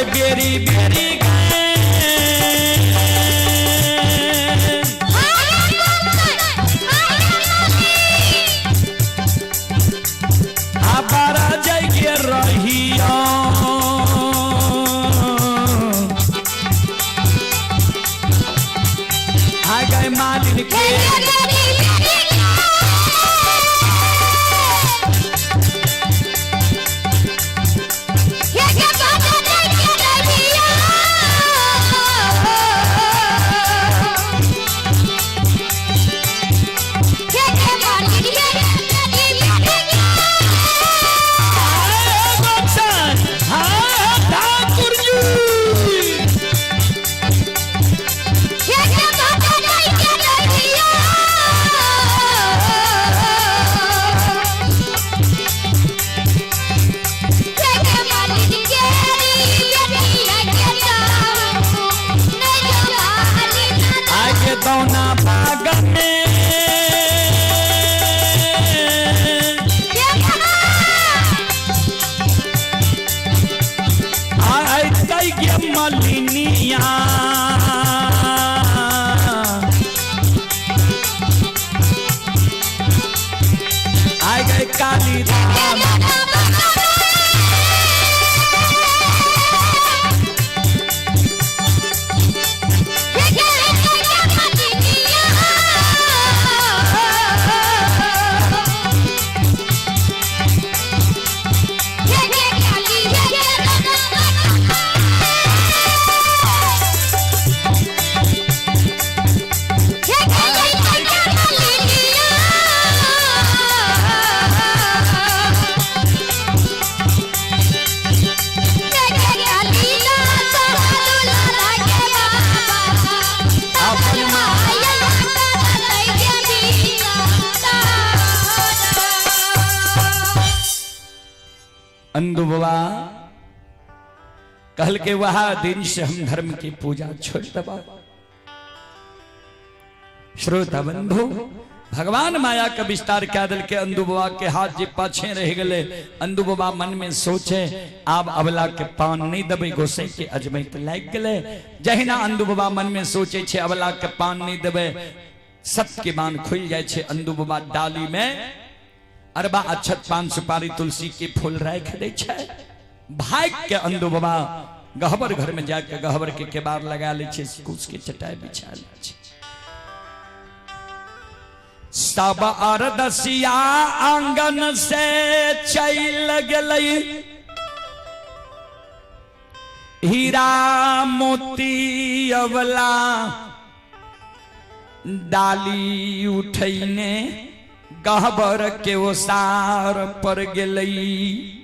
गए बेरी बेरी गए। आबारा जाइए रहिया आ गए मालिन के। ठाकुर जी। आगे दौना बाग में आए गे मलिनिया। आए गए काली धाम। अंदु बाबा कहल के वह दिन से हम धर्म की पूजा छोड़ दबा। श्रोता बंधु, भगवान माया का विस्तार क्या दल के अंदु बाबा के हाथ जे पाछे रह गए। अंदु बाबा मन में सोचे आब अबला के पान नहीं दबे, गोसे के अजमैत लाग गए। जहिना अंदु बाबा मन में सोचे छे अबला के पान नहीं दबे, सत्य के बान खुल जाए छे। अंदु बाबा डाली में अरबा अक्षत पान सुपारी तुलसी के फूल राख दे छे। भाग के अंदु बाबा गहबर घर में जाके गहबर के केबार लगा ले छे, कुछ के चटाई बिछा ले छे। सब अरदसिया आंगन से चल गई, हीरा मोती अवला डाली उठैने गहबर के ओसार पर गेलई।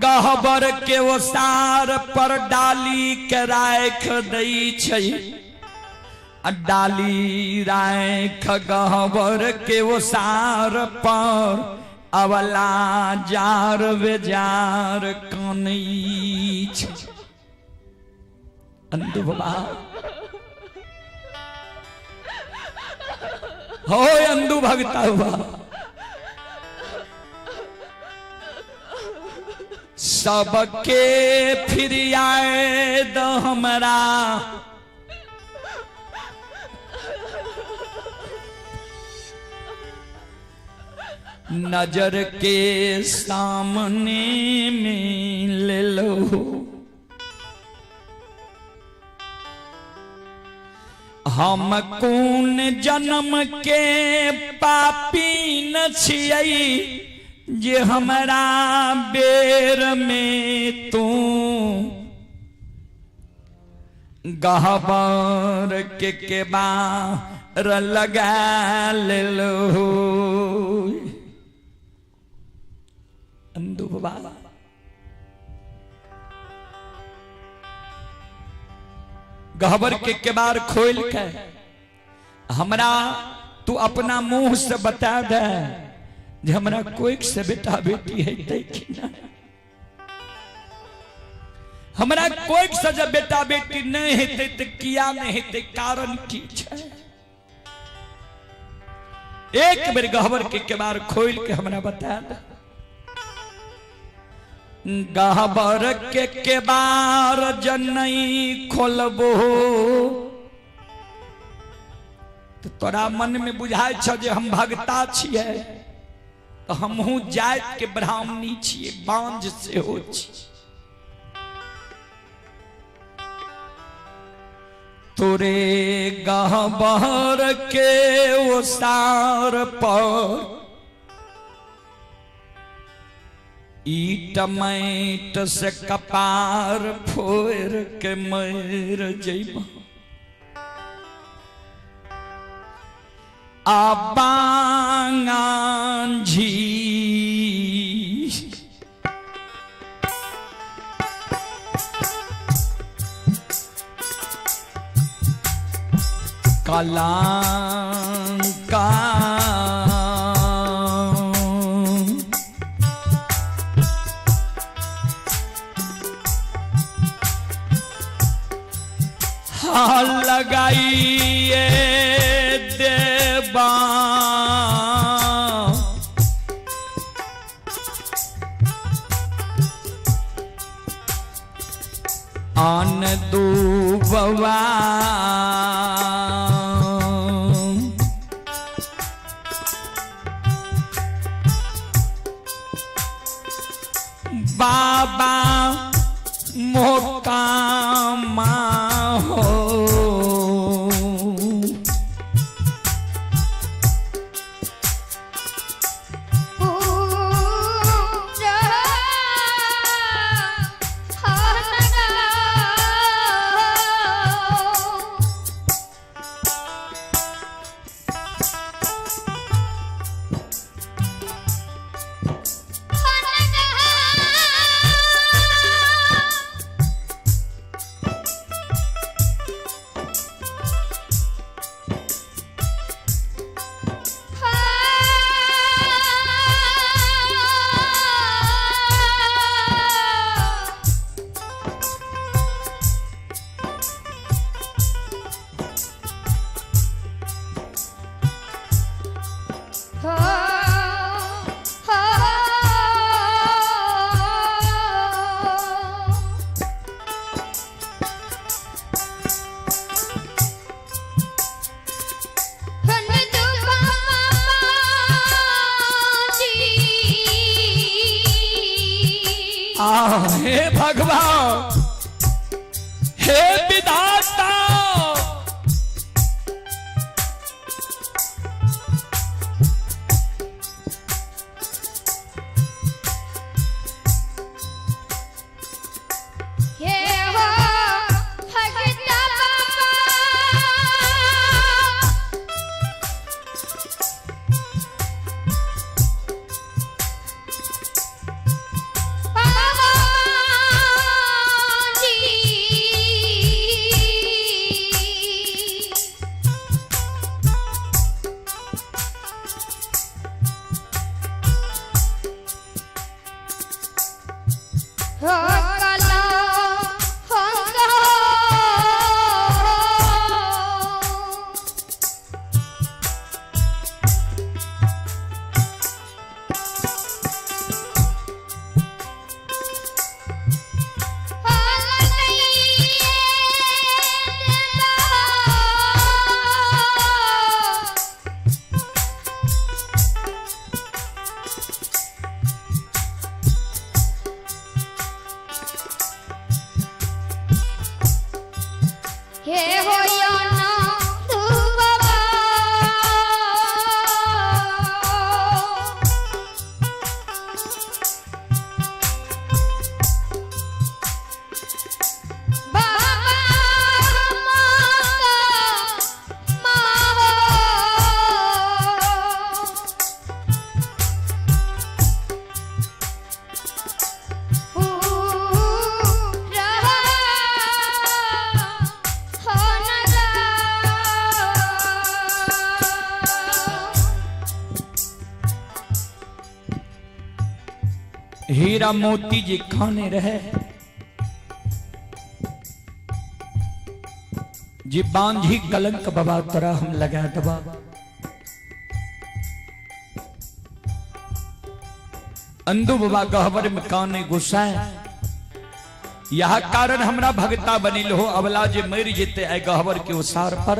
गहबर के ओसार पर डाली के राख दै छै, आ डाली राख गहबर के ओसार पर अवला जार बेजार कनै छै। अंधु बाबा हो, अंधु भगता हुआ सबके फिर आए द हमरा नजर के सामने में ले लो। हम कौन जन्म के पापी न छियै जे हमरा बेर में तू गहबर के केबार लगा लेलो। अंधु बाबा गहबर के केबार खोल के हमरा तू अपना मुंह से बता दे जे हमरा कोई से बेटा बेटी है कि ना। हमरा कोई से जब बेटा बेटी नहीं हेतै त किया नहीं हेतै, कारण की छै? एक बेर गहबर के केबार खोल के हमरा बता दे। गहबर के केबार जनई खोलबो तऽ तोरा मन में बुझाइ छ जे हम भगता छियै, तऽ हमहूँ जाति के ब्राह्मणी छियै, बांझ सेहो छी। तोरे गहबर के ओसार पर ईट मैट से कपार फोड़ के मर जइब। आ बांगांझी कलांका लगाइए देबा। आन दूबवा बाबा मोकामा हो। आ हे भगवान, हे विधाता, हे हो भगता बाबा। बाबा जी। हो कला हो। हे हो ना तू बाबा। बाबा माता माहो। हीरा मोती जी खाने रहे जी बांझी कलंक बाबा तोरा हम लगा दबा। अंदू बाबा गहबर में काने गुस्सा यह कारण हमरा भगता बनिल हो अबला जे मर जेते आइ गहबर के उसार पर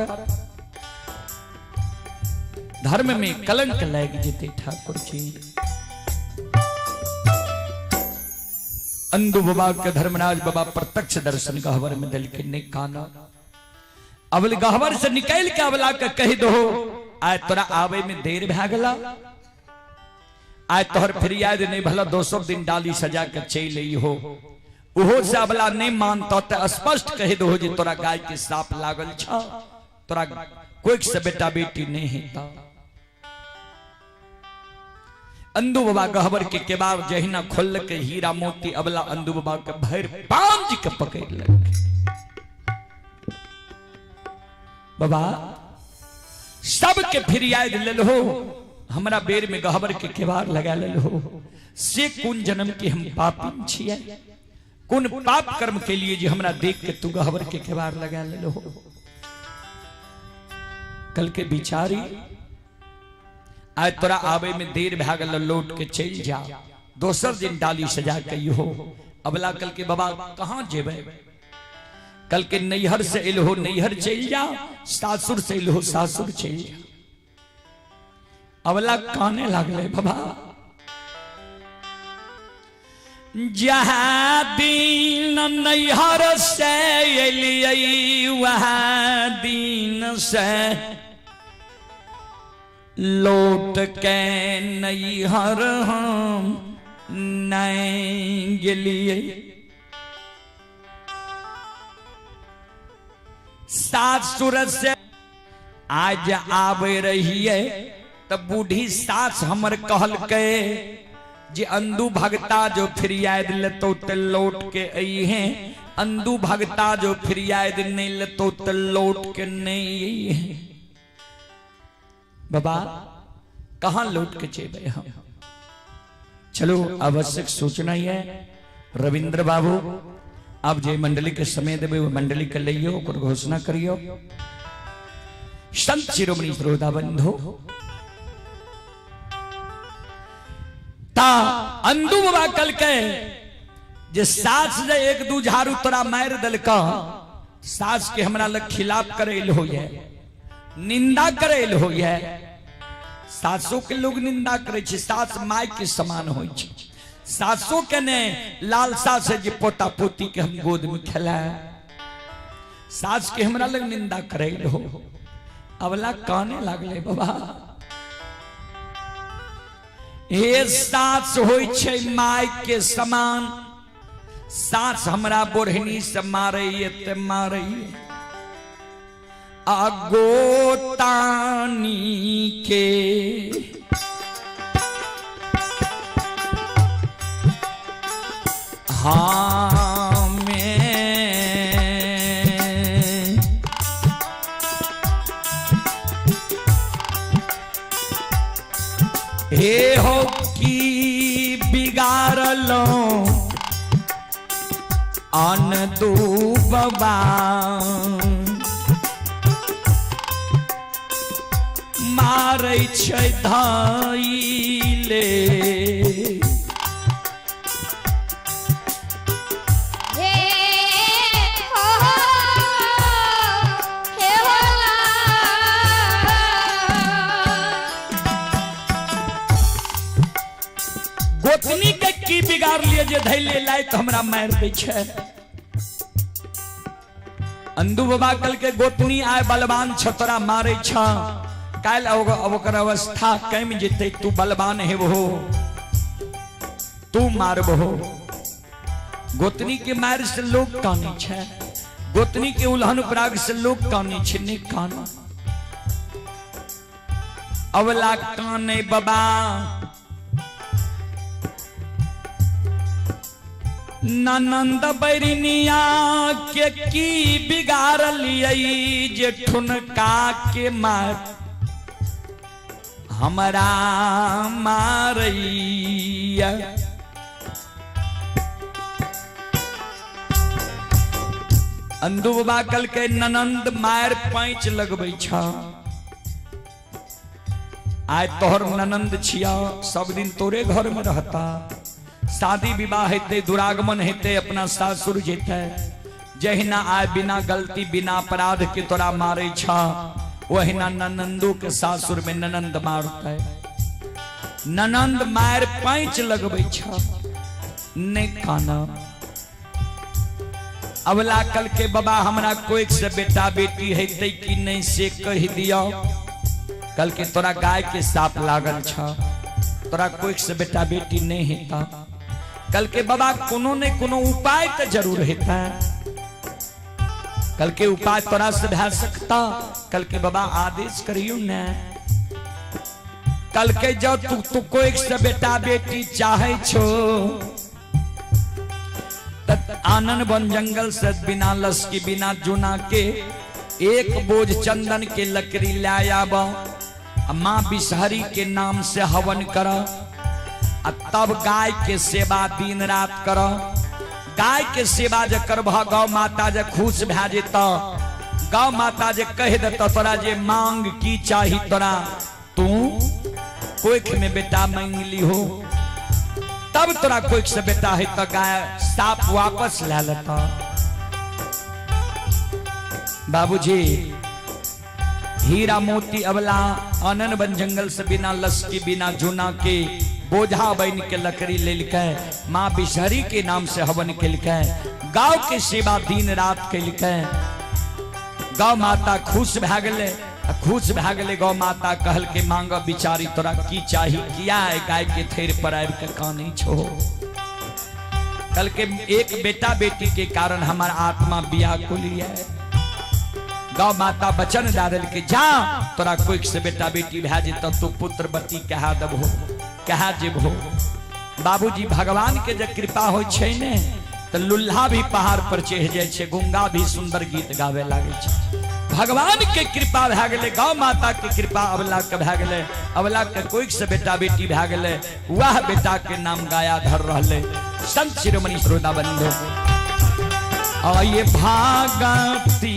धर्म में कलंक लाग जेते। ठाकुर जी, अंदू बाबा के धर्मराज बाबा प्रत्यक्ष दर्शन गहबर में दिलखिन। नहीं काना, अबल गहबर से निकल के अबला के कह दो, आय तोरा आवे में देर भए गेला, आय तोहर फरियाद नहीं भला, दोसर दिन डाली सजा के चल आई हो। ओहो से अबला नहीं मानता तो स्पष्ट कह दो जे तोरा गाय के साप लागल छ, तोरा कोई से बेटा बेटी नहीं हेता। अंदू बाबा गहबर के केबाब जहिना खोल के हीरा मोती अबला अंदू बाबा के भर पांज के पकड़ ले। बाबा, सबके फिरियाद लेल हो, हमरा बेर में गहबर के केबार लगा लेल हो, से कोन जन्म के हम पापी छियै, कोन पाप कर्म के लिए जे हमरा देख के तू गहबर के केबार लगा लेल हो? कल के बिचारी, आय तोरा आवे में देर भए गेल, लौट के चल जा, दोसर दिन डाली सजा के हो। अबला कल के बाबा, कहाँ जेबै? कल के नैहर से एल हो नैहर चल जा, सासुर से एल हो सासुर चल जा। अबला काने लागले, बाबा, जहाँ दिन नैहर से एलियै वहाँ दिन से लौट के नैहर हम नहीं गेलियै। सासुर से आज आबे रहिए त बूढ़ी सास हमर कहलकै जे अंदू भगता जो फिरियाद लेतो त लौट के अइहे, अंदू भगता जो फिरियाद नहीं लेतो त लौट के नहीं अइहे। बाबा, कहाँ लौट के जेबै हम? चलो, आवश्यक सूचना ही है। रविंद्र बाबू, आप जे मंडली के समय देबै वो मंडली के लइयो, ओकर घोषणा करियो। संत शिरोमणि श्रोता बंधु, ता अंदू बाबा कल के जे सास जे एक दू झाड़ू तोरा मार दिलक, सास के हमरा लग खिलाफ करे होइए, निंदा करे होइए। सासो के लोग निंदा करे छै, सास माय के समान होइ छै। सासो के ने लालसा से जे पोता पोती के हम गोद में खेलाए, सास के हमरा लग निंदा करे हो। अबला काने लागले, बाबा, हे सास होइ छै my के समान, सास हमरा बोढ़नी से मारैये ते मारैये, आ गोतानी के हाँ में हे हो की बिगाड़लो अन दू बाबा, मारै छै धैले। हे हो हे होला। गोतनी के की बिगाड़ लिए जे धैले लाय तो हमरा मार दै छै? अंदू बाबा कल के गोतनी आय बलवान छतरा मारे छ, काल्हि ओकर अवस्था कम जेतै, तू बलवान हेबहो, तू मारबहो। गोतनी के मार से लोग कानै छै, गोतनी के उल्हन उपराग से लोग कानै छै, नहि कान। अवला कानै, बाबा, ननंद बैरनिया के की बिगाड़लियै जे ठुनका के मार हमरा मारैया? अंदू बाबा कल के ननंद मार पैंच लगबै छ, आइ तोहर ननंद छिया, सब दिन तोरे घर में रहता। शादी विवाह हेतै, दुरागमन हेतै, अपना सासुर जेतै, जहिना आय बिना गलती बिना अपराध के तोरा मारे छ, ओहिना ननंदो के सासुर में ननंद मारतै। ननंद मार पैंच लगबै छ, नहीं काना। अबला कल के बाबा हमरा कोई से बेटा बेटी हेतै कि नहीं से कह दियो। कल के तोरा गाय के साप लागल छ, तोरा कोई से बेटा बेटी नहीं हेता। कल के बाबा कोनो ने कोनो उपाय तो जरूर हेता, कल के उपाय तोरा से भा सकता। कल के बाबा आदेश करियो ने। कल के जब तू कोई से बेटा बेटी चाहे छो, आनंद वन जंगल से बिना लस की बिना जुना के एक बोझ चंदन के लकड़ी ले आब, माँ विषहरी के नाम से हवन कर, तब गाय के सेवा दिन रात कर। गाय के सेवा जे करबह, गौ माता जे खुश भए जेत, गौ माता जे कह देत तोरा जे मांग की चाही तोरा, तू कोख में बेटा मांग ली हो, तब तोरा कोख से बेटा है तो गाय साप वापस ले लेता। बाबूजी हीरा मोती अबला आनंद वन जंगल से बिना लस की बिना जुना के बोझा बन के लकड़ी लेलकै, माँ विषहरी के नाम से हवन केलकै, गाँव के सेवा दिन रात केलकै। गौ माता खुश भए गेलै, खुश भए गेलै। गौ माता कहल के मांग बिचारी तोरा की चाही, किया गाय के थेर पर आबि के कानै छो। कल के एक बेटा बेटी के कारण हमार आत्मा व्याकुल है। गौ माता वचन दे देल के जा तोरा कोई से बेटा बेटी भए जेतौ, तू पुत्र बती कहा देबहो, कहा जेबहो। बाबूजी भगवान के जब कृपा हो छै ने तो लुल्हा भी पहाड़ पर चढ़ जाय छै, गुंगा भी सुंदर गीत गावे लागे छै। भगवान के कृपा भए गेलै, गौ माता के कृपा अबला के भए गेलै, अबला के कोई से बेटा बेटी भए गेलै, वह बेटा के नाम गाया धर रहलै। संत शिरोमणि श्रोता बंधु आये भागतिये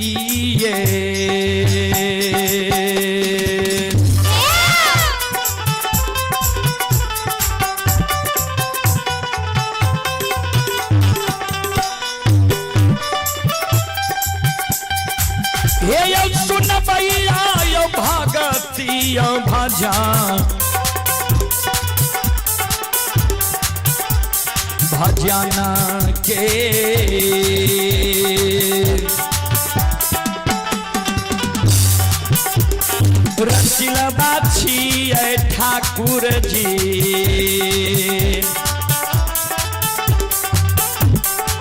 हे यौ सुनबैया यौ भगतिया भजा भजन के रसिलबा छियै ठाकुर जी।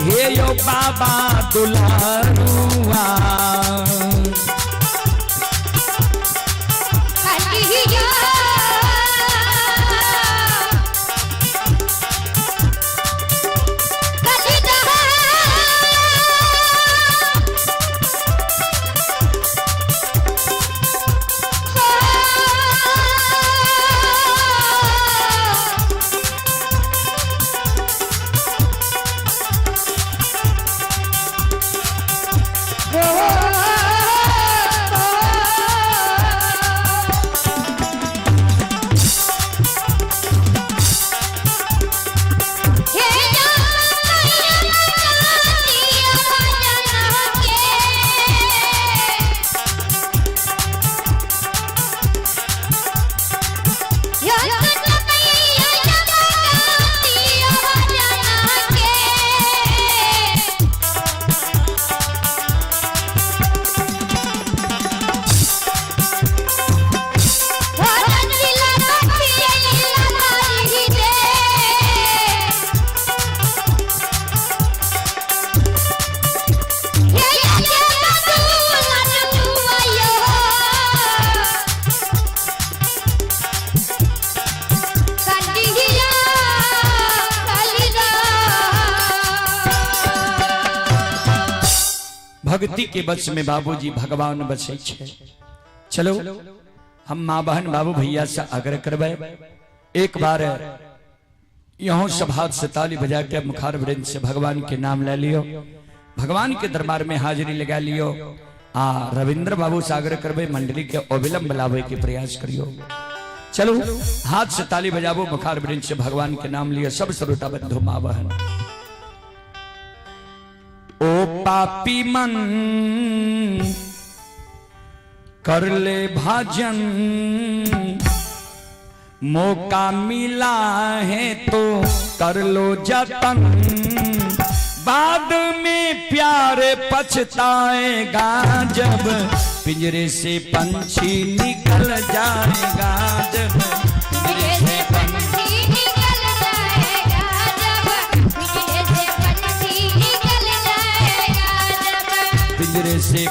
हे यौ बाबा दुलारुआ भक्ति के बस में बाबूजी भगवान बसै छै। चलो हम माँ बहन बाबू भैया से आग्रह करबै एक बार यहाँ सब हाथ से ताली बजा के मुखार वृंद से भगवान के नाम ले लियो, भगवान के दरबार में हाजिरी लगा लियो। आ रविंद्र बाबू से आग्रह करबै मंडली के अविलंब लावे के प्रयास करियो। चलो हाथ से ताली बजाबो, मुखार वृंद से भगवान के नाम लिए सब श्रोता बंधु माँ बहन। ओ पापी मन कर ले भाजन, मौका मिला है तो कर लो जतन, बाद में प्यार पछताएगा जब पिंजरे से पंछी निकल जाएगा, जब पिंजरे से पंछी निकल जाएगा, जब पिंजरे से पंछी निकल जाएगा, जब पिंजरे से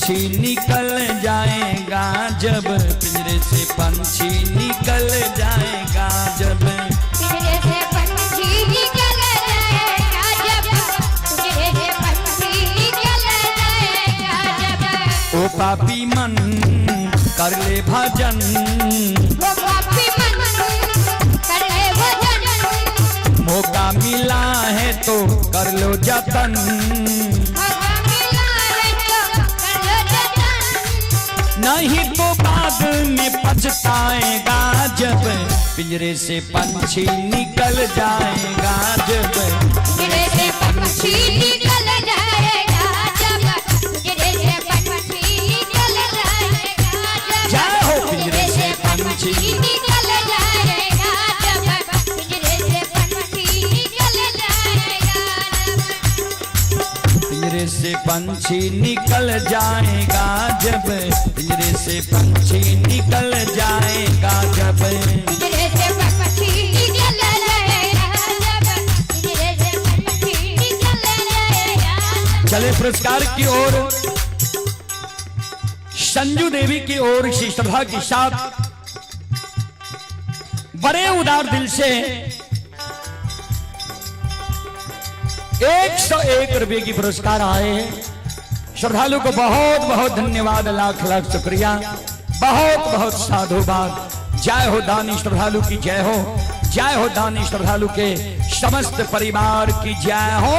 पंछी निकल जाएगा, जब पिंजरे से पंछी निकल जाएगा, जब पिंजरे से पंछी निकल जाएगा, जब पिंजरे से पंछी निकल जाएगा, जब ओ पापी मन कर ले भजन, वो पापी मन कर ले भजन, मौका मिला है तो कर लो जतन, मौका मिला है तो कर लो जतन, नहीं तो बाद में पछताएगा जब पिंजरे से पंछी निकल जाएगा, जब पिंजरे से पंछी निकल जाएगा, जब पिंजरे से पंछी निकल जाएगा, जब जय हो पिंजरे से पंछी निकल जाएगा, जब पिंजरे से पंछी निकल जाएगा, पिंजरे से पंछी निकल जाएगा, जब पिंजरे से पंछी निकल जाएगा, जब पिंजरे से पंछी निकल जाएगा, जब पिंजरे से पंछी निकल जाएगा। चले पुरस्कार की ओर, संजू देवी की ओर से श्रद्धा के साथ बड़े उदार दिल से 101 रुपए की पुरस्कार आए हैं। श्रद्धालु को बहुत बहुत धन्यवाद, लाख लाख शुक्रिया, बहुत बहुत साधुवाद। जय हो दानी श्रद्धालु की जय हो, जय हो दानी श्रद्धालु के समस्त परिवार की जय हो।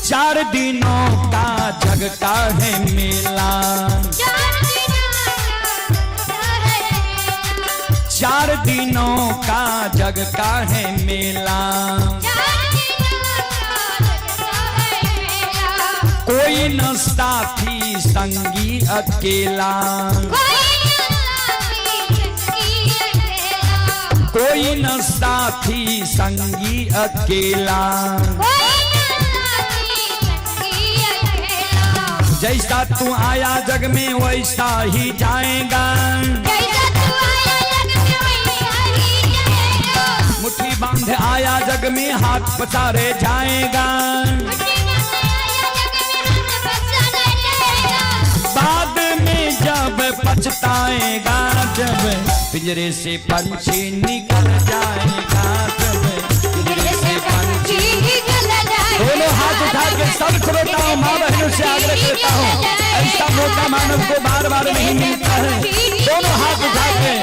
चार दिनों का जग का है मेला, चार दिनों का जग का है मेला, कोई न साथी संगी अकेला, कोई न साथी संगी अकेला, जैसा तू आया जग में वैसा ही जाएगा, मुट्ठी बांध आया जग में हाथ पसारे जाएगा, बाद में जब पछताएगा, जब पिंजरे से पंछी निकल जाएगा, जब पिंजरे से पंछी। दोनों हाथ उठा के सब श्रोताओं माँ बहनों से आग्रह करता हूँ, ऐसा मौका मानव को बार बार नहीं मिलता है। दोनों हाथ उठा के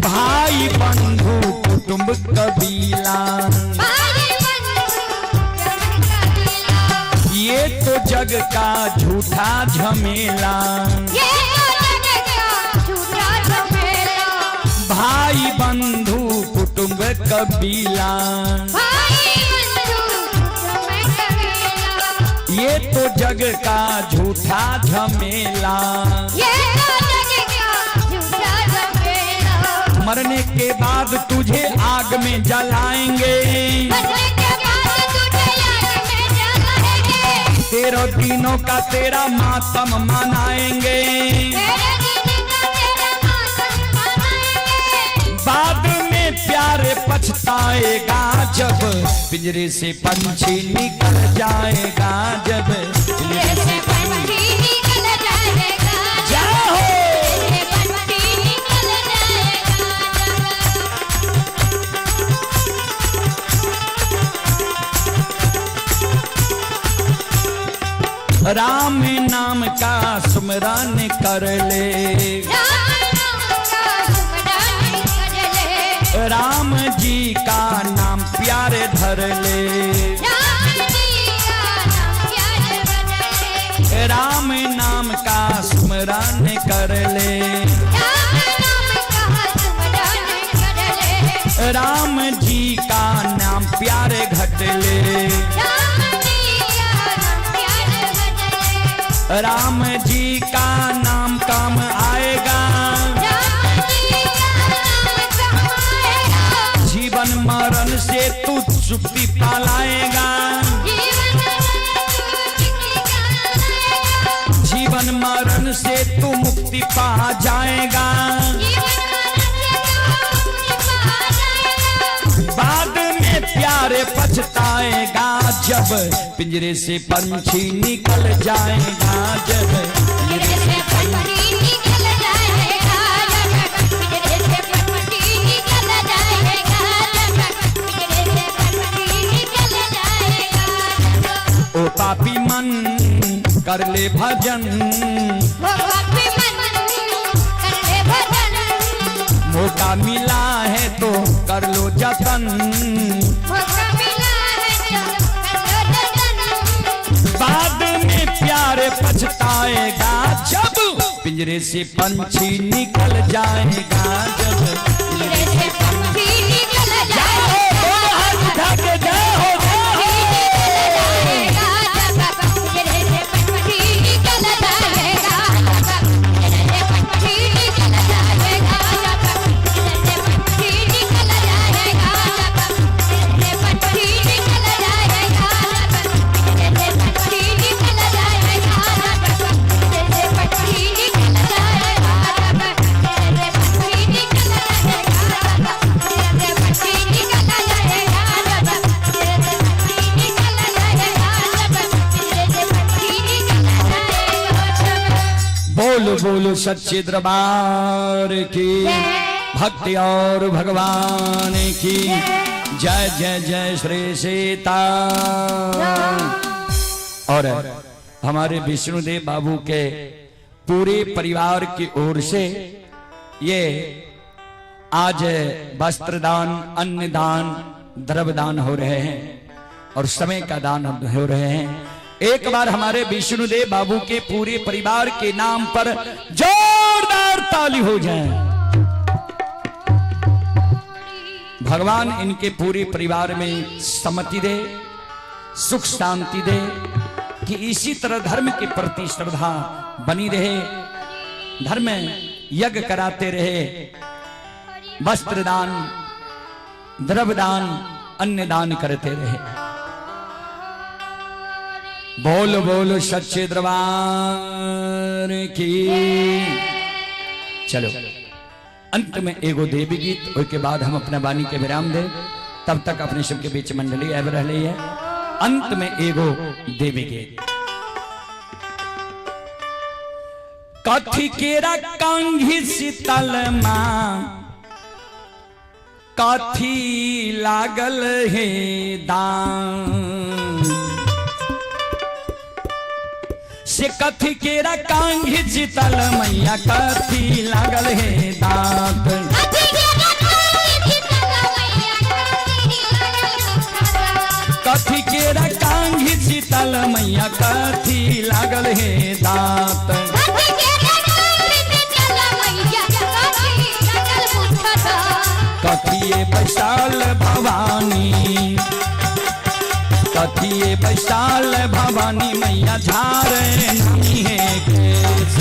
भाई बंधु कुटुंब कबीला, ये तो जग का झूठा झमेला, भाई बंधु कुटुंब कबीला, ये तो जग का झूठा झमेला, मरने के बाद तुझे आग में जलाएंगे, 13 दिनों का तेरा मातम मनाएंगे, बाद में प्यारे पछताएगा जब पिंजरे से पंछी निकल जाएगा जब पिंजरे से पंछी निकल जाएगा। जाओ। पिंजरे से पंछी निकल जाएगा जब। राम नाम का सुमरन कर ले। राम नाम का सुमरन कर ले। राम जी का नाम प्यारे धर ले। राम जी का नाम प्यारे धर ले। राम नाम का सुमरन कर ले। राम नाम का सुमरन कर ले। राम जी का नाम प्यारे घट ले। राम जी का नाम प्यारे घट ले। राम जी का नाम काम आएगा। राम जी का नाम काम आएगा। जीवन मरण से तू चुप्पी पालाएगा। जीवन मरण तू मुक्ति पालाएगा। जीवन मरण से तू मुक्ति पा जाएगा। जीवन मरण से तू मुक्ति पा जाएगा। बाद में प्यारे पछताएगा जब पिंजरे से पंछी निकल जाएगा जब पिंजरे से पंछी निकल जाएगा जब। पिंजरे से पंछी निकल जाएगा जब। पिंजरे से पंछी निकल जाएगा जब। ओ पापी मन कर ले भजन। वो पापी मन कर ले भजन। मौका मिला है तो कर लो जतन। मौका मिला है तो कर लो जतन। बाद में प्यारे पछताएगा जब पिंजरे से पंछी निकल जाएगा जब। पिंजरे से पंछी निकल जाओ, जाएगा। दोनों हाथ उठा के जय हो, जय हो। निकल जाएगा जब। पिंजरे से पंछी निकल जाएगा जब। पिंजरे से पंछी निकल जाएगा जब। पिंजरे से पंछी निकल जाएगा जब। पिंजरे से पंछी निकल जाएगा जब। पिंजरे से पंछी निकल जाएगा जब। पिंजरे से पंछी निकल जाएगा जब। पिंजरे से पंछी निकल जाएगा जब। पिंजरे से पंछी निकल जाएगा जब। पिंजरे से पंछी निकल जाएगा जब। पिंजरे से पंछी निकल जाएगा जब। बोलो बोलो सच्चे दरबार की भक्ति और भगवान की जय जय जय श्री सीता। और हमारे विष्णुदेव बाबू के पूरे परिवार की ओर से ये आज वस्त्रदान, अन्नदान, द्रव्यदान हो रहे हैं और समय का दान हो रहे हैं। एक बार हमारे विष्णुदेव बाबू के पूरे परिवार के नाम पर जोरदार ताली हो जाए। भगवान इनके पूरे परिवार में सम्मति दे, सुख शांति दे कि इसी तरह धर्म के प्रति श्रद्धा बनी रहे, धर्म यज्ञ कराते रहे, वस्त्रदान, द्रव्यदान, अन्नदान करते रहे। बोल बोल सच्चे दरबार की। चलो अंत में एगो देवी गीत, के बाद हम अपना वाणी के विराम दे। तब तक अपने सबके बीच मंडली आब रही है। अंत में एगो देवी गीत। कथी केरा कांघी शीतल माँ, कथी लागल हे दान। से कथी केरा कांघी शीतल मैया, कथी लागल हे दांत। कथी केरा कांघी शीतल मैया, कथी लागल हे दांत। कथिए बैसाल भवानी, कथिए बैसाल भवानी मैया झार नामी है केस।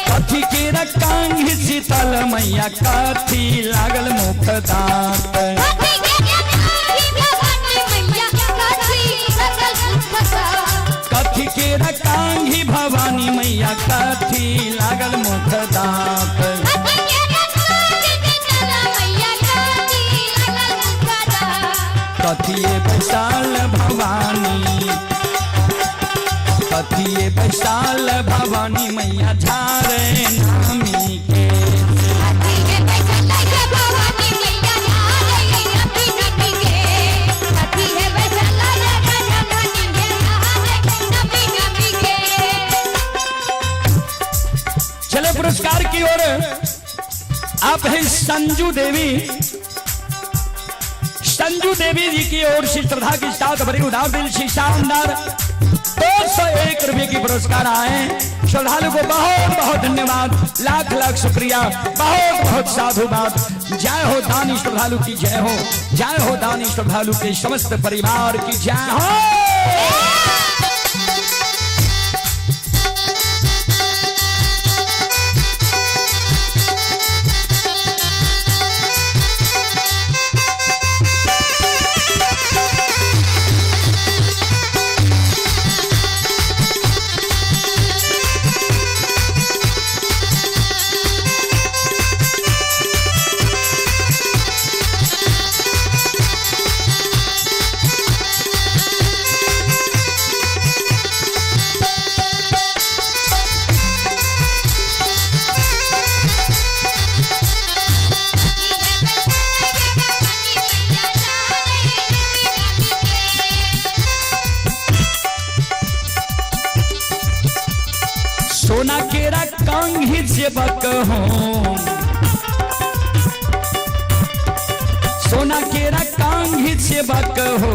कथी केरा कांघी शीतल मैया, कथी लागल मुख दांत। लागल मुख दाँत। कथिए बैसाल भवानी, कथिए बैसाल भवानी मैया झारे नामी के। चले पुरस्कार की ओर। आप हैं संजू देवी, संजू देवी जी की ओर से श्रद्धा के साथ भरी उदार दिल से शानदार 201 रुपए की पुरस्कार आए। श्रद्धालु को बहुत बहुत धन्यवाद, लाख लाख शुक्रिया, बहुत बहुत साधुवाद। जय हो दानी श्रद्धालु की जय हो, जय हो दानी श्रद्धालु के समस्त परिवार की जय हो। सोना केरा कंघी जेबक हो, सोना केरा कंघी जेबक हो,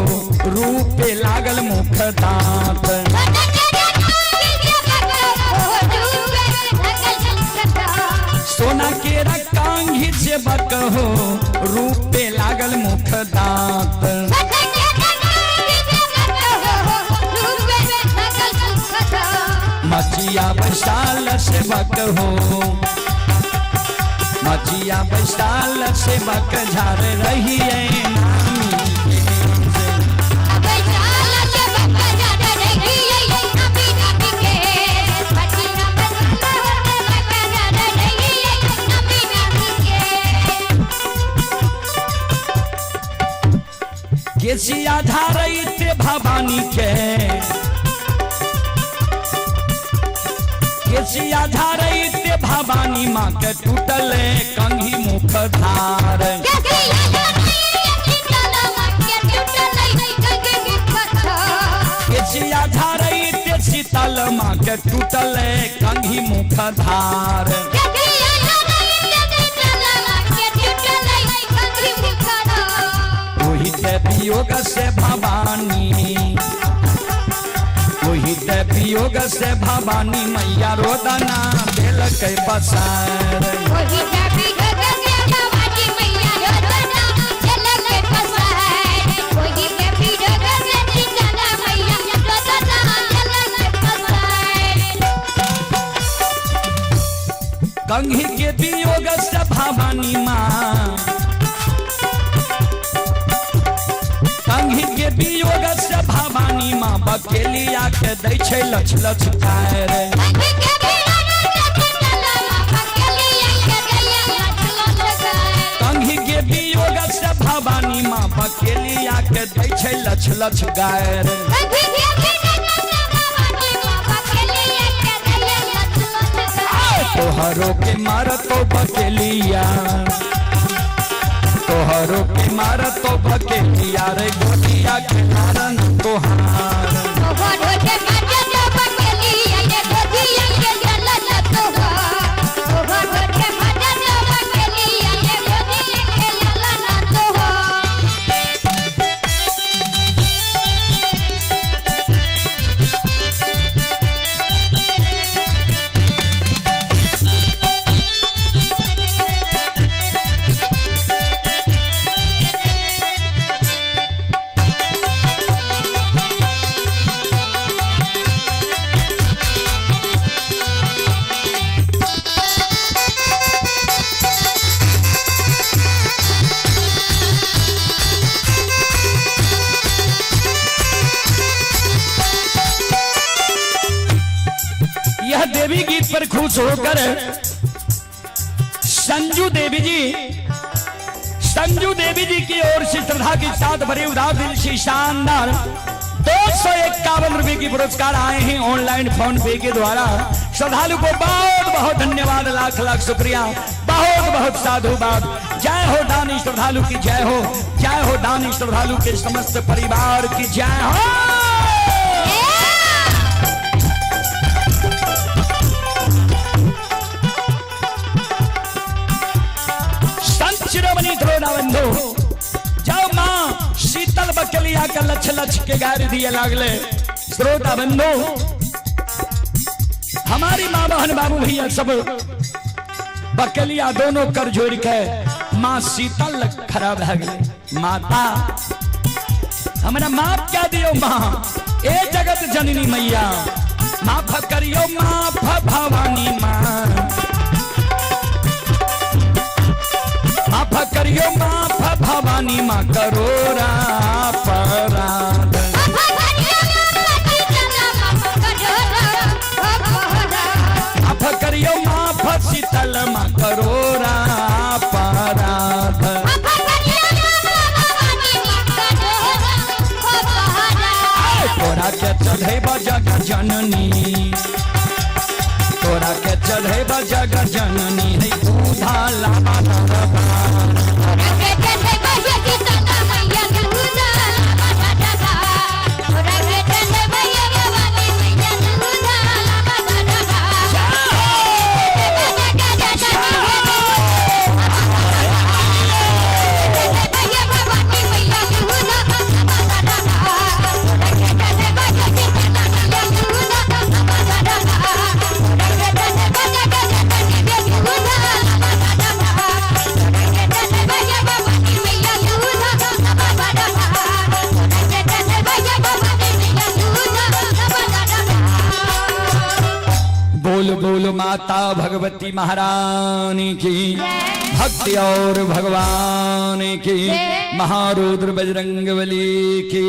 रूपे लागल मुख दांत। सोना केरा कंघी जेबक हो, रूपे लागल मुख दांत। मचिया बैसाल सेवक हो, मचिया बैसाल सेवक झार रही है नामी के। केसिया धारैते भवानी के, केसिया धारैते भवानी माँ के टूटल कंघी मुख धार। केसिया धारैते शीतल माँ के टूटल कंघी मुख धार। ओही ते वियोग से भवानी, ओही ते वियोग से भवानी मैया रोदना देलक पसार। कंघी के वियोग से भवानी माँ, कंघी के वियोग से भवानी माँ बकेलिया के दै छै लछ लछ कार। कंघी के वियोग से भवानी माँ बकेलिया के दै छै लछ लछ गार। तोहरो के मारतो बकेलिया, तोहरो के मारतो बकेलिया रे गोदिया के कारण तोहार। खुश होकर संजू देवी जी, संजू देवी जी की ओर से श्रद्धा के साथ भरे उदार दिल से शानदार 251 रुपए की पुरस्कार आए हैं ऑनलाइन फोन पे के द्वारा। श्रद्धालु को बहुत बहुत धन्यवाद, लाख लाख शुक्रिया, बहुत बहुत साधुवाद। जय हो दानी श्रद्धालु की जय हो, जय हो दानी श्रद्धालु के समस्त परिवार की जय हो। संत शिरोमणि बंधु, जाओ माँ शीतल बकलिया का लछ लछ के गारी दिए लागले। श्रोता बंधु, हमारी माँ बहन बाबू भैया सब बकलिया दोनों कर जोड़ के माँ शीतल खराब भए गेलै। माता हमरा माफ क्या दियो माँ, ए जगत जननी मैया, माफ करियो माफ भवानी माँ, माफ करियो माफ भवानी माँ करोरा अपराध। माफ करियो माफ शीतल माँ करोरा अपराध। तोरा के चढ़ेब जग जननी, तोरा के चढ़ेब जग जननी है दूधा लाबा दरबार। बोल बोल माता भगवती महारानी की, भक्ति और भगवान की, महारुद्र बजरंगबली की,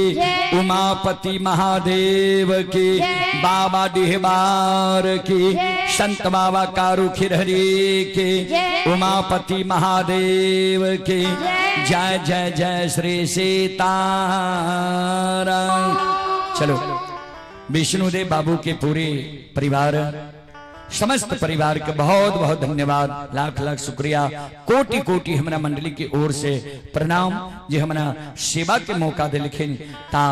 उमापति महादेव की, बाबा डिहबार की, संत बाबा कारू खिरहरी की, उमापति महादेव की जय जय जय श्री सीताराम। चलो विष्णुदेव बाबू के पूरे परिवार, समस्त परिवार के बहुत बहुत धन्यवाद, लाख लाख शुक्रिया, कोटि कोटि हमरा मंडली की ओर से प्रणाम जे हमरा सेवा के मौका दिलखिन। ता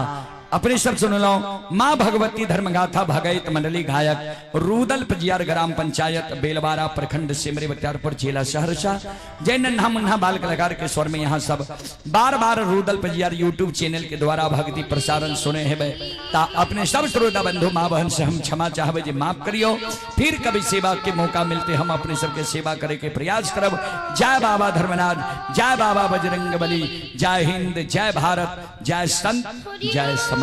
अपने सब सुन लो माँ भगवती धर्मगाथा भगैत मंडली गायक रूदल पजियार ग्राम पंचायत बेलवारा प्रखंड सिमरी बख्तियारपुर जिला सहरसा। जय नन्हा मुन्ना बाल कलाकार के स्वर में यहाँ सब बार बार रूदल पजियार यूट्यूब चैनल के द्वारा भक्ति प्रसारण सुने हैं। ता अपने सब श्रोता बंधु माँ बहन से हम क्षमा चाहबे जे माफ करियो, फिर कभी सेवा के मौका मिलते हम अपने सबके सेवा करे के प्रयास करब। जय बाबा धर्मनाथ, जय बाबा बजरंग बली, जय हिंद, जय भारत, जय संत, जय समाज।